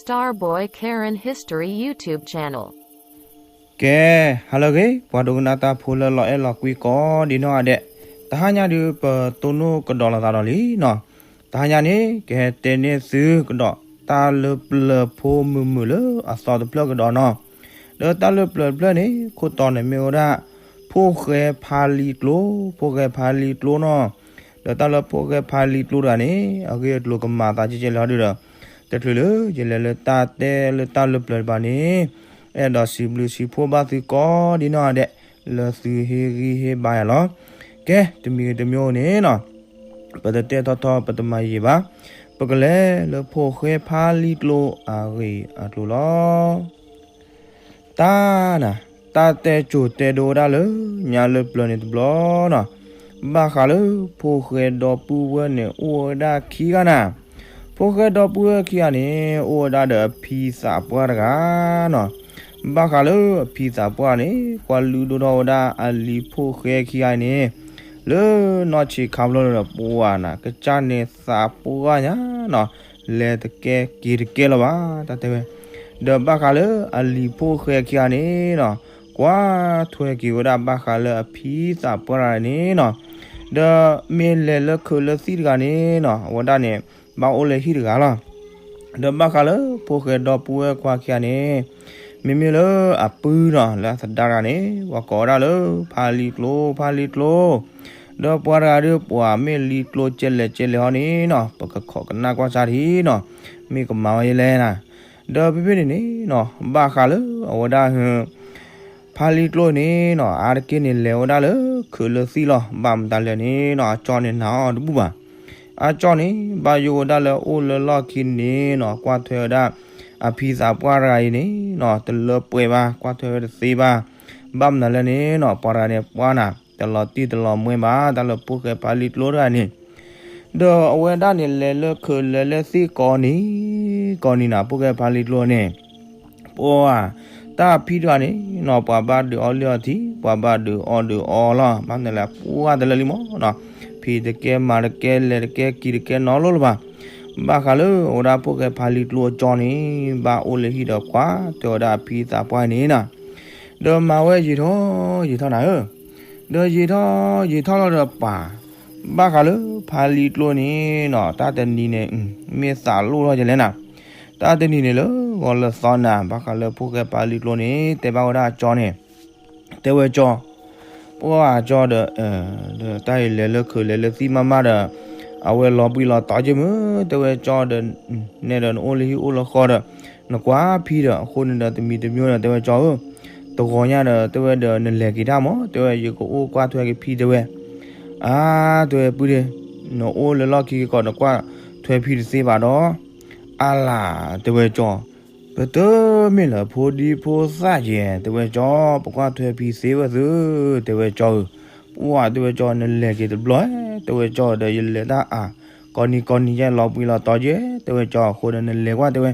Starboy Karen History YouTube Channel. ကဲ, ဟါလၢအဂ့ၤ ပှၤဒိကနၣ်တၢ်ဖိလၢလီၤအဲၣ်လီၤကွံကိးဒံနီၢ်ဂၤဒဲး, တဟါညါဒုး ပတိၢ်နီၣ်ကဒီးလိာ်သးဒီးလံနီၤ. တဟါညါန့ၣ် ကဟဲတဲန့ၢ်သုကဒီး တၢ်လၢပျၢၤဖိမုာ်မုာ်လၢအသီတဖျၢၣ်ကဒီးနီၤ. ဒီးတၢ်လၢပျၢၤတဖျၢၣ်န့ၣ် ခိၣ်တီန့ၣ်မ့ၢ်ဝဲဒၣ် ဖိၣ်ဃဲဖါလံကျိ, ဖိၣ်ဃဲဖါလံကျိနီၤ. ဒီးတၢ်လၢဖိၣ်ဃဲဖါလံကျိတဂၤန့ၣ် အဂ့ၢ်အကျိၤကမၤသးကဲကဲလၢဟီဒုးဒီး တချုးလၢယလဲၤလၢတၢ်တဲလၢတၢ်လၢပျၢၤတဖၣ်န့ၣ် အဲၣ်ဒိးစံးဘျုးစံးဖှိၣ်ဘၣ်သုကိးဒံနီၢ်ဂၤဒဲး လၢသုဟ့ၣ်ဂံၢ်ဟ့ၣ်ဘါယၤလီၤ. ကဲ, တမံၤတမံၤန့ၣ်နီၤ ပတတဲထီထီ ပတမၤယံာ်ဘၣ်, ပကလဲၤလၢဖိၣ်ဃဲဖါလံကျိအဂ့ၢ်အကျိၤလီၤ. တၢ်နၤ, တၢ်တဲစိၤတဲဒိဝဲဒၣ်လၢညါလၢပျၢၤန့ၣ်တဘျီနီၤ, ဘၣ်ဃးလၢဖိၣ်ဃဲဒီပုၢ်ဝဲၢ်န့ၣ် အိၣ်ဝဲဒၣ်ခံဂၤနၤ. ဖိၣ်ဃဲဒီပုၢ်ဝဲၢ်ခံဂၤန့ၣ် အိၣ်ဝဲဒၣ်ဒီးအဖံသးပှၢ်တဂၤနီၤ. ဘၣ်ဃးလၢအဖံသးပှၢ်န့ၣ် ကွၢ်လုၢ်ဒိၣ်ထီၣ်ဝဲဒၣ်အလံၤဖိၣ်ဃဲခံဂၤအံၤန့ၣ် လၢနီၢ်ဆံးခါဘျီဒီး ပှၤနၤ ကစၢ်န့ၣ်သးပှၢ်ညါနီၤ, လဲၤတကဲက့ၤတကဲလၢၤဘၣ် တၢ်တဲဝဲ. ဒီးဘၣ်ဃးလၢအလံၤဖိၣ်ဃဲခံဂၤန့ၣ်နီၤ ကွၢ်ထွဲက့ၤဝဲဒၣ်ဘၣ်ဃးလၢအဖံသးပှၢ်တဂၤန့ၣ်နီၤ, ဒီးမ့ၢ်လဲၤလၢခုးလၢသံၣ်တဂၤန့ၣ်နီၤ အဝဲဒၣ်န့ၣ် ဘၣ်အိၣ်လၢဟံၣ်တဂၤလီၤ. ဒီးဘၣ်ဃးလၢဖိၣ်ဃဲဒီပုၢ်ဝဲၢ်ခွါခံဂၤန့ၣ် မ့မ့ၢ်လၢအပုၢ်နီၤ လၢအသဒါတဂၤန့ၣ် ပှၤကိးဝဲဒၣ်လၢ ဖါလံၤကျိ, ဖါလံၤကျိ, ဒီးပှၤတဂၤဒီး ပှၤမ့ၢ်လံၤကျိကဲလဲၣ်ကဲလဲၣ်ဟီန့ၣ်နီၤ ပကခိးကနၣ်ကွၢ်ဆါထံနီၤ, မ့ၢ်ကမၤဝဲယဲလဲၣ်နၤ. ဒီးဖဲဖဲန့ၣ်န့ၣ်နီၤ ဘၣ်ဃးလၢအဝဲဒၣ် ဖါလံၤကျိန့ၣ်နီၤ အါတက့ၢ်န့ၣ် လဲၤဝဲဒၣ်လၢခုးလၢသံၣ်လီၤ. ဘၣ်မတၤလဲၣ်န့ၣ်နီၤ အကၠီန့ၣ်နာ်အီၤတဘူၣ်ဘၣ်. အကၠီန့ၣ် ဘၣ်ယိၣ်ဝဲဒၣ်လၢအိၣ်လၢလီၢ်ခံန့ၣ်နီၤ ကွၢ်ထွဲဝဲဒၣ် အဖံသးပှၢ်တဂၤအံၤန့ၣ်နီၤ တလၢပှဲၤဘၣ်, ကွၢ်ထွဲဝဲတသ့ဘၣ်. ဘၣ်မနုၤလဲၣ်န့ၣ်နီၤ ပှၤတဂၤန့ၣ် ပှၤနၤ တလီၤတံၢ်တလီၤမွဲဘၣ် တၢ်လၢဖိၣ်ဃဲဖါလံၤကျိတဂၤန့ၣ်. ဒီးအဝဲဒၣ်န့ၣ် လဲၤလၢခုးလဲၤလၢသံၣ်ကိးနံၤ ကိးနံၤနၤ ဖိၣ်ဃဲဖါလံၤကျိန့ၣ် ပှၤ တၢ်ဖံတဂၤန့ၣ်နီၤ ပှၤဘၣ်ဒုးအီၣ်လံအီထံ ပှၤဘၣ်ဒုးအီၣ်ဒုးအီလီၤ. ဘၣ်မနုၤလဲၣ် ပှၤတလၢလံမ့ၢ်နီၤ ဖံးတကဲမၤတကဲလဲၤတကဲက့ၤတကဲနီတလီၢ်လၢၤဘၣ်. ဘၣ်ဃးလၢအဝဲဒၣ်ဖိၣ်ဃဲဖါလံၤကျိအကၠီန့ၣ် ဘၣ်အိၣ်လၢဟံၣ်ဒီးကွၢ်ထွဲဝဲဒၣ်အဖံသးပှၢ်န့ၣ်နီၤ ဒီးမၤဝဲယံာ်ထီၣ်ယံာ်ထီၣ်နၤဧၢ, ဒီးယံာ်ထီၣ်ယံာ်ထီၣ်လီၤဒီးပှၤ ဘၣ်ဃးလၢဖါလံၤကျိန့ၣ်နီၤ တၢ်တနံၤန့ၣ် မ့ၢ်သးလိၣ်ထီၣ်ယဲလဲၣ်နၤ, တၢ်တနံၤန့ၣ်လၢဂီၤလၢသီနၤ ဘၣ်ဃးလၢဖိၣ်ဃဲဖါလံၤကျိန့ၣ် တဲဘၣ်ဝဲဒၣ်အကၠီန့ၣ် တဲဝဲကၠီ, ပှၤကၠီဒီး ဒီးတၢ်အံၤလဲၤလၢခုးလဲၤလၢသံၣ်မးမးဒီး အဝဲလီၤဘှံးလီၤတီၤက့ၤမုၢ် တဲဝဲကၠီဒီး နဲဒီးနအိၣ်လၢဟံၣ်အိၣ်လၢဃီဒီး နကွၢ်ဖံဒီး အဃိန့ၣ်ဒီးတမံၤတမံၤဒီး တဲဝဲကၠီဧၢ, တဂီၤညါဒီး တဲဝဲဒီးနလဲၤက့ၤတၢ်မး တဲဝဲ ယကအိၣ်ကွၢ်ထွဲက့ၤဖံတဲဝဲ. အါ တဲဝဲပုၢ်ဒ့, နအိၣ်လၢလီၢ်ခံက့ၤကီး နကွၢ်ထွဲဖံတသ့ဘၣ်ဒီး အါလၢ် တဲဝဲကၠီ, ပတမ့ၢ်လၢဖိဒံဖိသၣ်ယဲ တဲဝဲကၠီ, ပကွၢ်ထွဲဖံသ့ဝဲသု, တဲဝဲကၠီဧၢ, ပှၤ တဲဝဲကၠီ နလဲၤက့ၤတဘျီ, တဲဝဲကၠီဒီး ယလဲၤတၢ်အါ ကိးနံၤကိးနံၤယဲ လီၤဘှံးလီၤတီၤယဲ တဲဝဲကၠီ, အဃိဒီးနလဲၤကွၢ်တဲဝဲ,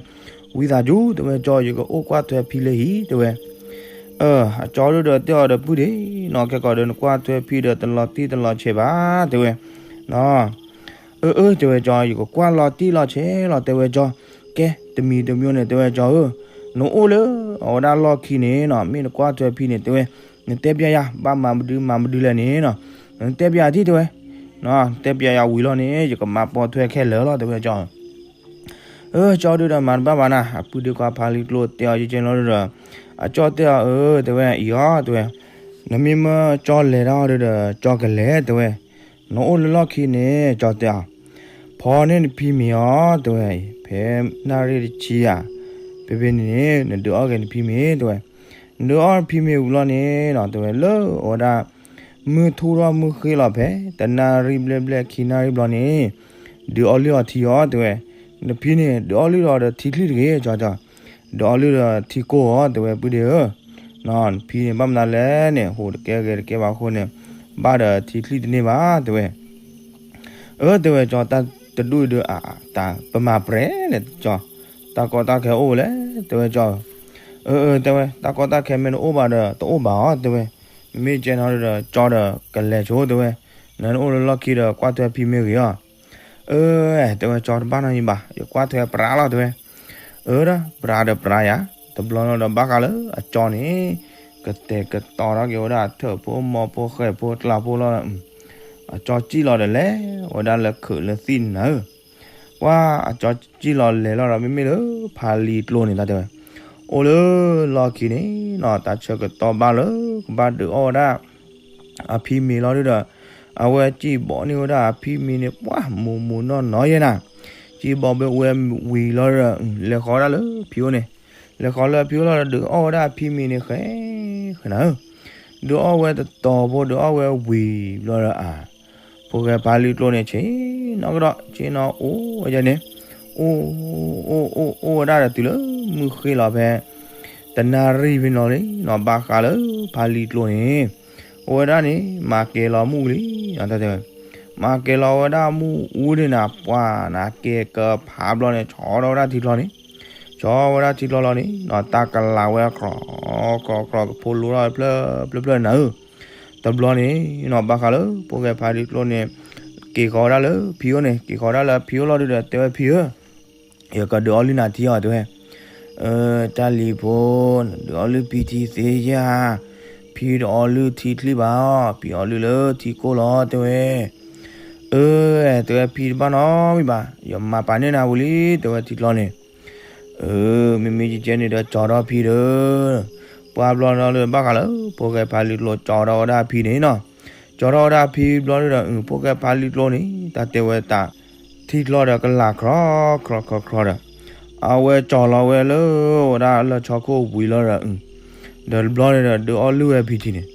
ဝံသးစူၤ တဲဝဲကၠီ ယကအိၣ်ကွၢ်ထွဲဖံလၢဟံၣ် တဲဝဲ. အကၠီဒုဒီးတဲအီၤဒီးပုၢ်ဒ့နီၤ, ခဲကီးဒီးနကွၢ်ထွဲဖံဒီးတလီၤတံၢ်တလီၤဆဲးဘၣ် တဲဝဲ အၢ အၢ တဲဝဲကၠီ ယကကွၢ်လီၤတံၢ်လီၤဆဲးလီၤ တဲဝဲကၠီ, ကဲ တမံၤတမံၤန့ၣ် တဲဝဲကၠီဧၢ, နအိၣ်လၢအဝဲဒၣ်လီၢ်ခံန့ၣ်နီၤ မ့ၢ်နကွၢ်ထွဲဖံန့ၣ် တဲဝဲ, နတဲပျဲယၤ ဘၣ်မၤမဒုမၤမဒုလဲၣ်န့ၣ်နီၤ, နတဲပျဲယၤထံၣ် တဲဝဲ, နတဲပျဲယၤဝံၤလီၤန့ၣ် ယကမၤပိာ်ထွဲခဲလၢာ်လီၤ တဲဝဲကၠီ. အၢ ကၠီဒုဒီးမၤတဘၣ်ဘၣ်နၤ, အပုၢ်ဒ့ခွါဖါလံၤကျိတဲအီၤယကဲလီၤဒုဒီး, အကၠီတဲအီၤ အၢ တဲဝဲ အံၤအီၤ တဲဝဲ, နမ့ၢ်မၢကၠီလဲၤတၢ်အီၤဒုဒီး ကၠီကလဲၤ တဲဝဲ, နအိၣ်လၢလီၢ်ခံန့ၣ် ကၠီတဲအီၤ, ဖီန့ၢ်နဖံမ့ၤအီၤ တဲဝဲ, ဖဲနၣ်ရံၣ်တဆံယၤ, ဖဲဖဲန့ၣ်န့ၣ် နဒုးအီၣ်က့ၤနဖံမ့ၤ တဲဝဲ, နဒုးအီၣ်နဖံမ့ၤဝံၤလီၤန့ၣ်နီၤ တဲဝဲ လၢအဝဲဒၣ် မုၢ်ထူၣ်ထီၣ်မုၢ်ဃ့လီၤဖဲ တနၣ်ရံၣ်ဘျဲၣ်ဘျဲၣ်ခံနၣ်ရံၣ်ဘျီန့ၣ် ဒုးအီလုၢ်အီထံအီၤ တဲဝဲ, နဖံန့ၣ် ဒုးအီလုၢ်ဒီးထံချံၣ်တဂ့ၤ ကၠီကၠီ, ဒုးအီလုၢ်ဒီးထံကိၢ်အီၤ တဲဝဲ ပုၢ်ဒ့ဧၢ, နဖံန့ၣ် ဘၣ်မနုၤလဲၣ်န့ၣ် ဟိးတကဲဂဲၤတကဲဘၣ်အဃိန့ၣ် ဘၣ်ဒီးထံချံၣ်တန့ၢ်ဘၣ် တဲဝဲ. အၢ တဲဝဲကၠီ တၢ်တဒူၣ်အံၤဒီး အတၢ်ပမၤပြဲၤလဲၣ်ကၠီ, တၢ်ကီတၢ်ခဲအိၣ်ဝဲလဲၣ် တဲဝဲကၠီဧၢ, အၢ အၢ တဲဝဲ တၢ်ကီတၢ်ခဲမ့ၢ်တအိၣ်ဘၣ်ဒီး တအိၣ်ဘၣ်အီၤ တဲဝဲ, မ့ၢ်ကဲနီၤဒီး ကၠီဒီးကလဲၤဆိ တဲဝဲ, နအိၣ်လၢလီၢ်ခံဒီး ကွၢ်ထွဲဖံမ့ၢ်ဂ့ၤအီၤ, အၢ တဲဝဲကၠီ တဘၣ်နီတမံၤဘၣ် ယကွၢ်ထွဲပြးလီၤ တဲဝဲ, အၢ အၢ ဒီးပြးဒီးပြးယၤ, တဘျီလီၤဒီးဘၣ်ဃးလၢအကၠီန့ၣ် ကတဲာ်ကတီၤထီၣ်က့ၤဝဲဒၣ်ထၢၣ်ဖိမီၤဖိဃဲၣ်ဖိကျးဖိလီၤဒီး အကၠီစံၣ်လီၤဒီးလဲၤဝဲဒၣ်လၢခုးလၢသံၣ်နၤဧၢ, ပှၤအကၠီစံၣ်လီၤလဲၤလီၤဒီး မ့မ့ၢ်လၢဖါလံကျိန့ၣ် တၢ်တဲဝဲ, အိၣ်လၢလီၢ်ခံန့ၣ်နီၤ တၢ်ဆၢကတီၢ်ဘၣ်လၢကဘၣ်ဒုးအီၣ်ဝဲဒၣ် အဖံမ့ၤလီၤဒုဒီး အဝဲစံၣ်ဘီန့ၢ်ဝဲဒၣ်အဖံမ့ၤန့ၣ် ပှၤမိၢ်မိၢ်နီၢ်နီၢ်ယဲၢ်နၤ, စံၣ်ဘီဘၣ်ဝဲဝံၤလီၤဒီး လဲၤဃီဒၣ်လၢဖံအိၣ်န့ၣ်, လဲၤဃီလၢဖံအိၣ်လီၤဒီး ဒုးအီၣ်ဝဲဒၣ်အဖံမ့ၤန့ၣ် ဃဲဃဲနၤဧၢ, ဒုးအီၣ်ဝဲတတီၤဖိ ဒုးအီၣ်ဝဲဝံၤလီၤဒီးအ ဖိၣ်ဃဲဖါလံကျိန့ၣ် ဆ့ၣ်နီၤကဒီး ဆ့ၣ်နီၤအိၣ်ဝဲဒၣ်န့ၣ်, အိၣ် အိၣ် အိၣ် အိၣ်ဝဲဒၣ်ဒီးတုၤလၢမုၢ်ဃ့လီၤဖဲ တနၣ်ရံၣ်ဖဲနီၤလံနီၤ ဘၣ်ဃးလၢဖါလံကျိန့ၣ် အိၣ်ဝဲဒၣ်န့ၣ် မၤကဲၤလီၤမုၢ်လံနီၤ တၢ်တဲဝဲ, မၤကဲၤလီၤဝဲဒၣ်မုၢ်အူဒၣ်နၤ ပှၤနၤကဲၤကဖးဘျီန့ၣ် ဆီထီၣ်ဝဲဒၣ်ထံချီန့ၣ်, ဆီဝဲဒၣ်ထံချီလီၤန့ၣ်နီၤ တၢ်ကလၤဝဲ ကြီကြီကြီ ကဖိလိထီၣ်ဝဲဖျၢၣ်ဖျၢၣ်ဖျၢၣ်နၤဧၢ, တဘျီန့ၣ်နီၤ ဘၣ်ဃးလၢဖိၣ်ဃဲဖါလံကျိန့ၣ် က့ၤဃီၤဝဲဒၣ်လၢဖံအိၣ်န့ၣ် က့ၤဃီၤဝဲဒၣ်လၢဖံအိၣ်လီၤဒုဒီး တဲဝဲဖံဧၢ ယကဒုးအီၣ်လုၢ်နၤထံအီၤ တဲဝဲ, အၢ တၢ်လံၤဖိ, နဒုးအီၣ်လုၢ်ဖံထံသ့ဧါ, ဖံတအီလုၢ်ထံချံဘၣ်အီၤ, ဖံအီလုၢ်လၢထံကိၢ်လီၤ တဲဝဲ, အၢ တဲဝဲဖံတဘၣ်နီတမံၤဘၣ်, ယမၤပာ်န့ၢ်နၤဝံၤလံ တဲဝဲထံချီန့ၣ်, အၢ မ့မ့ၢ်ကဲန့ၣ်ဒီးကၠီထီၣ်ဖံဒီး, ပှၤဘျီနီၤလၢဘၣ်ဃးလၢ ဖိၣ်ဃဲဖါလံကျိကၠီထီၣ်ဝဲဒၣ်ဖံန့ၣ်နီၤ, ကၠီထီၣ်ဝဲဒၣ်ဖံဘျီဒုဒီး ဖိၣ်ဃဲဖါလံကျိန့ၣ် တၢ်တဲဝဲတၢ် ထံချီဒီးကလၤကြီကြီကြီဒီး, အဝဲကၠီလီၤဝဲလၢ ဝဲဒၣ်လၢဆီခိၣ်ဝံၤလီၤဒီး, ဒီးတဘျီန့ၣ်ဒီး ဒုးအီလုၢ်ဝဲဖံထံန့ၣ်,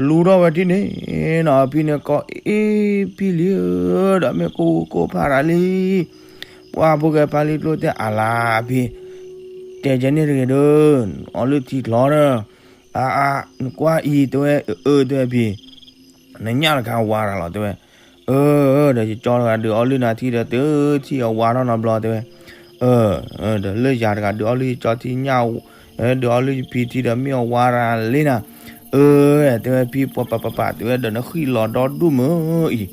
လူထီၣ်ဝဲထံန့ၣ်နီၤ အဖံန့ၣ်ကိးအ့ၣ်ဖံလံဧၢ, ဒီးမ့ၢ်ကိၢ်ကိၢ်ဖးရၤလံ, ပှၤဖိၣ်ဃဲဖါလံကျိတဲအလၤဖံ, တဲကဲန့ၣ်တဂ့ၤဒီး, အီလုၢ်ထံချီဒီး, အါအါ နကွၢ်အံၤ တဲဝဲ, အၢ တဲဝဲဖံ နညၣ်တခါဝါရၤလီၤ တဲဝဲ, အၢ ဒီးယကၠီတဂၤဒုးအီလုၢ်နၤထံဒီး တထံၣ်အဝါထီၣ်နီတဘျီ တဲဝဲ, အၢ ဒီးလၢယၤတဂၤဒုးအီလုၢ်ယကၠီထံညၣ်, ဒုးအီလုၢ်ယဖံထံဒီးမ့ၢ်အဝါရၤလံနၤ, အၢ တဲဝဲဖံပှၤပၤပၤပၤ တဲဝဲဒီးနဃံၣ်လီၤဒီဒူၣ်မုၢ်အံၤ,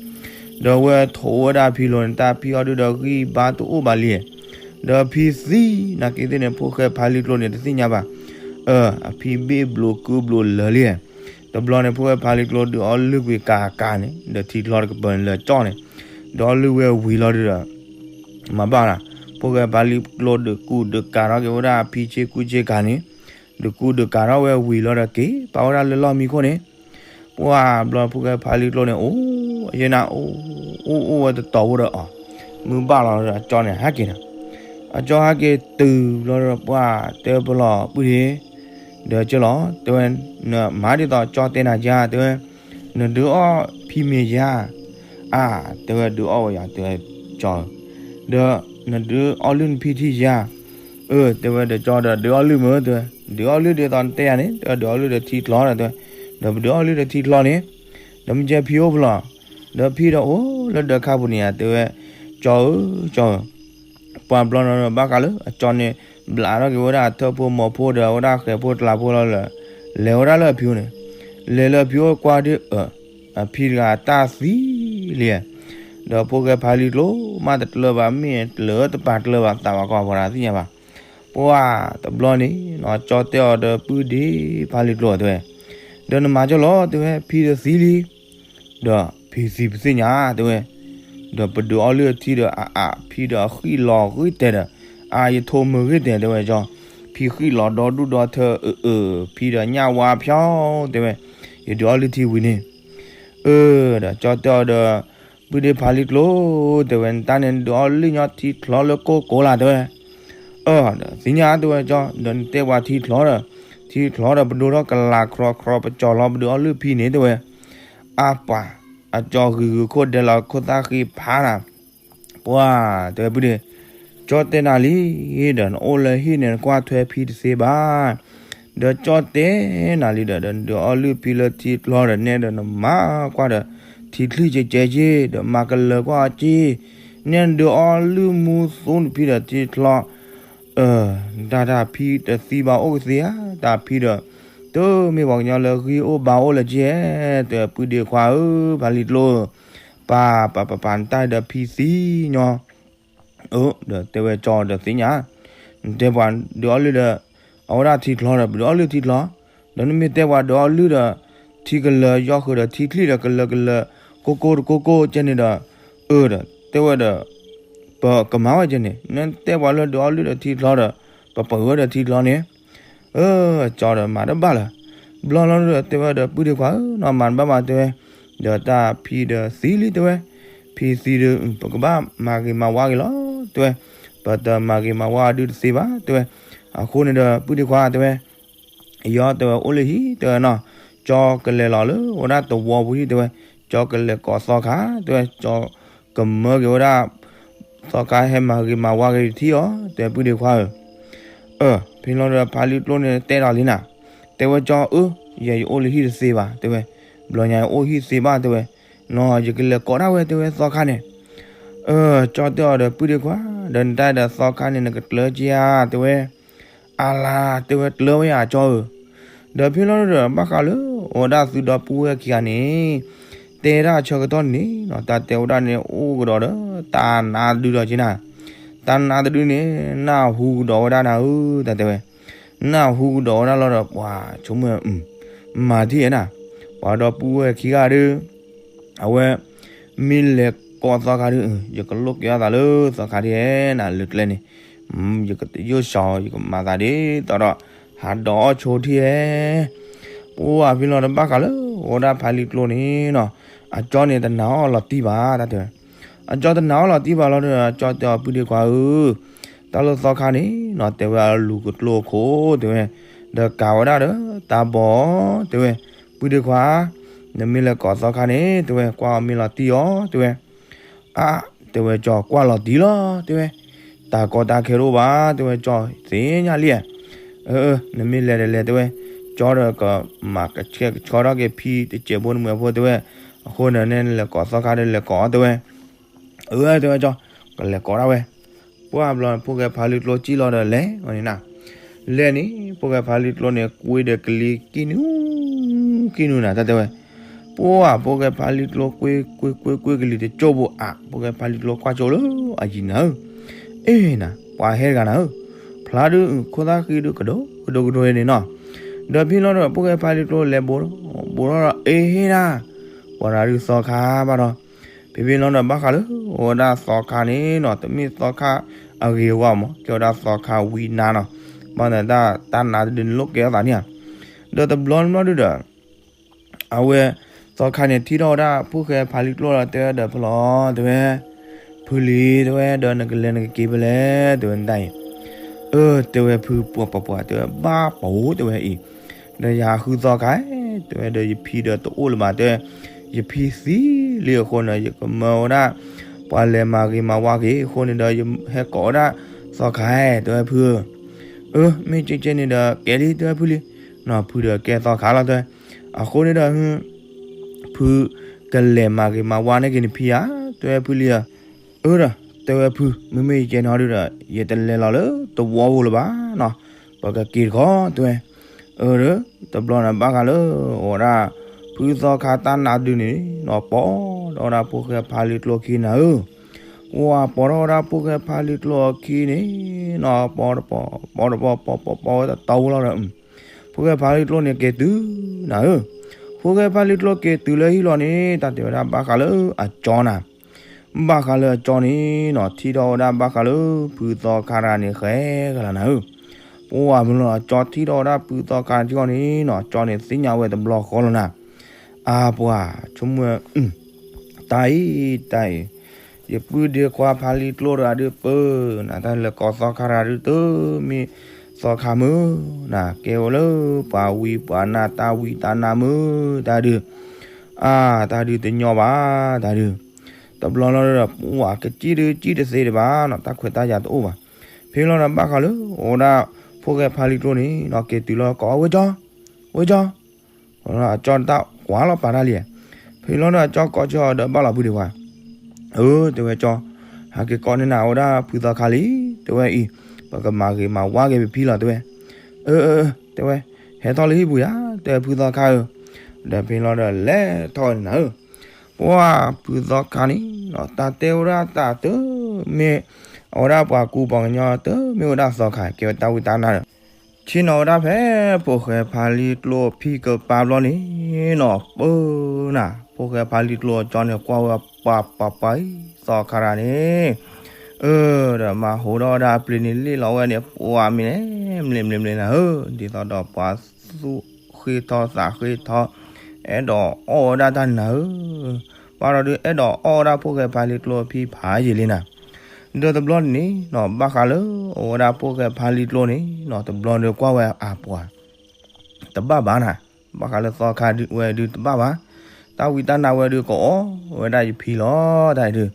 ဒီးဝဲထိးဝဲဒၣ်ဖံလိၤန့ၣ် တၢ်ဖံအီၤဒုဒီးဂံၢ်ဘါတအိၣ်ဘၣ်လံ, ဒီးဖံသံနာ်က့သ့ၣ်န့ၣ် ဖိၣ်ဃဲဖါလံကျိန့ၣ် တသ့ၣ်ညါဘၣ်, အၢ အဖံဘ့ၣ်ဘျိးကုဘျိးလၢာ်လံ, တဘျီန့ၣ် ဖိၣ်ဃဲဖါလံကျိဒုးအီလုၢ်ကွံာ်ကၤကၤန့ၣ် ဒီးထံချီတကပၤန့ၣ်လၢကၠီန့ၣ်, ဒုးအီလုၢ်ဝဲဝံၤလီၤဒုဒီး, မၤဘၣ်နၤ, ဖိၣ်ဃဲဖါလံကျိဒုးကူဒုးကၤထီၣ်က့ၤဝဲဒၣ်အဖံဆ့ကူဆ့ကၤန့ၣ်, ဒုးကူဒုးကၤထီၣ်ဝဲဝံၤလီၤဒီး က့ၤပာ်ဝဲဒၣ်လၢလီၢ်မံခိၣ်န့ၣ်, ပှၤဘျီဖိၣ်ဃဲဖါလံကျိန့ၣ် အိၣ်ယဲၢ်နၤ အိၣ်အိၣ်အိၣ်ဝဲတတီၤဖိဒီးအီၤ, မုၢ်ဘၣ်လီၤဒီးအကၠီန့ၣ်ဟဲက့ၤနၤ, အကၠီဟဲက့ၤတုၤဘျီဒီး ပှၤတဲပလီၢ်ပုၢ်ဒ့ ဒီးကၠီလီၤ တဲဝဲ, နမၤဒ်သိးကၠီတဲနၤယါ တဲဝဲ, နဒုးအီၣ်ဖံမ့ၤယါ, အါ တဲဝဲဒုးအီၣ်ဝဲယါ တဲဝဲကၠီ, ဒီးနဒုးအီလုၢ်နဖံထံယါ, အၢ တဲဝဲဒီးကၠီဒီးဒုးအီလုၢ်မုၢ် တဲဝဲ, ဒုးအီလုၢ်ဒ်သိးနတဲယၤန့ၣ် တဲဝဲဒုးအီလုၢ်ဒီးထံချီဒီးတဲဝဲ, ဒီးပဒုးအီလုၢ်ဒီးထံချီန့ၣ်, ဒီးမ့ၢ်ကဲဖံအိၣ်ဖဲလဲၣ်, ဒီးဖံဒီးအိၣ်လၢဒၢးခါပူၤန့ၣ်ယါ တဲဝဲ, ကၠီဧၢ ကၠီဧၢ ပှၤဘျီနီၤဘၣ်ဃးလၢအကၠီန့ၣ် ဘျးထီၣ်က့ၤဝဲဒၣ်အထၢၣ်ဖိမီၤဖိဒီးဝဲဒၣ်ဃဲၤဖိကျးဖိလီၤလၢ, လဲၤဝဲဒၣ်လၢအဖံအိၣ်န့ၣ်, လဲၤလၢအဖံအိၣ်ကွၢ်ဒ်အၢ, အဖံတဂၤတၢ်သံလံ, ဒီးဖိၣ်ဃဲဖါလံကျိမးတကျၢၤဘၣ် မ့ၢ်တလၢတပာ်ကျၢၤဘၣ်သးဘၣ်ကီၢ်ပှၤတၢ်သ့ၣ်ညါဘၣ်, ပှၤတဘျီန့ၣ်နီၤ ကၠီတဲအီၤဒီးပုၢ်ဒ့ဖါလံကျိတဲဝဲ, ဒီးနမၤကၠီလီၤ တဲဝဲ ဖံဒီးသံလံ ဒီးဖံသံပသ့ၣ်ညါ တဲဝဲ, ဒီးပဒုးအီလုၢ်အထံဒီးအအါ ဖံဒီးအဃံၣ်လီၤဂ့ၤတဲာ်ဒီး, အါ ယထိးမုာ်ဂ့ၤတဲာ် တဲဝဲကၠီ, ဖံဃံၣ်လီၤဒီဒူၣ်ဒီထၢ အၢ အၢ ဖံဒီးညၣ်ဝါဖျီ တဲဝဲ, ယဒုးအီလုၢ်ထံဝံၤန့ၣ်, အၢ ဒီးကၠီတဲအီၤဒီး, ပုၢ်ဒ့ဖါလံကျိ တဲဝဲ နတၢ်န့ၣ် နဒုးအီလုၢ်ညီထံချီလၢကိၢ်ကိၢ်လၢ် တဲဝဲ, အၢ ဒီးသ့ၣ်ညါ တဲဝဲကၠီ, ဒီးနတဲပှၤထံချီဒီး, ထံချီဒီး ပဒိၣ်ထီၣ်ကလၤကြီကြီ ပကၠီလီၤ ပဒုးအီလုၢ်ဖံန့ၣ် တဲဝဲ, အါပှၤ, အကၠီဂုၤဂုၤခိၣ်ဒဲးလီၤခိၣ်သၣ်ဃံဖးနၤ, ပှၤ, တဲဝဲပုၢ်ဒ့, ကၠီတဲနၤလံ, ဒီးနအိၣ်လၢဟံၣ်န့ၣ် နကွၢ်ထွဲဖံတသ့ဘၣ်, ဒီးကၠီတဲနၤလံဒီး ဒီးနဒုးအီလုၢ်ဖံလၢထံချီဒီးနဲဒီးနမၤကွၢ်ဒီး, ထံချံကဲကဲက့ၤ ဒီးမၤကလၢၤကွၢ်အီၤက့ၤ, နဲနဒုးအီလုၢ်မူသူနဖံဒီးထံချီ အၢ, တၢ်တၢ်ဖံတသံဘၣ်အိၣ်ကသ့ဧါ, တၢ်ဖံဒီး, တမ့ၢ်ပှၤကညီလၢဂံၢ်အိၣ်ဘါအိၣ်လၢၤက့ဧါ, တဲပုၢ်ဒ့ခွါဧၢ, ဖါလံကျိဧၢ, ပၢ်ပၢ်ပၢ်ပၢ် နတၢ်ဒီးဖံသံညီ, အၢ, ဒီးတဲဝဲကၠီဒီးသ့ၣ်ညါ, နတဲပှၤဒုးအီၣ်လုၢ်ဒီး အဝဲဒၣ်ထံချီဒီး ပဒုးအီၣ်လုၢ်ထံချီ, ဒီးနမ့ၢ်တဲပှၤဒုးအီၣ်လုၢ်ဒီး ထံကလၢၤယီၢ်ဃုာ်ဒီးထံချံၣ်ဒီး ကလၢၤကလၢၤ ကိၢ်ကိၢ်တကိၢ်ကိၢ်ကဲန့ၣ်ဒီး အၢဒီး တဲဝဲဒီး ပကမၤဝဲကဲန့ၣ် နတဲပှၤလၢဒုးအီၣ်လုၢ်ဒီးထံချီဒီး ပပၢၢ်ဝဲဒီးထံချီန့ၣ် အၢ ကၠီဒီးမၤတဘၣ်လၢၤ, ဘျီလီၤဒီးတဲဝဲဒီး ပုၢ်ဒ့ခွါဧၢ နီၢ်မၤတဘၣ်ဘၣ်တဲဝဲ, ဒီးတၢ်ဖံဒီးသံလံတဲဝဲ, ဖံသံဒီး ပကဘၣ်မၤဂ့ၤမၤဝါဂ့ၤလီၤတဲဝဲ, ပတမၤဂ့ၤမၤဝါဒုတသ့ဘၣ်တဲဝဲ, အဃိန့ၣ်ဒီး ပုၢ်ဒ့ခွါတဲဝဲ ယီတဲဝဲ အိၣ်လၢဟံၣ်တဲဝဲနီၤ, ကၠီကလဲၤလီၤလၢဝဲဒၣ်သဝီပူၤဟံၣ်တဲဝဲ, ကၠီကလဲၤကိးသီခါတဲဝဲ, ကၠီကမၢက့ၤဝဲဒၣ် သီခါဟဲမၤဂ့ၤမၤဝါက့ၤထံၣ်အီၤ တဲပုၢ်ဒ့ခွါဧၢ, အၢ ဖဲလီၤဒီးဖါလံကျိန့ၣ်တဲဒီးလံနၤ, တဲဝဲကၠီဧၢ, ယဲယအိၣ်လၢဟံၣ်တသ့ဘၣ်တဲဝဲ, ဘျီညါယအိၣ်ဟံၣ်သ့ဘၣ်တဲဝဲ, နီၤ ယကလဲၤကိးဒၣ်ဝဲတဲဝဲသီခါန့ၣ် အၢ ကၠီတဲအီၤဒီး ပုၢ်ဒ့ခွါ, ဒီးနတၢ်ဒီးသီခါန့ၣ် နကကျၢက့ၤဧါတဲဝဲ, အလါတဲဝဲ ကျၢဝဲယၤကၠီဧၢ, ဒီးဖဲလီၤဒီး ဘၣ်ဃးလၢ အိၣ်ဝဲဒၣ်သုဒီပုၢ်ဝဲၢ်ခံဂၤန့ၣ် တဲဒၣ်ဆၢကတီၢ်န့ၣ်နီၤ တၢ်တဲဝဲဒၣ်န့ၣ် အိၣ်ကဒီးဒီး တၢ်နါတဒုဒီးက့နၤ, တၢ်နါတဒုန့ၣ် နၢ်ဟူကဒီးဝဲဒၣ်နၤဧၢ တၢ်တဲဝဲ, နၢ်ဟူကဒီးဝဲဒၣ်လီၤဒီး ပှၤဆိကမိၣ် မၤထံၣ်နၤ, ပှၤဒီပုၢ်ဝဲၢ်ခံဂၤဒီး အဝဲ မ့ၢ်လဲၤကိးသီခါဒုး ယကလိၣ်က့ၤအသးလၢသီခါဒ်နၤလၢကျဲန့ၣ်, ယကတယိၣ်စှၤ ယကမၤသးဒ်သိးဒီး ဟးဒိးအီၣ်ဆိထံဧဲ, ပှၤဖဲလီၤဒီးဘၣ်ဃးလၢ အိၣ်ဝဲဒၣ်ဖါလံကျိန့ၣ်နီၤ, အကၠီန့ၣ်တနာ်အီၤလီၤတံၢ်ဘၣ် တၢ်တဲဝဲ, အကၠီတနာ်အီၤလီၤတံၢ်ဘၣ်လီၤဒီး အကၠီတဲအီၤ ပုၢ်ဒ့ခွါဧၢ, တၢ်လၢသီခါန့ၣ်နီၤ တဲဝဲအလူၤကကျိအခိၣ်တဲဝဲ, ဒီးကၤဝဲဒၣ်ဒီး တၢ်ဘီ တဲဝဲ, ပုၢ်ဒ့ခွါ, နမ့ၢ်လဲၤကိးသီခါန့ၣ် တဲဝဲ ကွၢ်အီၤမ့ၢ်လီၤတံၢ်အီၤ တဲဝဲ, အါ တဲဝဲ ကၠီကွၢ်လီၤတံၢ်လီၤ တဲဝဲ, တၢ်ကီတၢ်ခဲတအိၣ်ဘၣ် တဲဝဲ ကၠီသ့ၣ်ညါလံ, အၢ နမ့ၢ်လဲၤဒီးလဲၤ တဲဝဲ, ကၠီဒီးကမၤကဆှဲကဆှီထီၣ်က့ၤဖံတစဲးဖိတမှဲၤဖိ တဲဝဲ, အဃိန့ၣ် နလဲၤကိးသီခါဒီးလဲၤကိး တဲဝဲ, အၢ တဲဝဲ ကၠီ ကလဲၤကိးဒၣ်ဝဲ, ပှၢ်ဘျီ ဖိၣ်ဃဲဖါလံကျိစံၣ်လီၤဒီးလဲၤန့ၣ်နၤ, လဲၤန့ၣ် ဖိၣ်ဃဲဖါလံကျိန့ၣ် ကွ့ဒီးကလံၤကံနူ ကံနူနၤ တၢ်တဲဝဲ, ပှၢ် ဖိၣ်ဃဲဖါလံကျိကွ့ကွ့ကွ့ကွ့ကလံၤတကၠိၢ်ဘိအါ ဖိၣ်ဃဲဖါလံကျိကွၢ်ကၠိၢ်လၢအယံၤနၤဧၢ, အ့ၣ်နၤ ပှၤဟဲတဂၤနၤဧၢ, ဖျါဒုး ခိၣ်သၣ်ဃံဒုးကဒိကဒိကဒိန့ၣ်နီၤ, ဒီးဖဲလီၤဒီး ဖိၣ်ဃဲဖါလံကျိလဲၤဘိး ဘိးထီၣ်ဒီး အ့ၣ်ဟ့ၣ်နၤ, ပှၤတဂၤဒုးသီခါဘၣ်ဒီး ဖဲဖဲလီၤဒီးဘၣ်ဃးလၢ အိၣ်ဝဲဒၣ်သီခါန့ၣ်နီၤ တမ့ၢ်သီခါအဂ့ၤအဝါမး ကဲဝဲဒၣ်သီခါဝံနါနီၤ, ဘၣ်သတး တၢ်နါတဒုန့ၣ်လိၣ်ကဲထီၣ်သးန့ၣ်ဧါ, ဒီးတဘျီတဘျီဒုဒီး အဝဲ သီခါန့ၣ်ထံၣ်ထီၣ်ဝဲဒၣ် ဖိၣ်ဃဲဖါလံကျိဒီးတဲဝဲဒီး ဖဲလီၤ တဲဝဲ, ဖုလံၤ တဲဝဲ ဒီးနကလဲၤနကက့ၤဖဲလဲၣ် တဲဝဲနတၢ်အံၤ, အၢ တဲဝဲ ဖုပှၤပှၤပှၤ တဲဝဲ ဘၣ်ပှၤ တဲဝဲအံၤ, ဒီးယၤဃုသီခါ တဲဝဲဒီး ယဖံဒီးတအိၣ်လၢၤဘၣ် တဲဝဲ, ယဖံသံလံအဃိန့ၣ် ယကမၢဝဲဒၣ် ပှၤလဲၤမၤဂ့ၤမၤဝါက့ၤအဃိန့ၣ်ဒီး ယဟဲကိးဝဲဒၣ်သီခါ တဲဝဲဖုဧၢ, အၢ မ့ၢ်ကဲကဲန့ၣ်ဒီး ကဲလံ တဲဝဲဖုလံ, နီၤ ဖုဒီးကဲသီခါလီၤ တဲဝဲ, အဃိန့ၣ်ဒီး ဖုကလဲၤမၤဂ့ၤမၤဝါန့ၢ်က့ၤနဖံဧါ တဲဝဲဖုလံဧၢ, အၢဒီး တဲဝဲဖု မ့မ့ၢ်ယကဲနီၤဒုဒီး ယတလဲၤလီၤလၢသဝီပူၤလၢၤဘၣ်နီၤ, ပကက့ၤတခီ တဲဝဲ, အၢဒီး တဘျီန့ၣ်ဘၣ်ဃးလၢ အိၣ်ဝဲဒၣ် ဖုသီခါတၢ်နါဒုန့ၣ်နီၤ ပိာ်ထီၣ်ဝဲဒၣ်ဖိၣ်ဃဲဖါလံကျိခံနၤဧၢ, ပှၢ်ပိာ်ထီၣ်ဝဲဒၣ်ဖိၣ်ဃဲဖါလံကျိအခံန့ၣ်နီၤ ပိာ်တပိာ် ပိာ်တပိာ် ပိာ်ပိာ်ပိာ်ပိာ်ဝဲတတီၤလီၤဒီး ဖိၣ်ဃဲဖါလံကျိန့ၣ်က့ၤတုၤနၤဧၢ, ဖိၣ်ဃဲဖါလံကျိက့ၤတုၤလၢဟံၣ်လီၤန့ၣ် တၢ်တဲဝဲဒၣ်ဘၣ်ဃးလၢအကၠီနၤ ဘၣ်ဃးလၢအကၠီန့ၣ်နီၤ ထံၣ်ထီၣ်ဝဲဒၣ်ဘၣ်ဃးလၢ ဖုသီခါတဂၤန့ၣ်ဃဲကလၤနၤဧၢ, ပှၢ်မုၢ်လီၤ အကၠီထံၣ်ထီၣ်ဝဲဒၣ်ဖုသီခါထံၣ်ဃီန့ၣ်နီၤ အကၠီန့ၣ်သ့ၣ်ညါဝဲတဘျီဃီလီၤနၤ, အါပှၤ ဆိကမိၣ်ဝဲ တၢ်အံၤ တၢ်အံၤ ယပုၢ်ဒ့ခွါဖါလံကျိတဂၤဒုးပၢနၤ တၢ်လဲၤကိးသီခါတဂၤဒုးတမ့ၢ်သီခါမုၢ်နၤ ကဲဝဲလၢပှၤဝံပှၤနါတၢ်ဝံတၢ်နါမုၢ် တၢ်ဒုး, အါ တၢ်ဒုးတညီဘၣ် တၢ်ဒုး, တဘျီလီၤဒီး ပှၢ်ကစံၣ်ဒုးစံၣ်တသ့ဒံးဘၣ်နီၤ တၢ်ခွဲးတၢ်ယာ်တအိၣ်ဘၣ်, ဖဲလီၤဒီးဘၣ်ဃးလၢ အိၣ်ဝဲဒၣ် ဖိၣ်ဃဲဖါလံကျိန့ၣ်နီၤ က့ၤတုၤလီၤကိးဝဲကၠီ ဝဲကၠီ အကၠီတၢ်ကွၢ်လီၤပာ်တၢ်လံ, ဖဲလီၤဒီးအကၠီကိးကၠီဒီးဘၣ်လီၤပုၢ်ဒ့ခွါ, အၢ တဲဝဲကၠီ, ဟဲက့ၤကိးန့ၢ်နၤဝဲဒၣ်ဖုသီခါလံ, တဲဝဲအံၤ, ပကမၤဂ့ၤမၤဝါက့ၤပဖံလီၤ တဲဝဲ, အၢ အၢ တဲဝဲ, ဟဲထီၣ်လၢဟံၣ်ပူၤယၤ တဲဖုသီခါဧၢ, ဒီးဖဲလီၤဒီးလဲၤထီၣ်န့ၣ်နၤဧၢ ပှၢ်ဖုသီခါန့ၣ်နီၤ တၢ်တဲဝဲဒၣ်တၢ်တမ့ၢ် အဝဲဒၣ်ပှၤကူပှၤကညီတမ့ၢ်ဝဲဒၣ်သီခါ ကဲဝဲတၢ်ဝံတၢ်နါဒီး ဆ့ၣ်နီၤဝဲဒၣ်ဖဲဖိၣ်ဃဲဖါလံကျိဖံကပၤဘျီန့ၣ်နီၤ ပၢနၤ ဖိၣ်ဃဲဖါလံကျိအကၠီန့ၣ် ကွၢ်ဝဲပှၤပှၤပှၤအံၤသီခါတဂၤန့ၣ် အၢ ဒီးမၤဟူးထီၣ်ဝဲဒၣ်အပျ့ၤန့ၣ်လ့ၣ်လီၤဝဲန့ၣ် ပှၤမံၤန့ၣ် မလ့ၣ်မလ့ၣ်မလ့ၣ်နၤဧၢ ဒ်သိးဒီးပှၤသူၣ်ဃ့ထီသးဃ့ထီ အဲၣ်ဒိးအီၣ်ဝဲဒၣ်တၢ်နၤဧၢ ဘၣ်ဒီးဒုးအဲၣ်ဒိးအီၣ်ဝဲဒၣ်ဖိၣ်ဃဲဖါလံကျိအဖံဖးယံာ်လံနၤ ဒီးတဘျီန့ၣ်နီၤ ဘၣ်ဃးလၢအဝဲဒၣ်ဖိၣ်ဃဲဖါလံကျိန့ၣ်နီၤ တဘျီဒီးကွၢ်ဝဲအပှၤ တဘၣ်ဘၣ်နၤ ဘၣ်ဃးလၢသီခါဝဲဒုးတဘၣ်ဘၣ် တၢ်ဝံတၢ်နါဝဲဒုးကအီၣ်ဝဲဒၣ်ယဖံလီၤ တၢ်အံၤဒုး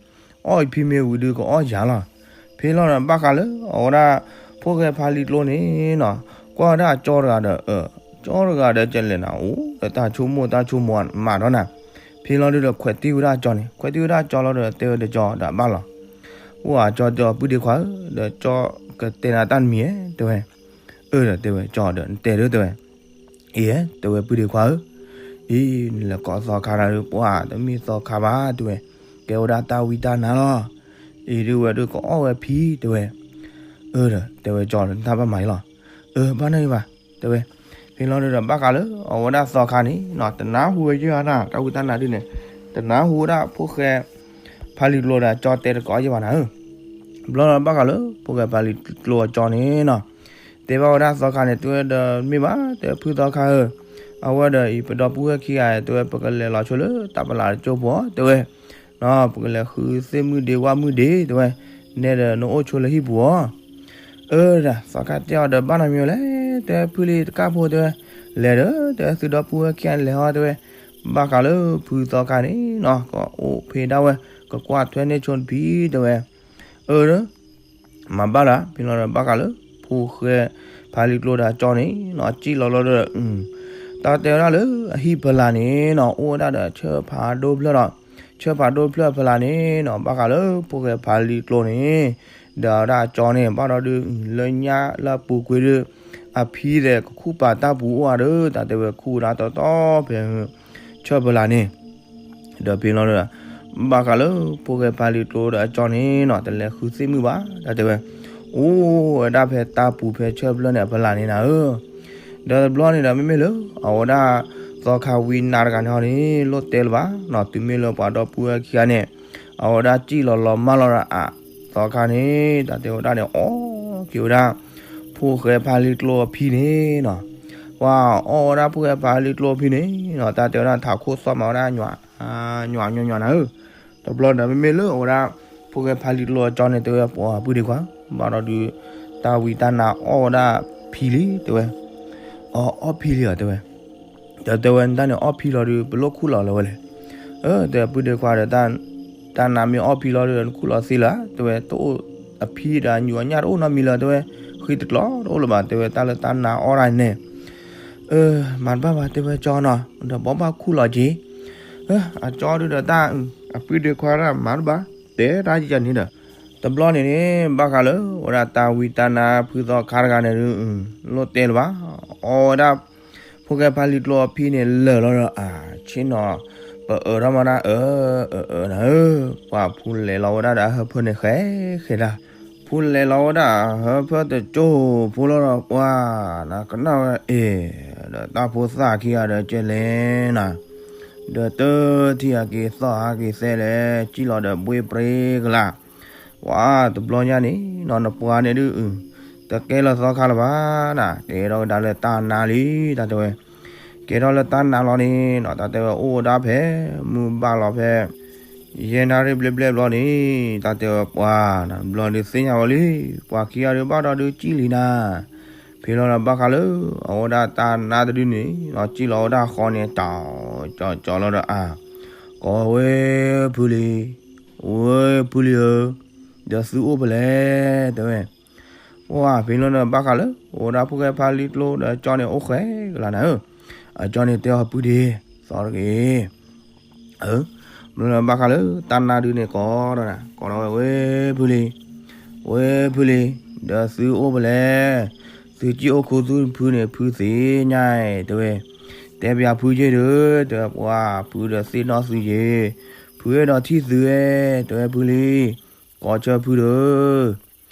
အီၣ်ယဖံမ့ၢ်ဝံၤဒုးကအီၣ်ယၤလီၤ ဖဲလီၤဒီးဘၣ်ဃးလၢအဝဲဒၣ် ဖိၣ်ဃဲဖါလံကျိန့ၣ်နီၤ ကွၢ်ဝဲဒၣ်အကၠီတဂၤဒီး အၢ ကၠီတဂၤဒီးကလဲာ်နၤ အိၣ်ဒီးတၢ်ဆိကမိၣ်တၢ်ဆိကမိၣ်မးဒီးနၤ ဖဲလီၤဒုးဒီးခွဲးတံၢ်ဝဲဒၣ်အကၠီန့ၣ် ခွဲးတံၢ်ဝဲဒၣ်အကၠီလီၤဒီးတဲဝဲဒီးကၠီဒီးအဘၣ်လီၤ အိၣ်အကၠီတဲအီၤပုၢ်ဒ့ခွါဧၢ ဒီးကၠီကတဲနၤတၢ်တမံၤဧဲ တဲဝဲ အၢ ဒီးတဲဝဲကၠီဒီးနတဲဒုးတဲဝဲ အံၤ တဲဝဲပုၢ်ဒ့ခွါဧၢ အံၤ နလဲၤကိးသီခါတဂၤဒုး ပှၤတမ့ၢ်သီခါဘၣ် တဲဝဲ ကဲဝဲဒၣ်တၢ်ဝံတၢ်နါလီၤ အံၤဒုးဝဲဒုးကအီၣ်ဝဲဖံ တဲဝဲ အၢ ဒီးတဲဝဲကၠီဒီးနတၢ်ဘၣ်မၤအံၤလီၤ အၢ ဘၣ်န့ၣ်ဘၣ် တဲဝဲ ဖဲလီၤဒုးဒီးဘၣ်ဃးလၢအဝဲဒၣ်သီခါန့ၣ်နီၤ တနၢ်ဟူဝဲယဲၢ်ဧါနၤ တၢ်ဝံတၢ်နါဒုးန့ၣ် တနၢ်ဟူဝဲဒၣ်ဖိၣ်ဃဲ ဖါလံကျိဒီးကၠီတဲတကိးယဲၢ်ဘၣ်နၤဧၢ ဘျီဒီးဘၣ်ဃးလၢဖိၣ်ဃဲဖါလံကျိအကၠီန့ၣ်နီၤ တဲဘၣ်ဝဲဒၣ်သီခါန့ၣ် တဲဝဲဒီးမ့ၢ်ဘၣ် တဲဖုသီခါဧၢ အဝဲဒီးအံၤပဒီပုၢ်ဝဲၢ်ခံဂၤ တဲဝဲ ပကလဲၤလီၤဆိလၢတၢ်ပလးတကၠိပူၤ တဲဝဲ ပကလဲၤဃုသ့ၣ်မုၢ်ဒ့ဝၣ်မုၢ်ဒ့ တဲဝဲ နဲဒီးနအိၣ်ဆိလၢဟံၣ်ပူၤအီၤ အၢ ဒီးသီခါတဲအီၤဒီးဘၣ်နီတမံၤလဲၣ် တဲဝဲ ဖုလံၤတကၢ်ဖိ တဲဝဲ လဲၤဒီး တဲဝဲ သုဒီပုၢ်ဝဲၢ်ခံဂၤလဲၤဟီ တဲဝဲ ဘၣ်ဃးလၢဖုသီခါန့ၣ်နီၤ ကအိၣ်ဖဲဒၣ်ဝဲ ကကွၢ်ထွဲန့ၢ်ဆိတဖံ တဲဝဲ အၢ မၤဘၣ်လၢ ဖဲလီၤဒီးဘၣ်ဃးလၢ ဖိၣ်ဃဲဖါလံကျိဒီးကၠီန့ၣ်နီၤ စံၣ်လီၤလီၤဒီး တၢ်တဲဝဲဒၣ်လၢအဟံၣ်ဖီလာ်န့ၣ်နီၤ အိၣ်ဝဲဒၣ်ဒီးဆၢဖးဒိၣ်ဖျၢၣ်ဒီး ဆၢဖးဒိၣ်ဖျၢၣ်ဖီလာ်န့ၣ်နီၤ ဘၣ်ဃးလၢဖိၣ်ဃဲဖါလံကျိန့ၣ် ဒီးအဝဲဒၣ်ကၠီန့ၣ် ဘၣ်ဒီးဒုး လၢညါလၢအပူၤကွံာ်ဒုး အဖံဒီးကခူၣ်ပာ်တၢ်ပူၤအိၣ်ဧါဒီး တၢ်တဲဝဲခူၣ်ဝဲဒၣ်တီတီဖဲ ဆၢဖီလာ်န့ၣ် ဒီးဖဲလီၤဒီး ဘၣ်ဃးလၢဖိၣ်ဃဲဖါလံကျိဒီးအကၠီန့ၣ်နီၤ တလဲၤဃုသ့ၣ်မုၢ်ဘၣ် တၢ်တဲဝဲ အိၣ်ဝဲဒၣ်ဖဲတၢ်ပူၤဖဲဆၢဖီလာ်န့ၣ်အဖီလာ်န့ၣ်နၤဧၢ ဒီးတဘျီန့ၣ်ဒီးမ့မ့ၢ်လၢ အဝဲဒၣ်သီခါဝံနါတဂၤန့ၣ်ဟီန့ၣ် လိၣ်တဲလၢၤဘၣ်နီၤ တုၤမ့ၢ်လၢပှၤဒီပုၢ်ဝဲၢ်ခံဂၤန့ၣ် အဝဲဒၣ်စံၣ်လီၤလီၤမၢ်လီၤဒီးအသီခါန့ၣ် တၢ်တဲဝဲဒၣ်န့ၣ် အီၣ်က့ၤဝဲဒၣ် ဖိၣ်ဃဲဖါလံကျိအဖံန့ၣ်နီၤ ပှၤအီၣ်ဝဲဒၣ်ဖိၣ်ဃဲဖါလံကျိအဖံန့ၣ်နီၤ တၢ်တဲဝဲဒၣ်ထးခိၣ်သီၣ်မးဝဲဒၣ် ညွၤညွၤညွၤနၤဧၢ တဘျီဒီးမ့မ့ၢ်လၢအဝဲဒၣ် ဖိၣ်ဃဲဖါလံကျိအကၠီန့ၣ် တဲဝဲပှၤပုၢ်ဒ့ခွါ ဘၣ်ဒီးဒုး တၢ်ဝံတၢ်နါအီၣ်ဝဲဒၣ်ဖံလံ တဲဝဲ အီၣ်ဖံလံအီၤ တဲဝဲ ဒီးတဲဝဲ နတၢ်န့ၣ်အီၣ်ဖံလီၤဒုး ပလိၣ်ခူၣ်လီၤလၢၤဝဲလဲၣ်. အၢ တဲပုၢ်ဒ့ခွါဒီး တၢ်နါမ့ၢ်အီၣ်ဖံလီၤဒီး နခူၣ်လီၤသ့လၢၤဧါ တဲဝဲ တအိၣ်အဖံဒီးအညူးအညၣ်တအိၣ်နီတမံၤလၢၤ တဲဝဲ ဃံတကျိၤတအိၣ်လၢၤဘၣ် တဲဝဲ တၢ်လၢတၢ်နါအီၣ်တၢ်န့ၣ် အၢ မၤတဘၣ်ဘၣ် တဲဝဲကၠီနီၤ ဒီးဘၣ်ဘၣ်ခူၣ်လီၤက့ၤ အကၠီဒုးဒီးတၢ် အပုၢ်ဒ့ခွါဒၣ်မၤတဘၣ် တဲတၢ်ယံာ်ယံာ်န့ၣ်ဒီး တဘျီန့ၣ်န့ၣ် ဘၣ်ဃးလၢ ဝဲဒၣ်တၢ်ဝံတၢ်နါဖုသီခါတဂၤန့ၣ်ဒုး လိၣ်တဲလၢၤဘၣ် အီၣ်ဝဲဒၣ် ဖိၣ်ဃဲဖါလံကျိအဖံန့ၣ်လၢာ်လီၤဒီး အါ ဆ့ၣ်နီၤ ပအၢထီၣ်မးဒၣ် အၢ အၢ အၢ နၤဧၢ ပှၤဖုလဲၤလီၤဝဲဒၣ်ဒီးအဟၢဖၢန့ၣ်ဃဲဃဲဒၣ် ဖုလဲၤလီၤဝဲဒၣ်အဟၢဖၢတကၠိဖိလီၤဒီး ပှၤ နကနၣ်ဝဲအ့ၣ် ဒီးတၢ်ဖိသၣ်ခံဂၤဒီးကဲလဲၣ်နၤ ဒီးတထံၣ်ဟးက့ၤသီၣ်ဟးက့ၤသဲလဲၣ် စံၣ်လီၤဒီးဘှ့ပြ့ကလါ ပှၤတဘျီညါန့ၣ်နီၤ နပှၤန့ၣ်ဒုး တကဲလၢသီခါလၢၤဘၣ်နၤ ကဲထီၣ်ဝဲဒၣ်လၢတၢ်နါလံ တၢ်တဲဝဲ ကဲထီၣ်လၢတၢ်နါလီၤန့ၣ်နီၤ တၢ်တဲဝဲအိၣ်ဝဲဒၣ်ဖဲ မုၢ်ဘၣ်လီၤဖဲ ယဲၢ်နၣ်ရံၣ်ဘျဲၣ်ဘျဲၣ်ဘျီန့ၣ် တၢ်တဲဝဲပှၤ တဘျီဒုးသ့ၣ်ညါဝဲလံ ပှၤခံဂၤဒုးဘၣ်ဒီးဒုးစံၣ်လံနၤ ဖဲလီၤဒီးဘၣ်ဃးလၢ အဝဲဒၣ်တၢ်နါတဒုန့ၣ်နီၤ စံၣ်လီၤဝဲဒၣ်ဃီန့ၣ် တၢ်ကၠီကၠီလီၤဒီးအါ ကိးဝဲဖုလံၤ ဝဲဖုလံၤဧၢ ဒီးသုအိၣ်ဖဲလဲၣ် တဲဝဲ ပှၤဖဲလီၤဒီးဘၣ်ဃးလၢ အိၣ်ဝဲဒၣ်ဖိၣ်ဃဲဖါလံကျိဒီးကၠီန့ၣ်အိၣ်ဃဲကလါနၤဧၢ အကၠီန့ၣ်တဲအီၤပုၢ်ဒ့ သီတဂ့ၤ အၢ ဘျီဒီးဘၣ်ဃးလၢတၢ်နါဒုန့ၣ်ကိးဒီးနၤ ကိးဒီးဝဲ ဝဲဖုလံၤ ဝဲဖုလံၤ ဒီးသုအိၣ်ဖဲလဲၣ် သုစံၣ်အိၣ်ခူသူၣ်ဖုန့ၣ် ဖုသ့ၣ်ညါအံၤ တဲဝဲ တဲပျးဖုယ့ၢ်ဒီး တဲဝဲပှၤ ဖုဒီးသ့ၣ်နီၣ်သုယ့ၢ် ဖုအဲၣ်ဒိးထံၣ်သုဧၢ တဲဝဲဖုလံၤ ကိးဆၢဖုဒီး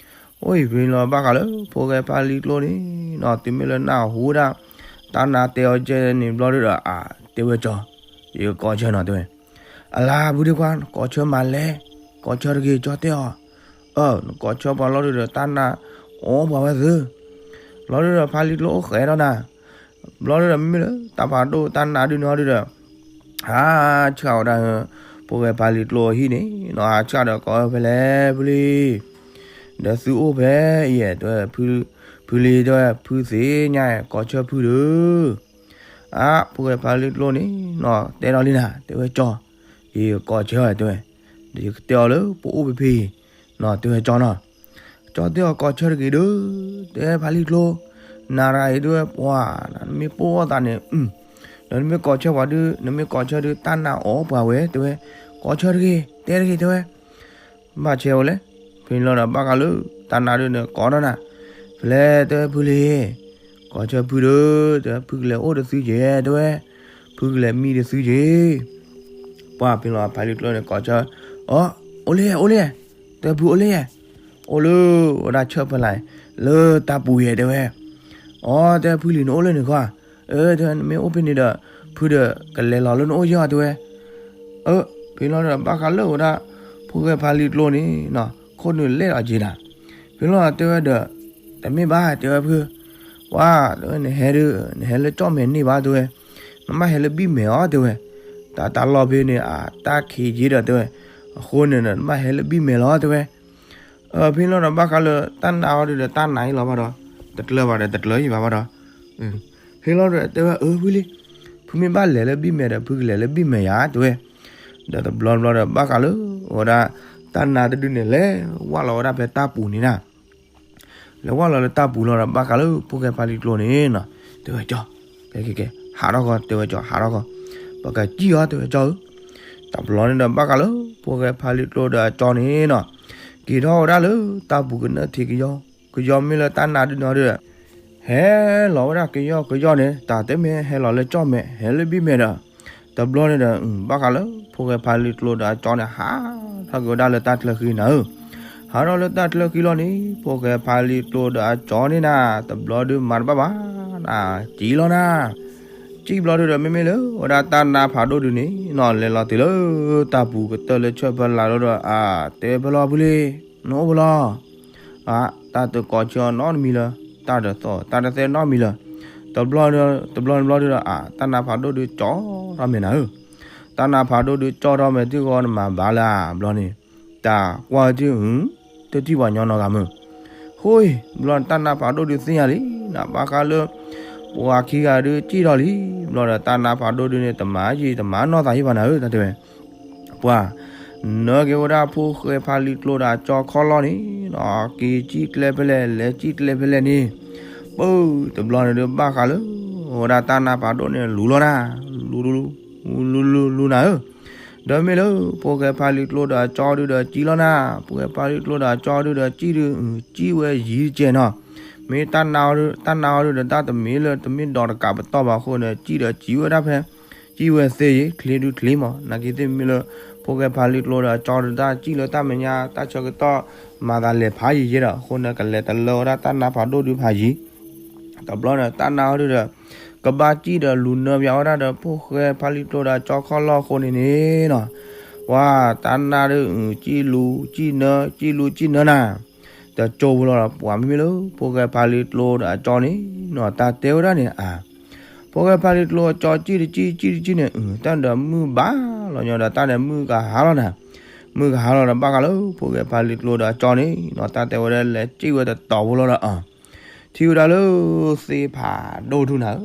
အိၣ်အံၤဖဲလီၤဘၣ်ဃးလၢဖိၣ်ဃဲဖါလံကျိန့ၣ်နီၤ, တုၤမ့ၢ်လၢနၢ်ဟူဝဲဒၣ် တၢ်နါတဲအီၤကဲန့ၣ်ဘျီဒုဒီး အတဲဝဲကၠီ, ယကိးဆၢနီၤတဲဝဲ, အလါဖုဒ့ခွါ နကိးဆၢမၤလဲၣ်, ကိးဆၢတဂ့ၤ ကၠီတဲအီၤ, အၢ နကိးဆၢပှၤလီၤဒုဒီး တၢ်နါအိၣ်ပှၤဝဲသု, လီၤဒုဒီးဖါလံကျိအိၣ်ဃဲဒီးနၤ ဘျီဒုဒီး မ့မ့ၢ်လၢတၢ်ဖးဒိၣ်တၢ်နါဒုန့ၣ်ဒုဒီး ဟးဆှၣ်ဝဲဒၣ် ဖိၣ်ဃဲဖါလံကျိအဟံၣ်န့ၣ်နီၤ, ဟးဆှၣ်ဒီးကိးဝဲဖဲလဲၣ်ဖုလံ, ဒီးသုအိၣ်ဖဲအံၤ တဲဝဲ, ဖုလံတဲဝဲ ဖုသ့ၣ်ညါ ကိးဆၢဖုဒီး, အါ ဖိၣ်ဃဲဖါလံကျိန့ၣ်နီၤ တဲဒီးလံနၤ တဲဝဲကၠီ, ယကိးဆၢတဲဝဲ, ဒီးယကတဲအီၤလၢပအိၣ်ဖဲဖဲအံၤနီၤ တဲဝဲကၠီနီၤ ကၠီတဲအီၤကိးဆၢတဂ့ၤဒီး, တဲဖါလံကျိ, နၤရၤအံၤတဲဝဲပှၤ, နမ့ၢ်ပိာ်အသးန့ၣ်, ဒီးနမ့ၢ်ကိးဆၢပှၤဒု, နမ့ၢ်ကိးဆၢဒု တၢ်နါအိၣ်ပှၤဝဲတဲဝဲ, ကိးဆၢတဂ့ၤ တဲတဂ့ၤတဲဝဲ, ဘၣ်ဆဲးဝဲလဲၣ်, ဖဲန့ၣ်လီၤဒီးဘၣ်ဃးလၢ တၢ်နါဒုန့ၣ်ကိးဒီးနၤ, ဖဲလဲၣ်တဲဝဲဖုလံ, ကိးဆၢဖုဒီး, တဲဝဲဖုကလဲၤအိၣ်ဒီးသုက့ၤတဲဝဲ, ဖုကလဲၤမံဒီးသုက့ၤ ပှၤဖဲလီၤဖါလံကျိန့ၣ်ကိးဆၢ, အိၣ်လၢယဲ အိၣ်လၢယဲ, တဲဖုအိၣ်လၢယဲ, အိၣ်လၢဝဲဒၣ်ဆၢၣ်ဖဲလၢ်, လၢတၢ်ပူၤယဲတဲဝဲ, အိ တဲဖုလံနအိၣ်လၢန့ၣ်ခီ, အၢ တဲဝဲနမ့ၢ်အိၣ်ဖဲန့ၣ်ဒီး, ဖုဒီးကလဲၤလီၤလၢနအိၣ်ယဲအီၤတဲဝဲ, အၢ ဖဲလီၤဒီးဘၣ်ဃးလၢဝဲဒၣ် ဖိၣ်ဃဲဖါလံကျိန့ၣ်နီၤ ခိၣ်နုာ်လဲၢ်ဒီးက့ၤနၤ, ဖဲလီၤတဲဝဲဒီး, တမ့ၢ်ဘၣ်တဲဝဲဖု, ပှၤတဲဝဲနဟဲဒုး နဟဲလၢကၠီၣ်မဲာ်န့ၢ်ဘၣ်တဲဝဲ, နဘၣ်ဟဲလၢဘံၣ်မဲာ်အီၤတဲဝဲ, တၢ်တၢ်လီၢ်ဖဲန့ၣ် အတၢ်ခံးက့ဒီးတဲဝဲ, အဃိန့ၣ်ဒီးနဘၣ်ဟဲလၢဘံၣ်မဲာ်လီၤတဲဝဲ, ဖဲလီၤဒီးဘၣ်ဃးလၢတၢ်နါအီၤဒုဒီးတၢ်နါအံၤလီၤဘၣ်ဒီး, တကျၢၤဘၣ်ဒီးတကျၢၤယံၤဘၣ်ဘၣ်ဒီး, ဖဲလီၤဒီးတဲဝဲအၢဖုလံ, ဖုမ့ၢ်ဘၣ်လဲၤလၢဘံၣ်မဲာ်ဒီးဖုကလဲၤလၢဘံၣ်မဲာ်ယၤတဲဝဲ, ဒီးတဘျီတဘျီဒီးဘၣ်ဃးလၢ, ဝဲဒၣ်, တၢ်နါတဒုန့ၣ်လဲၤ, ဝၢ်လီၤဝဲဒၣ်ဖဲတၢ်ပူၤန့ၣ်နၤ လဲၤဝၢ်လီၤလၢတၢ်ပူၤလီၤဒီးဘၣ်ဃးလၢဖိၣ်ဃဲဖါလံကျိန့ၣ်နီၤ, တဲဝဲကၠီ, ကဲကဲကဲ, ဟးထီၣ်ဃီတဲဝဲကၠီဟးထီၣ်ဃီ, ပကစံၣ်အီၤတဲဝဲကၠီဧၢ, တဘျီန့ၣ်ဒီးဘၣ်ဃးလၢဖိၣ်ဃဲဖါလံကျိဒီးအကၠီန့ၣ်နီၤ, က့ၤထီၣ်ဝဲဒၣ်လၢတၢ်ပူၤကနၢထံကယီ, ကယီမ့ၢ်လၢတၢ်နါဒုနီၤဒုဒီး ဟဲလီၤဝဲဒၣ်ကယီကယီန့ၣ် တၢ်တမ့ၢ်ဟဲလီၤလၢကၠီၣ်မဲာ် ဟဲလၢဘံၣ်မဲာ်ဒီး, တဘျီန့ၣ်ဒီး ဘၣ်ဃးလၢဖိၣ်ဃဲဖါလံကျိဒီးအကၠီန့ၣ် ဟးထီၣ်က့ၤဝဲဒၣ်လၢတၢ်ချၢဃံနၤဧၢ, ဟးထီၣ်လၢတၢ်ချၢဃံလီၤန့ၣ် ဖိၣ်ဃဲဖါလံကျိဒီးအကၠီန့ၣ်နၤ တဘျီဒုမၤတဘၣ်ဘၣ်, စံၣ်လီၤနၤ, စံၣ်ဘျီဒုဒီးမ့မ့ၢ်လၢ ဝဲဒၣ်တၢ်နါဖးဒိၣ်ဒုန့ၣ်နီၤ လဲၤလီၤတုၤလၢတၢ်ပူၤကတၢၢ်လၢဆၢၣ်ဖဲလၢ်လီၤဒီး အတဲဖဲလီၤဖုလံ, နအိၣ်ဖဲလီၤ အါ တၢ်တကိးဆၢအီၤနီတမံၤလၢၤ, တၢ်တသီၣ် တၢ်တသဲနီတမံၤလၢၤ, တဘျီ, တဘျီတဘျီဒုဒီး အါ တၢ်နါဖးဒိၣ်ဒုကၠီထီၣ်မဲာ်နၤဧၢ, တၢ်နါဖးဒိၣ်ဒုကၠီထီၣ်မဲာ် ထံၣ်ဃီနမၤဘၣ်လၢအဘျီန့ၣ်, တၢ်ကွၢ်ထံၣ်, တထံၣ်ပှၤညီနီတဂၤမုၢ်, ဃိ, ဘျီတၢ်နါဖးဒိၣ်ဒုသ့ၣ်ညါလံ, နဘၣ်ဃးလၢ, ပှၤခံဂၤဒုစံၣ်ထီၣ်လံ, ဘျီဒီးတၢ်နါဖးဒိၣ်ဒုန့ၣ် တမၤယံာ်တမၤနီၢ်သးယံာ်ဘၣ်နၤဧၢ တၢ်တဲဝဲ ပှၤ, နၢက့ၤဝဲဒၣ်ဖိၣ်ဃဲဖါလံကျိဒီးအကၠီခီၣ်လီၢ်န့ၣ်, က့ၤစံၣ်ကျဲဖဲလဲၣ် လဲၤစံၣ်ကျဲဖဲလဲၣ်န့ၣ်, ပၢ်, တဘျီန့ၣ်ဒုးဘၣ်ဃးလၢ, ဝဲဒၣ်တၢ်နါဖးဒိၣ်န့ၣ်လူၤလီၤနၤ, လူၤ, လူၤ, လူၤ, လူၤနၤဧၢ, ဒီးမ့ၢ်လၢဖိၣ်ဃဲဖါလံကျိဒီးအကၠီဒုဒီးစံၣ်လီၤနၤ, ဖိၣ်ဃဲဖါလံကျိဒီးအကၠီဒုဒီးစံၣ်ဒု, စံၣ်ဝဲယံၤတကဲးနီၤ, မ့ၢ်တၢ်နါအီၤဒု, တၢ်နါအီၤဒုဒီးတၢ်တမ့ၢ်လၢတမ့ၢ်ဒီးတကးပတီၢ်ဘၣ်အဃိန့ၣ် စံၣ်ဒီးစံၣ်ဝဲဒၣ်ဖဲ စံၣ်ဝဲသ့ယံၤ ချ့ဒုချ့မး, နာ်က့သ့ၣ်မ့ၢ်လၢ, ဖိၣ်ဃဲဖါလံကျိဒီးအကၠီဒုတၢ်စံၣ်လၢတၢ်မဲာ်ညါ တၢ်ဆၢကတီၢ်, မၤသးလဲၤဖးယံၤယဲဒီး အဃိန့ၣ် ကလဲၤတလၢဝဲဒၣ်တၢ်နါဖးဒိၣ်ဒုဖးယံၤ, တဘျီန့ၣ် တၢ်နါအီၤဒုဒီး, ကဘၣ်စံၣ်ဒီးလူၤနၢပၠးဝဲဒၣ်ဒီးဖိၣ်ဃဲဖါလံကျိဒီးအကၠီခီၣ်လီၢ်အဃိန့ၣ်န့ၣ်နီၤ, ပှၤ, တၢ်နါဒု, စံၣ်လူၤ, စံၣ်နၢ, စံၣ်လူၤ, စံၣ်နၢနၤ တကၠိဖိလီၤဒီး ပှၤမ့မ့ၢ်လၢဖိၣ်ဃဲဖါလံကျိဒီးအကၠီန့ၣ်နီၤ တၢ်တဲဝဲဒၣ်န့ၣ်အါ, ဖိၣ်ဃဲဖါလံကျိအကၠီစံၣ်တစံၣ် စံၣ်တစံၣ်န့ၣ် တၢ်ဒီးမုၢ်ဘၣ်လီၤညီဒီး တၢ်န့ၣ်မုၢ်ကဟါလီၤနၤ, မုၢ်ကဟါလီၤဒီး ဘၣ်ဃးလၢဖိၣ်ဃဲဖါလံကျိဒီးအကၠီန့ၣ်နီၤ တၢ်တဲဝဲဒၣ်လဲၤစံၣ်ဝဲတတီၤဖိလီၤဒီးအါ ထံၣ်ဝဲဒၣ်လၢ, သ့ၣ်ဖးဒိၣ်ထူၣ်နၤဧၢ,